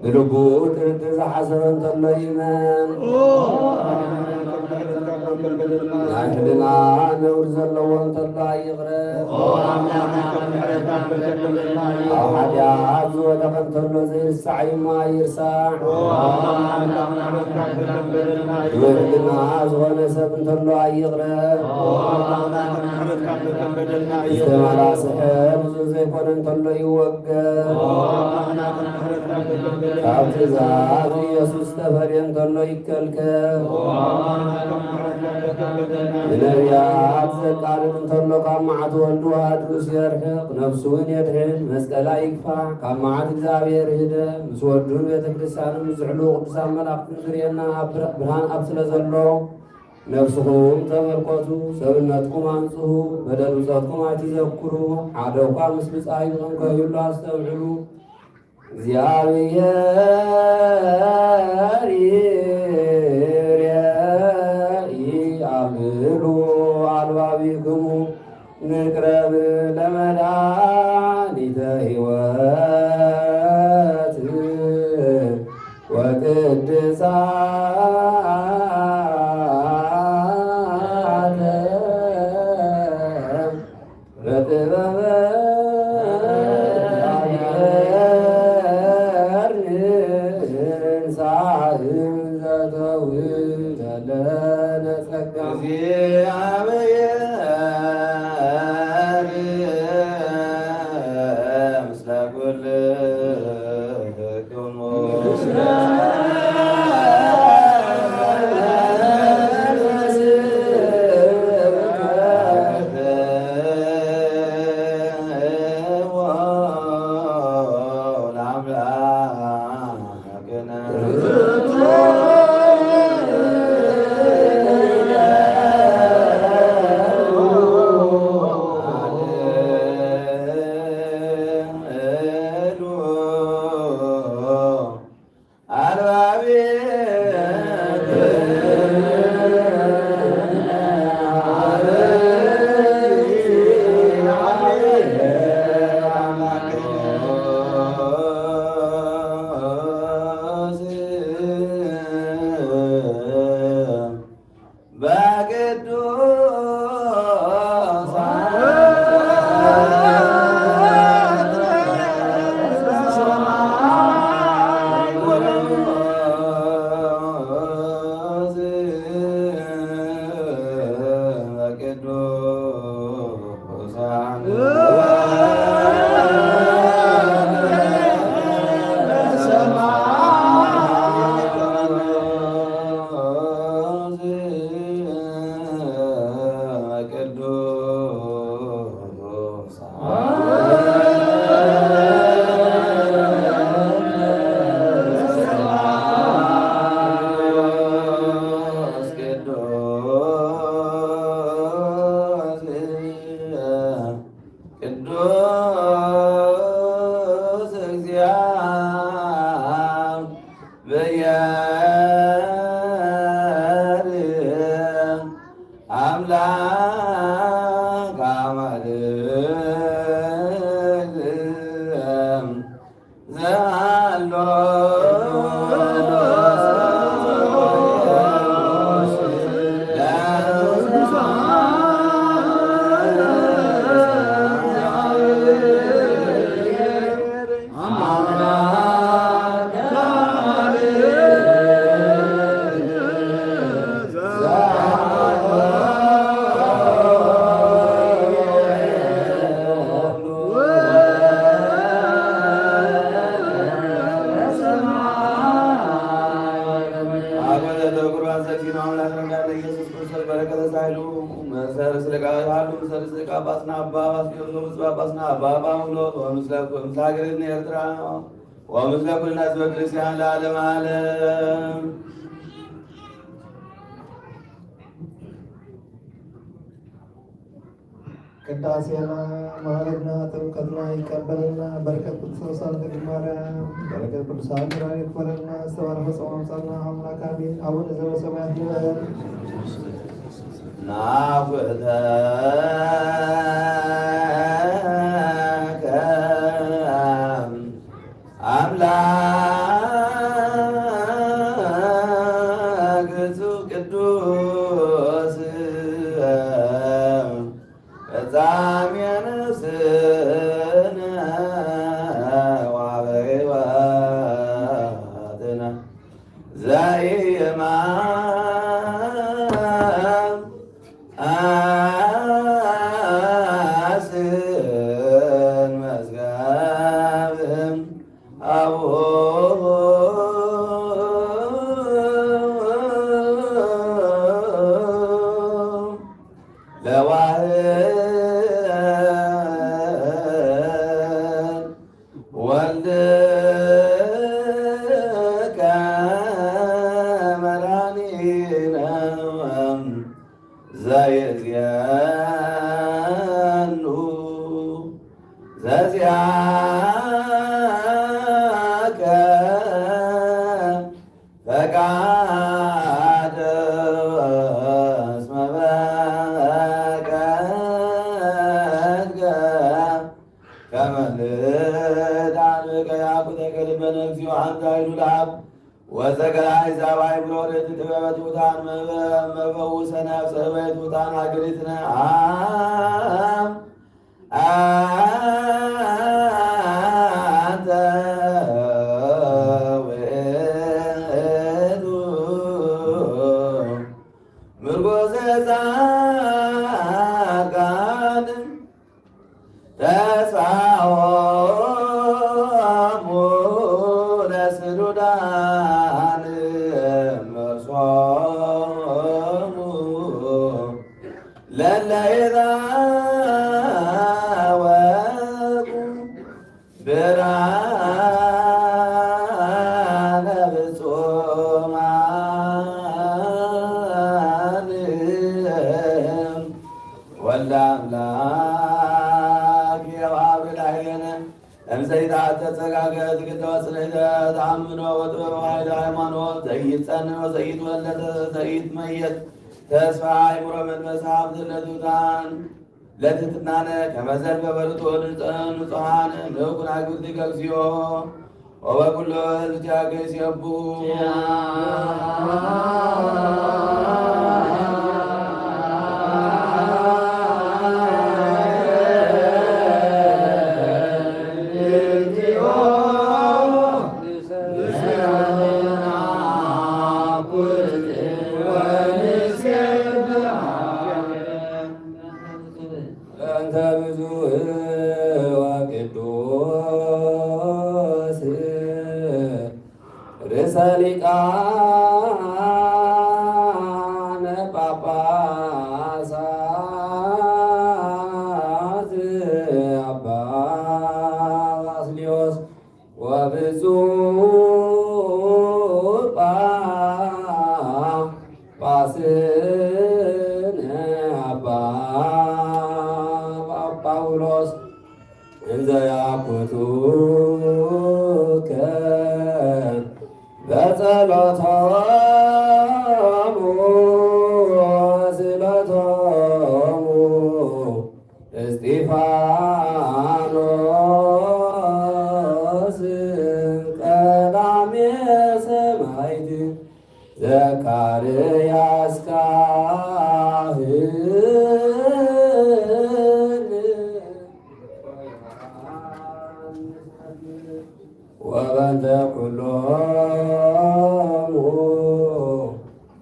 ብልቡ ጥርጥር ዝሓሰበ እንተሎ ይመን። ናይ ሕልና ነውር ዘለዎ እንተሎ ኣይቕረ። ኣብ ሓጢኣት ዝወደቐ እንተሎ ዘይርሳዕ እዩ እሞ ኣይርሳዕ። ብሕልና ዝኾነ ሰብ እንተሎ ኣይቕረ። ዝተመላስሐ ብዙሕ ዘይኮነ እንተሎ ይወገድ። ካብ ትእዛዝ ኢየሱስ ዝተፈልየ እንተሎ ይከልከል። ንነቢያት ዘቃልል እንተሎ ካብ መዓት ወልድ ዋህድ ርእሱ የርሕቕ፣ ነፍሱ እውን የድሕን። መስቀላ ይግፋዕ፣ ካብ መዓት እግዚኣብሔር ይህደ። ምስ ወዱን ቤተ ክርስቲያንን ምስ ዝሕልዉ ቅዱሳን መላእኽትን ዝርእየና ኣብ ብር-፣ ብርሃን ኣብ ስለ ዘሎ፣ ነፍስኹም ተመልከቱ፣ ሰብነትኩም ኣንጽሁ፣ በደል ብጾትኩም ኣይትዘክሩ። ሓደ እኳ ምስ ብጻዩ እንከይህሉ ኣስተውዕሉ። እግዚኣብሔር ይሬኢ። አብሉ አልባቢክሙ ንቅረብ ለመድኃኒተ ሕይወት ወቅድሳተ በጥበበ እግዚአብሔር ንንሳእ ዘተውህበ ለነ ጸጋ። እግዚአብሔር ምስለ ኩልክሙ። ሊቀ ጳጳስና አባ ባስልዮስ ወብፁዕ ጳጳስና አባ ጳውሎስ ወምስለ ኩ-፣ ምስለ ሀገርነ ኤርትራ ወምስለ ኩልነ ህዝበ ክርስቲያን ለዓለመ ዓለም። ቅዳሴና ማዕረግና ጥምቀትና ይቀበለልና። በረከት ቅዱስ ቅዱሳን ድንግል ማርያም፣ በረከት ቅዱሳን ኪዳን ይክፈለልና። ዝተባረከ ጾም አምጻልና አምላክ አሜን። አቡነ ዘበሰማያት ንበል። ናኩተከ አምላክ እጹብ ቅዱስ ፍጻሜ ነፍስነ ወአበ ሕይወትነ ዘኢየማን አስን መዝገብም አቡሁ ለዋህድ ወልድከ መድኃኒነ ዘየዝየኑ ዘዚአከ ፈቃደ እስመ በቀልከ ከመ ልዳን በቀ ያኩተከ ልበነ እግዚኦ አንተ ኃይሉ ለአብ ወዘገላ አሕዛብ አይምሮ ርት ጥበበ ትሑታን መበ-፣ መፈውሰ ነፍሰ በትሑታን አገሪትነ አብ አንተ ውእቱ ምርኮሰ ጻድቃን ተስፋሆሙ ለስሉዳን መርሶሙ ለለ ይትሐወቁ ብርሃነ ፍጹማን ወልደ አምላክ የውሃብ ላዕሌነ እምዘይትአተ ጸጋከ ዝግደ ወጽንዕተ ተአምኖ ወጥበብ ኃይለ ሃይማኖት ዘይትጸንን ወዘይትወለድ ዘይትመየጥ ተስፋ አእምሮ መንፈስ ሀብት ለትሑታን ለትሕትናነ ከመ ዘንበበ ርቱዕ ንጹ-፣ ንጹሓን ንኩን አግብርቲከ እግዚኦ ወበኩሉ ህዝብ ጃገ ይሴቡ። እንተ ብዙሕ ወቅዱስ ርእሰ ሊቃነ ጳጳሳት አባ ባስልዮስ ወብፁዕ ጳጳስነ አባ ጳውሎስ እንዘ ያኩቱከ በጸሎቶሙ ወስእለቶሙ እስጢፋኖስ ቀዳሜ ሰማዕት ዘካርያስ ካህን ወበንተ ኩሎሙ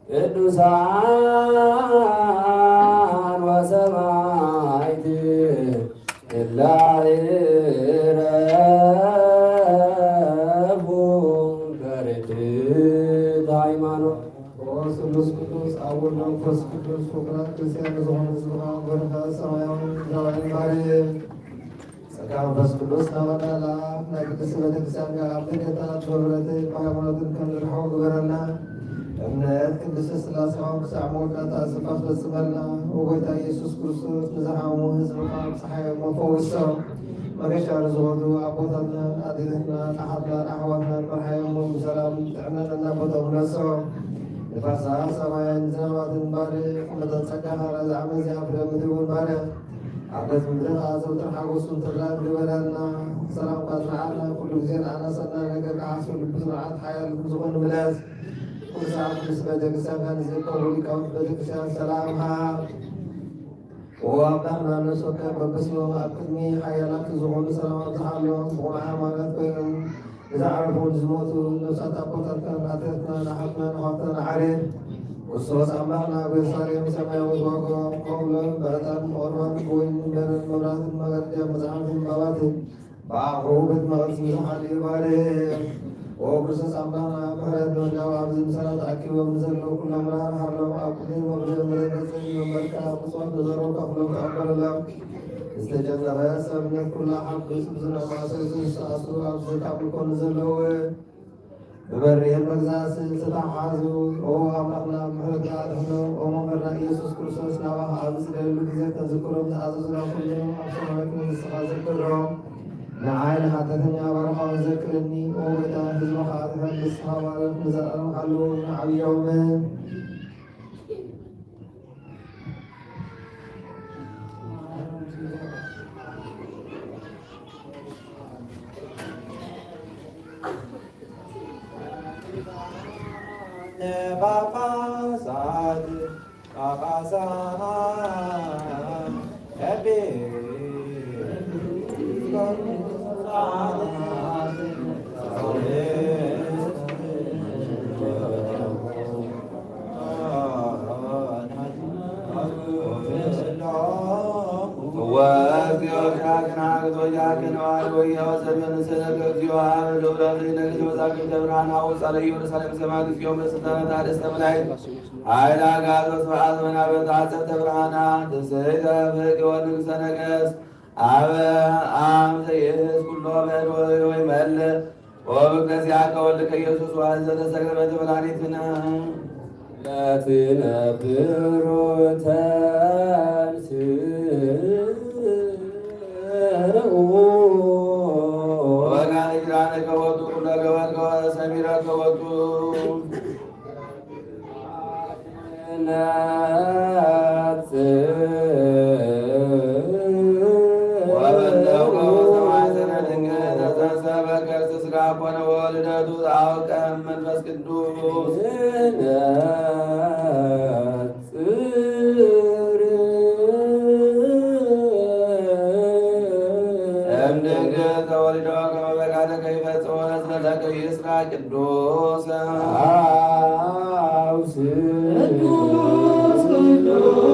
ቅዱሳን ወሰማዕት እለ ይረፉ በርትዕት ሃይማኖት። ኦ ስሉስ ቅዱስ አብ ወልድ መንፈስ ቅዱስ ፍቁራት ክርስቲያን ዝኾኑ ህዝብኻ በርኸ ሰማያዊ ጸጋ መንፈስ ቅዱስ ናባና ለኣብ ናይ ቅድስቲ ቤተክርስትያን ጋር ኣብ ደገታት በብረትን ብሃይማኖትን ከም ንርሕቕ ግበረና። እምነት ቅድስቲ ስላሴ ክሳዕ መወዳእታ ስፋ ፈጽመልና። ወጎይታ ኢየሱስ ክርስቶስ ንዝሓሙ ህዝብኻ ብፀሓይ እሞ ፈውሶም። መገሻ ንዝኸዱ ኣቦታትናን ኣዴታትናን ኣሓትናን ኣሕዋትናን መርሓዮም ብሰላም ጥዕናን እናቦቶም ነሶም። ንፋሳ ሰማይን ዝናባትን ባርኽ፣ መጠን ጸጋኻ ነዛ ዓመት እዚኣ ፍረ ምድሪ እውን ባርኽ። ኣብ ገጽ ምድሪ ከኣ ዘውትር ሓጎስን ተድላን ግበረልና። ሰላምካ ዝነዓቕና ኩሉ ግዜ ንኣናሰና ነገር ክሓስብ ልቡ ዝነዓት ሓያል ዝኾን ምለስ። ኩሉ ሰዓት ምስ ቤተክርስትያንካ ንዝእከቡ ሊቃውንቲ ቤተክርስትያን ሰላም ሃብ። ወኣምላኽና ነፍስ ወከፍ በብስሞም ኣብ ቅድሚ ሓያላት ዝኾኑ ሰላም ኣብዝሓሎም። ብቑኑዕ ሃይማኖት ኮይኖም ንዝዓረፉ ንዝሞቱ ነፍሳት ኣቦታትናን ኣዴታትናን ኣሓትናን ኣሕዋትናን ኣዕርፍ። ክርስቶስ ኣምላኽና ኣብ ኢየሩሳሌም ሰማያዊት ዋጋኦም ክኸፍሎም ብዕጣን ብቑርባን ብወይንን በረድ መብራህትን መጋረጃ መጽሓፍትን ባባትን ብኣቕሑ ቤት መቕደስ ብዙሓት እዩ ባርኽ። ኦ ክርስቶስ ኣምላኽና፣ ምሕረት ምልጃው ኣብዚ ምሳና ተኣኪቦም ንዘለዉ ኩሎም ራህራሃሎም፣ ኣብ ኩሉ መቕደም መደገጽን መንበርካ ብጾት ንዘረቡ ከፍሎም ተቐበለሎም። ዝተጨነቐ ሰብነት ኩላ ሓጉስ፣ ብዙሕ ማእሰርቲ ዝተኣስሩ ኣብዚ ካብ ልኮ ንዘለዉ ብበሪኽ መግዛእቲ ዝተታሕዙ፣ ኦ ኣምላኽና፣ ምሕረትካ ኣድሕኖም። ኦ መምህርና ኢየሱስ ክርስቶስ፣ ናባኻ ኣብ ዝደለሉ ግዜ ከንዝክሮም ዝኣዘዙና ኩሎም ኣብ ሰማያዊት መንግስትኻ ዘክሮም። ንዓይ ንሓጢኣተኛ ባርኻ ዘክረኒ። ኦ ጎይታ፣ ህዝብኻ ኣድሕን፣ ንስኻ ባርኽ፣ ንዘለኣለም ሓልዎም፣ ንዓብዮምን። ጳጳሳት፣ ጳጳሳት፣ ኃይለ አጋዞ ስብሐት መናብርት ዐፀብተ ብርሃናት ትስሕተ ፍግ ወንግሥተ ነገሥት አበ አም ዘይእዝ ኩሎ በድ ወይመልእ ወበእግዚአከ ወልድከ ኢየሱስ ዋህድ ዘተሰቅለ በእንተ መድኃኒትነ። ለትነብሩ ተንሥኡ። ወበጋለ ኪዳነከ ወቱ ኩሎ ገበርከ ወሰሚረከ ወቱ። ወበእንተ ውእቱ ውስተ ማሕፀነ ድንግል ተጸንሰ በከርስ ሥጋ ኮነ ወልደቱ ዘአውቀ መንፈስ ቅዱስ። እምድንግል ተወልዶ ከመ በቃለ ከይፈጽሞ ለስመለከ ይስራ ቅዱስ። ቅዱስ ቅዱስ ቅዱስ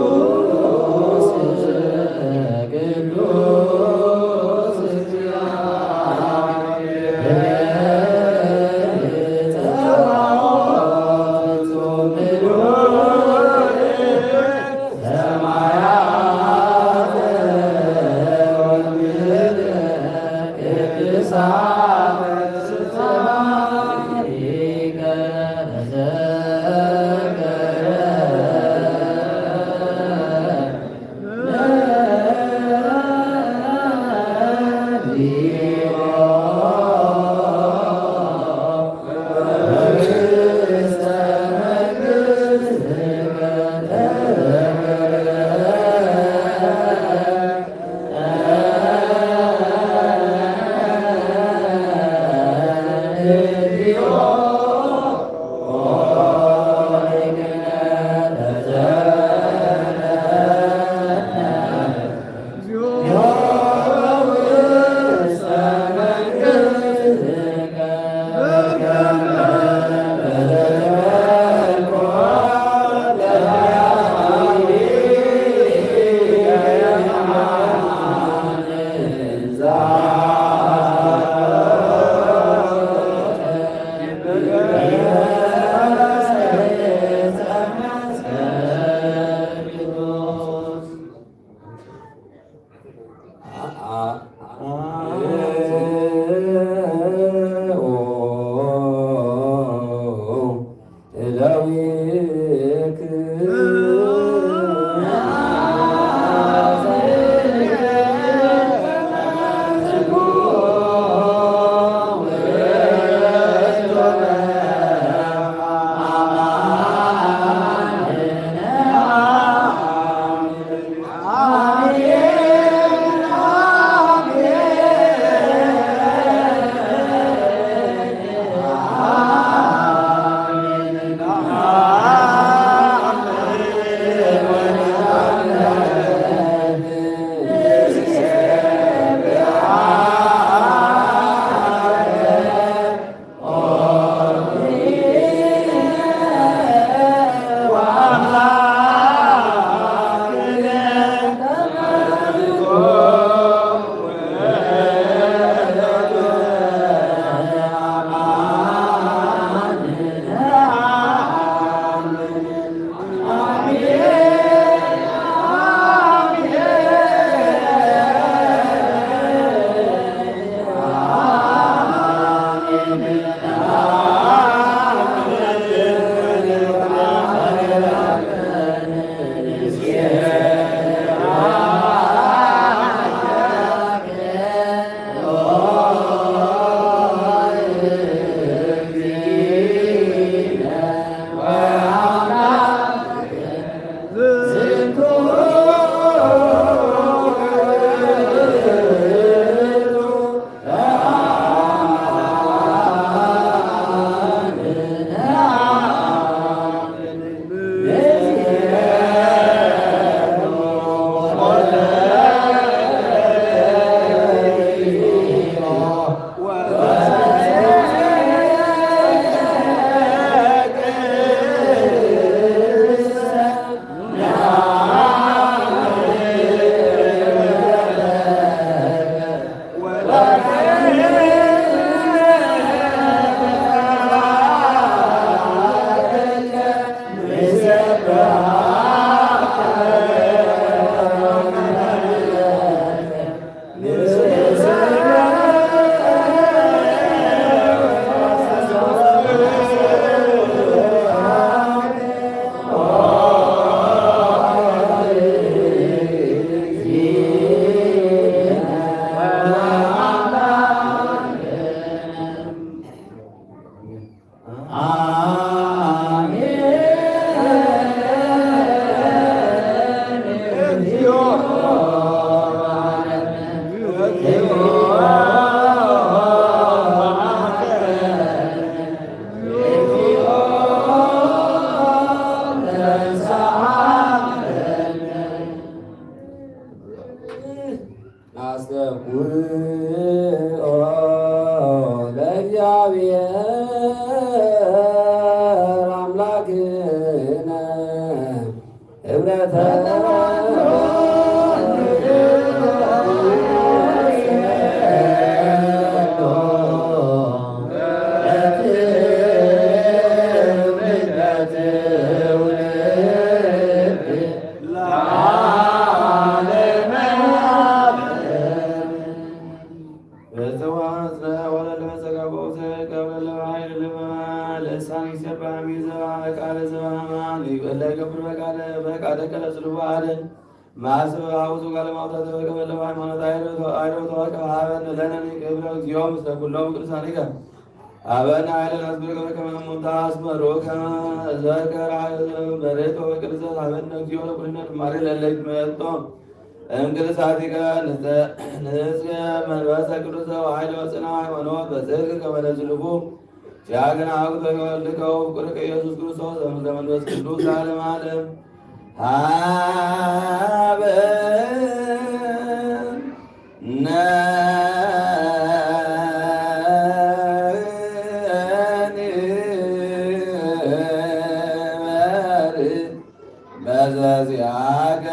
አስተብኩኦ ለእግዚአብሔር አምላክነ ህብረተ ለዓለመ ዓለም። በጽዋ አጽረ ወለለ ጸጋቦ ዘቀብረ ለባሕር ለማ ለሳን ይሰባ ሚዘባ ቃለ ዘባማ ይበለ ገብር በቃለ በቃለ ቀለ ጽልዋ አደ ማሰብ አውዙ ቃለ ማውጣት በቀበለ ሃይማኖት አይሮ አይሮ ተዋቀ ሀበን ለነኒ ክብረ እግዚኦ ምስለ ኩሎም ቅዱሳኒከ አበነ ኃይለ ናስብር ከመ ከመ እሙንታ አስመሩ ከመ ዘከራ በሬቶ በቅድሰት ሀበነ እግዚኦ ለኩልነ ማሪ ለለይት መጥቶ እምቅድሳቲከ ንጽ-፣ ንጽ መንፈሰ ቅዱስ ወኃይል ወጽና ሃይማኖት በጽድቅ ከመ ለዝልፉ ጃግና አግቶ የወልድከ ወፍቁርከ ኢየሱስ ክርስቶስ ዘምስለ መንፈስ ቅዱስ ለዓለመ ዓለም። ሀበነ በዘዚአከ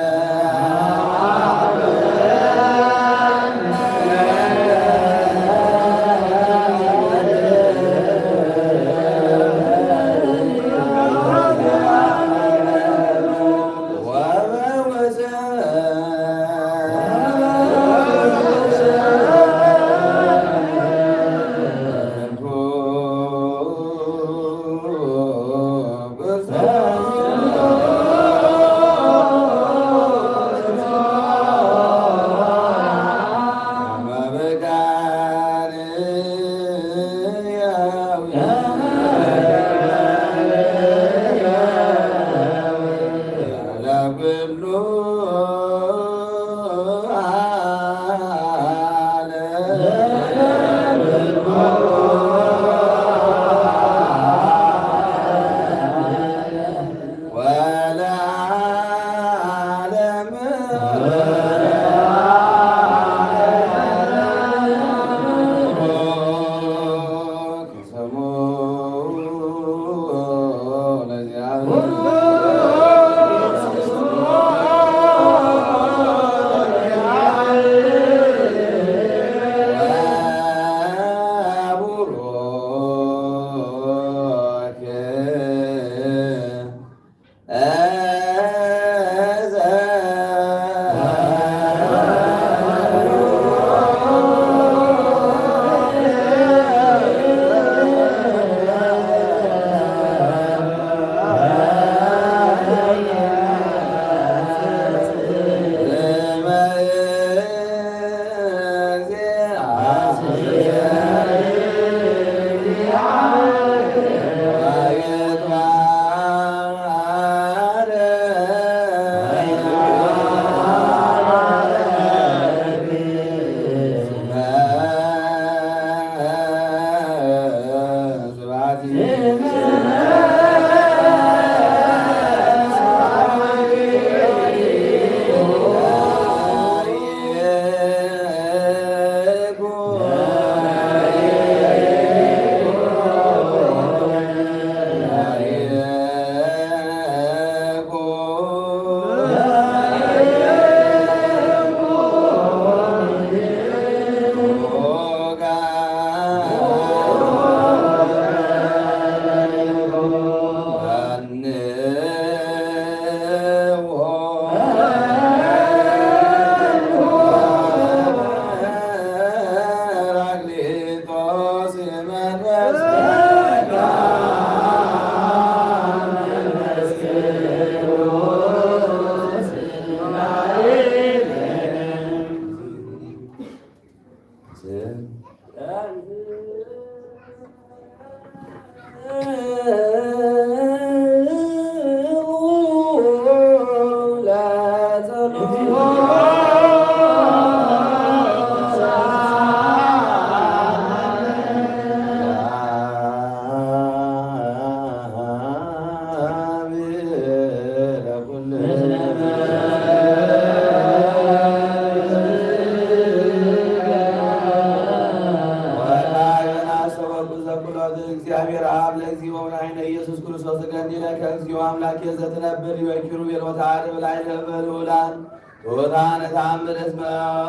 ዘትነብር ወኪሩቤል ወተዓርብ ላዕለ እበ ልዑላን ትሑታን ተአምር እስመ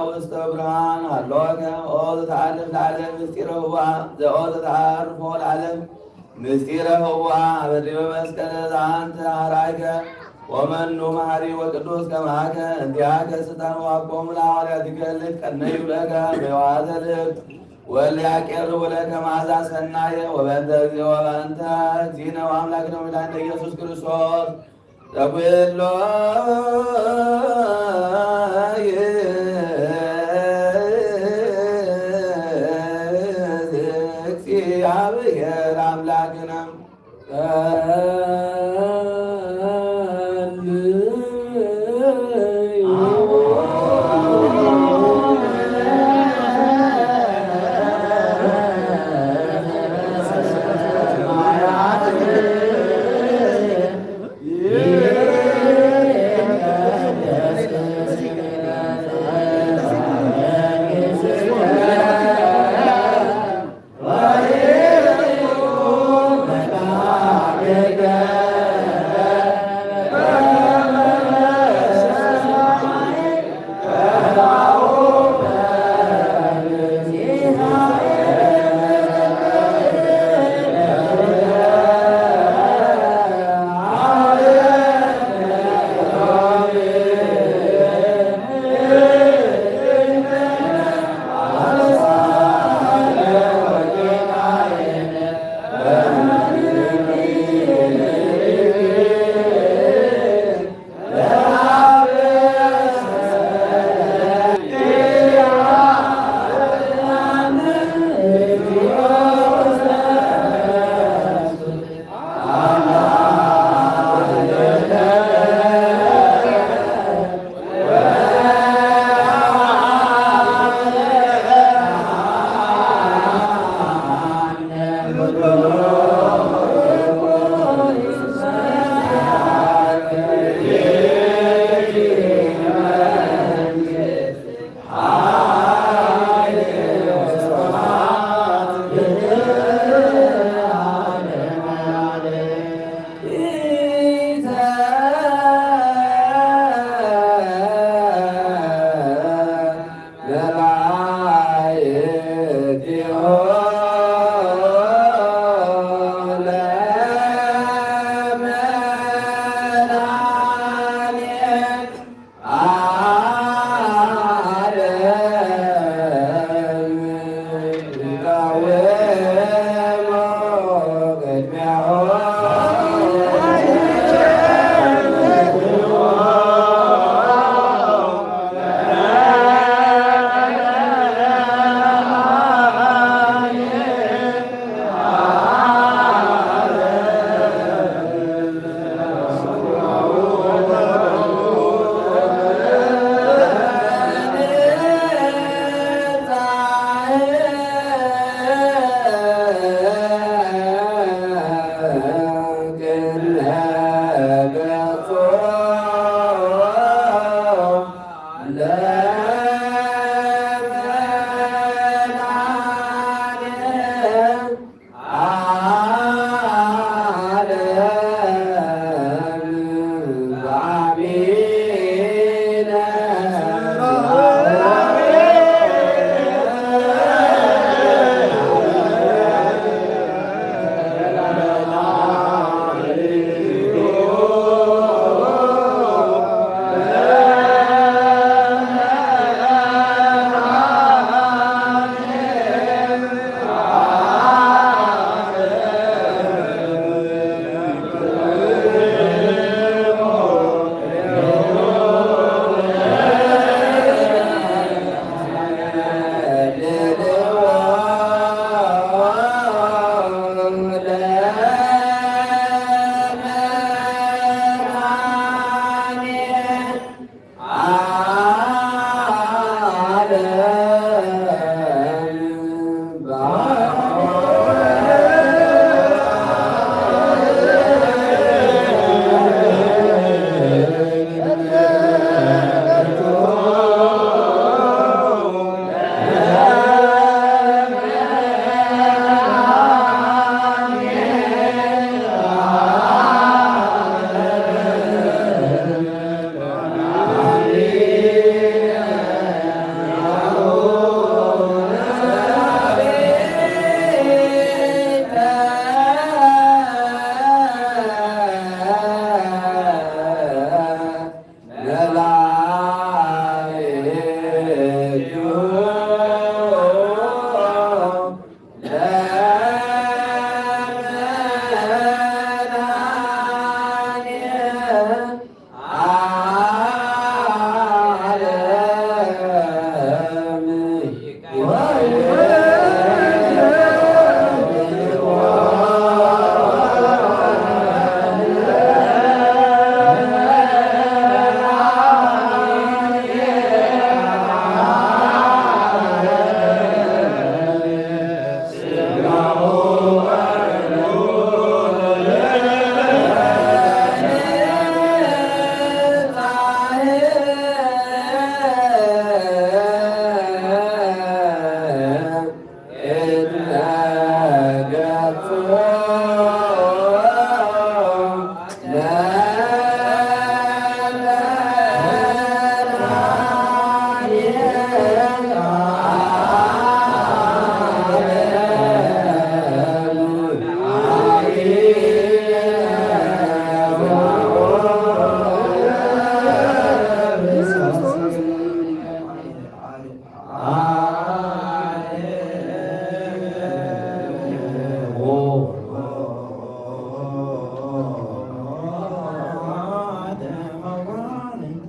ውስተ ብርሃን ሃሎከ። ኦ ዘተአልፍ ለዓለም ምስጢረ ህዋ ዘኦ ዘተአርፎ ለዓለም ምስጢረ ህዋ በዲበ መስቀል ዘአንተ ሐራይከ። ወመኑ መሐሪ ወቅዱስ ከማከ እንቲአከ ስልጣን ወሀቦሙ ለሐዋርያትከ እለ ይትቀነዩ ለከ በየዋዘ ልብ ወእለ ያቄርቡ ለከ መዓዛ ሰናየ። ወበእንተ እግዚኦ ወበእንተ እግዚእነ ወአምላክነ ወመድኃኒነ ኢየሱስ ክርስቶስ ተኩሎ እግዚአብሔር አምላክነ።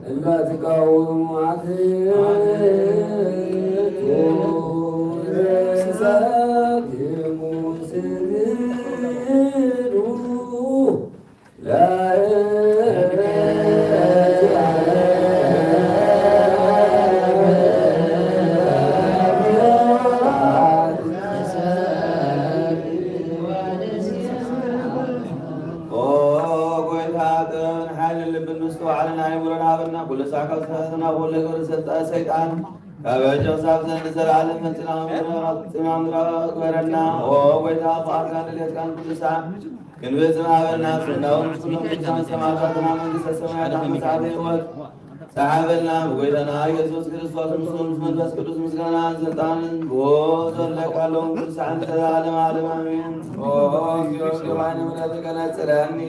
እላ ተቃውሙ ኦ ጎይታ፣ ጥበብን ሓይልን ልብን ምስትውዓልን ኣይምሮን ሃበና። ኩሉ ሳዕ ካብ ዝፈተና ኩሉ ግብሪ ሰይጣን ካብ ሕጂ ክሳብ ዘን ንዘለዓለም ፈጺምና ምድራዊ ግበረና። ኦ ጎይታ፣ ፍቓድካን ድሌትካን ኩሉ ሳዕ ክንፍጽም ሃበና። ፍናውን ምስ ኩሎም ቅዱሳን ሰማዕታትና መንግስተ ሰማያት መጽሓፈ ህይወት ጸሓፈልና። ብጎይታና ኢየሱስ ክርስቶስ ምስኡ ምስ መንፈስ ቅዱስ ምስጋናን ስልጣንን ብኡ ዘለካ ኣለዉ ኩሉ ሳዕ ንዘለዓለም ዓለም ኣሜን። ኦ እግዚኦ፣ ግባይ ንምሕረትከ ነጽረኒ።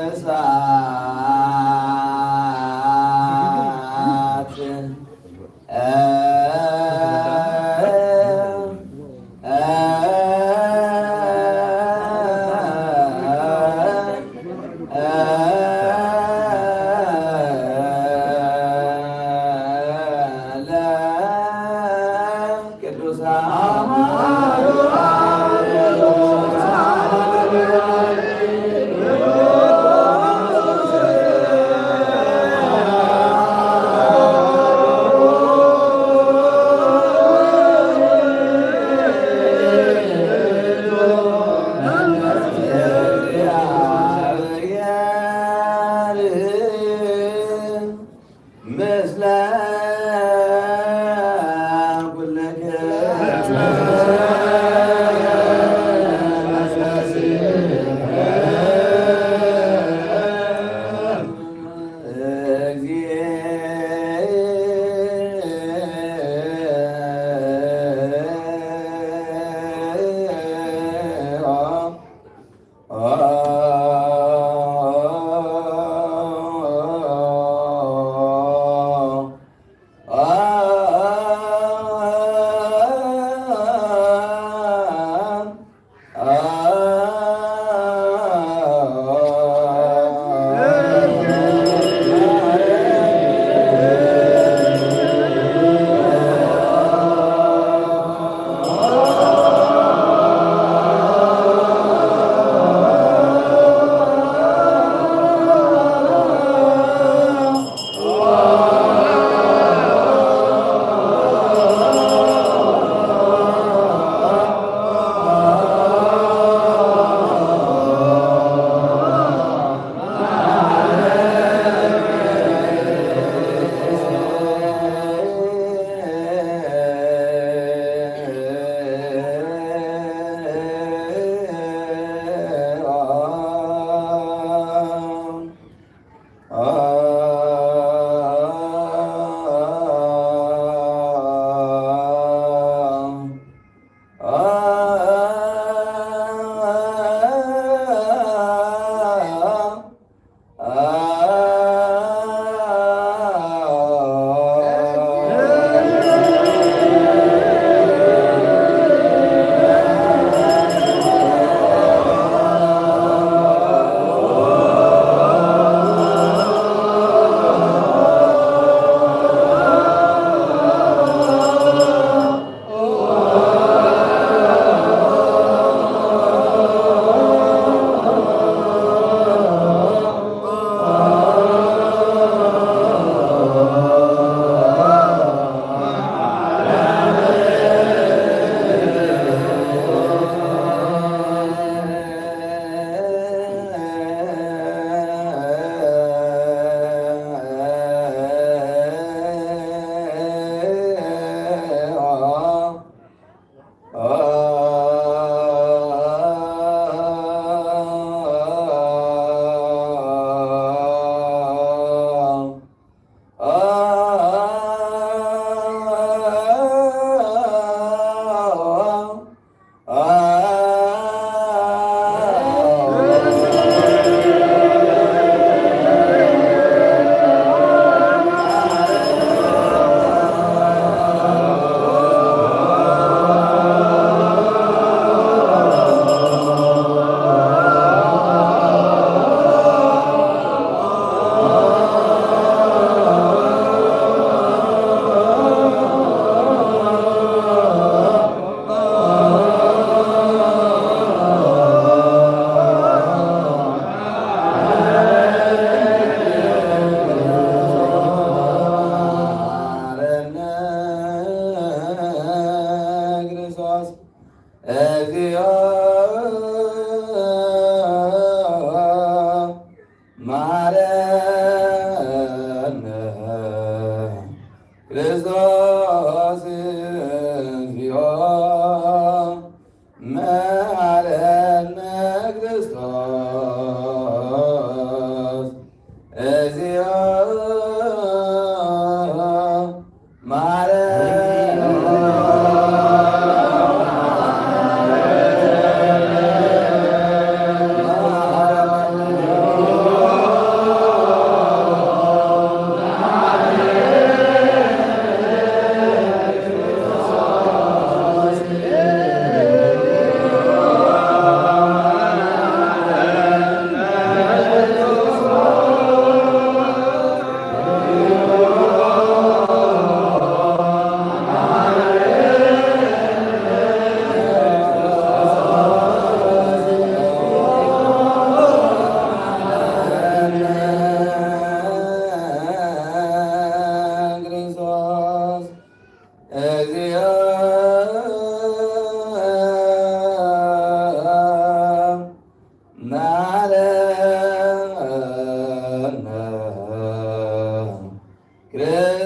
ቅድሳት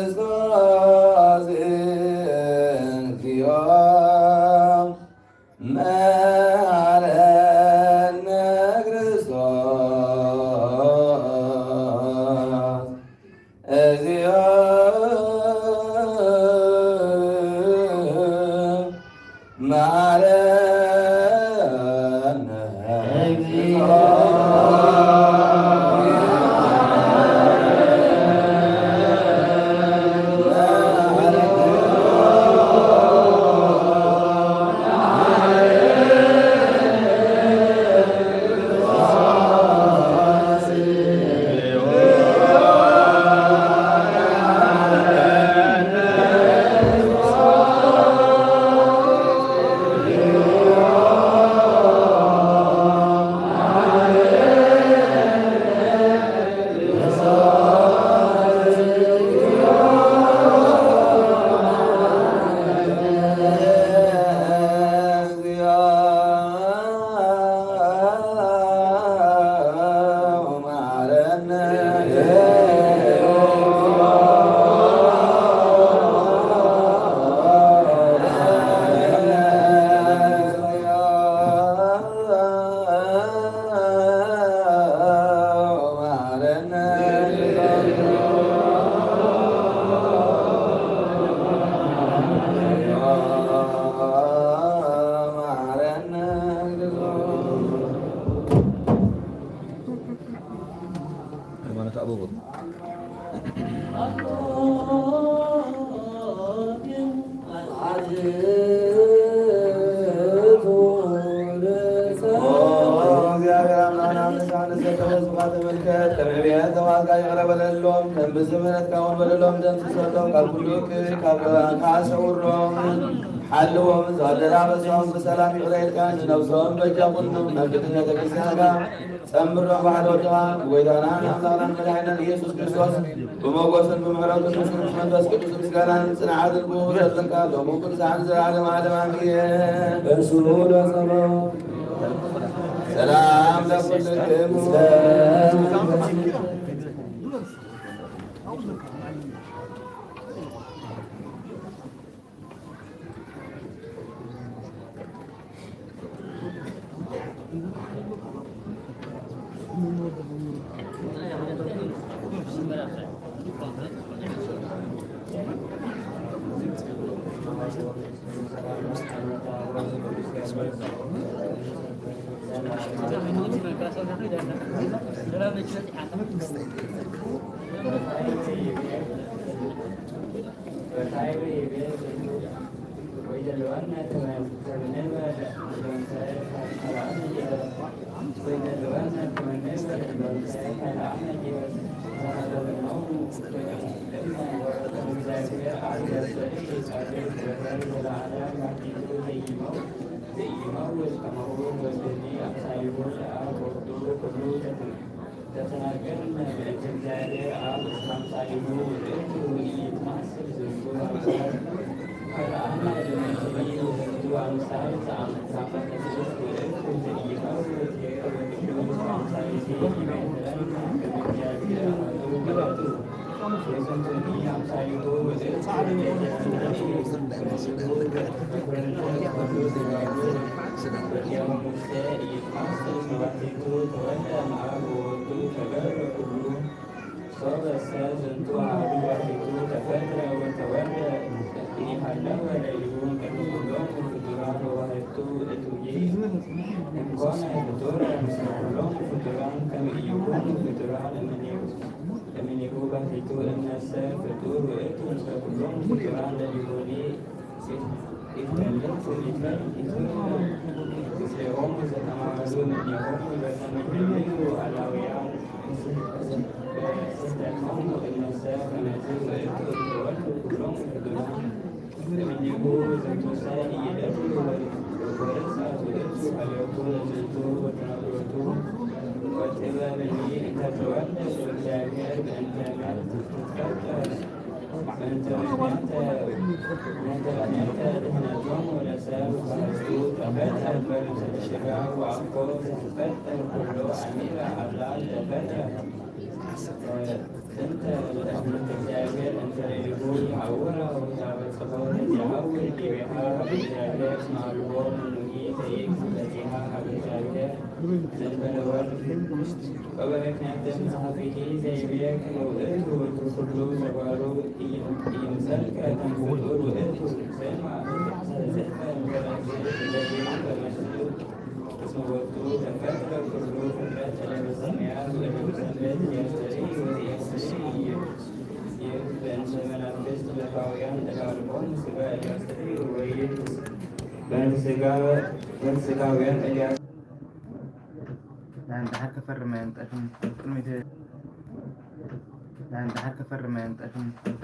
ክርስቶስ እግዚኦ መሐረነ። ክርስቶስ እግዚኦ መሐረነ። ክርስቶስ እግዚኦ መሐረነ። ሃይማኖት ኣበው። ኦ፣ እግዚኣብሔር ኣምላክና፣ ንስኻ ንሰብ ተመስግኻ ተመልከት፣ ከም ዕብየት ተዋጋ ይቕረ በለሎም፣ ከም ብዙሕ ምሕረትካ እውን በደሎም ደምስሰሎም፣ ካብ ኩሉ እክይ፣ ካብ ገበናካ ሰውሮም፣ ሓልዎም፣ ዝቐደዳ በስዖም ብሰላም ይቕረ ኢልካ ንነብሶም በጃ ኩሉ፣ ናብ ቅድስት ቤተ ክርስቲያንካ ጸምሮ ብሓደ ወድኻ ብጎይታና ኣምላኽናን መድሓኒናን ኢየሱስ ክርስቶስ ብሞገስን ብምሕረቱን ምስሉን መንፈስ ቅዱስ ምስጋናን ጽንዓትን ክቡር ዘለካ ሎሙ ቅዱሳን ዘለዓለም ዓለም ኣሜን። እርሱ ለጸሎ ሰላም ለኩልክሙ። ሶበሰ ዝንቱ አሐዱ ባሕቲቱ ተፈጥረ ወተወልደ። ኩሎም ፍጡራን ከም ኢይኩኑ ፍጡራን እምኔሁ እምኔሁ ባሕቲቱ እምነሰ ፍጡር ውእቱ ምስለ ኩሎም ፍጡራን ለሊሆኒ ኢትፈልጥ ኢትፈልጥ ምስሌሆሙ ዘተማህሉ እምኔሆሙ በከመ ይህልዩ አላውያን በስህተቶሙ እምነሰ ከመዝ ውእቱ እምተወልዱ ኩሎም ፍጡራን እምኔሁ ዝንቱሰ ኢይደሉ ወርሳት ውእቱ ሀሌቱ ለዝንቱ ወተናግሮቱ ወጥበብኒ እንተ ተወልደ እግዚአብሔር በእንተ መልክ ትትፈጠር በእንተ ምክንያተ በእንተ ምክንያተ ድህነቶም ወለሰብ ባህቱ ተፈጠር በርእሰ ስጋ ወአኮ ትትፈጠር ኩሎ አሚረ አላ ተፈጠር ጥንተ ለተስምት እግዚአብሔር እንተ ሌሊሁ ይሐውራ ወታበጽሖ ለዚሐውር ዲቤሃ ሀበ እግዚአብሔር እስመ አልቦ ምኑሂ ዘይእቲ በጺሐ ሀበ እግዚአብሔር ዘንበለ ወርድ ወበምክንያተ መጽሐፊሂ ዘይቤ ከመ ውእቱ ወትሩ ኩሉ ተግባሩ ኢይምሰልከ ከመ ፍጡር ውእቱ። ስማ ዘተጽሕፈ እንተ በእግዚእ ለዚሐ በመስል እስመ ቦቱ ተፈጥረ ኩሉ ፍጥረት ለበሰማያት ወለበሰምድር ያስተርኢ ወዘያስተርኢ ኢይብ በእንተ መናፍስት ለካውያን እለ አልቦሙ ሥጋ እያስተርኢ ወይብ በእንተ ሥጋ በእንተ ሥጋውያን እያ ዳን ደሓር ከፈርም ኣየንጠፍን ቅድሚት ዳን ደሓር ከፈርም ኣየንጠፍን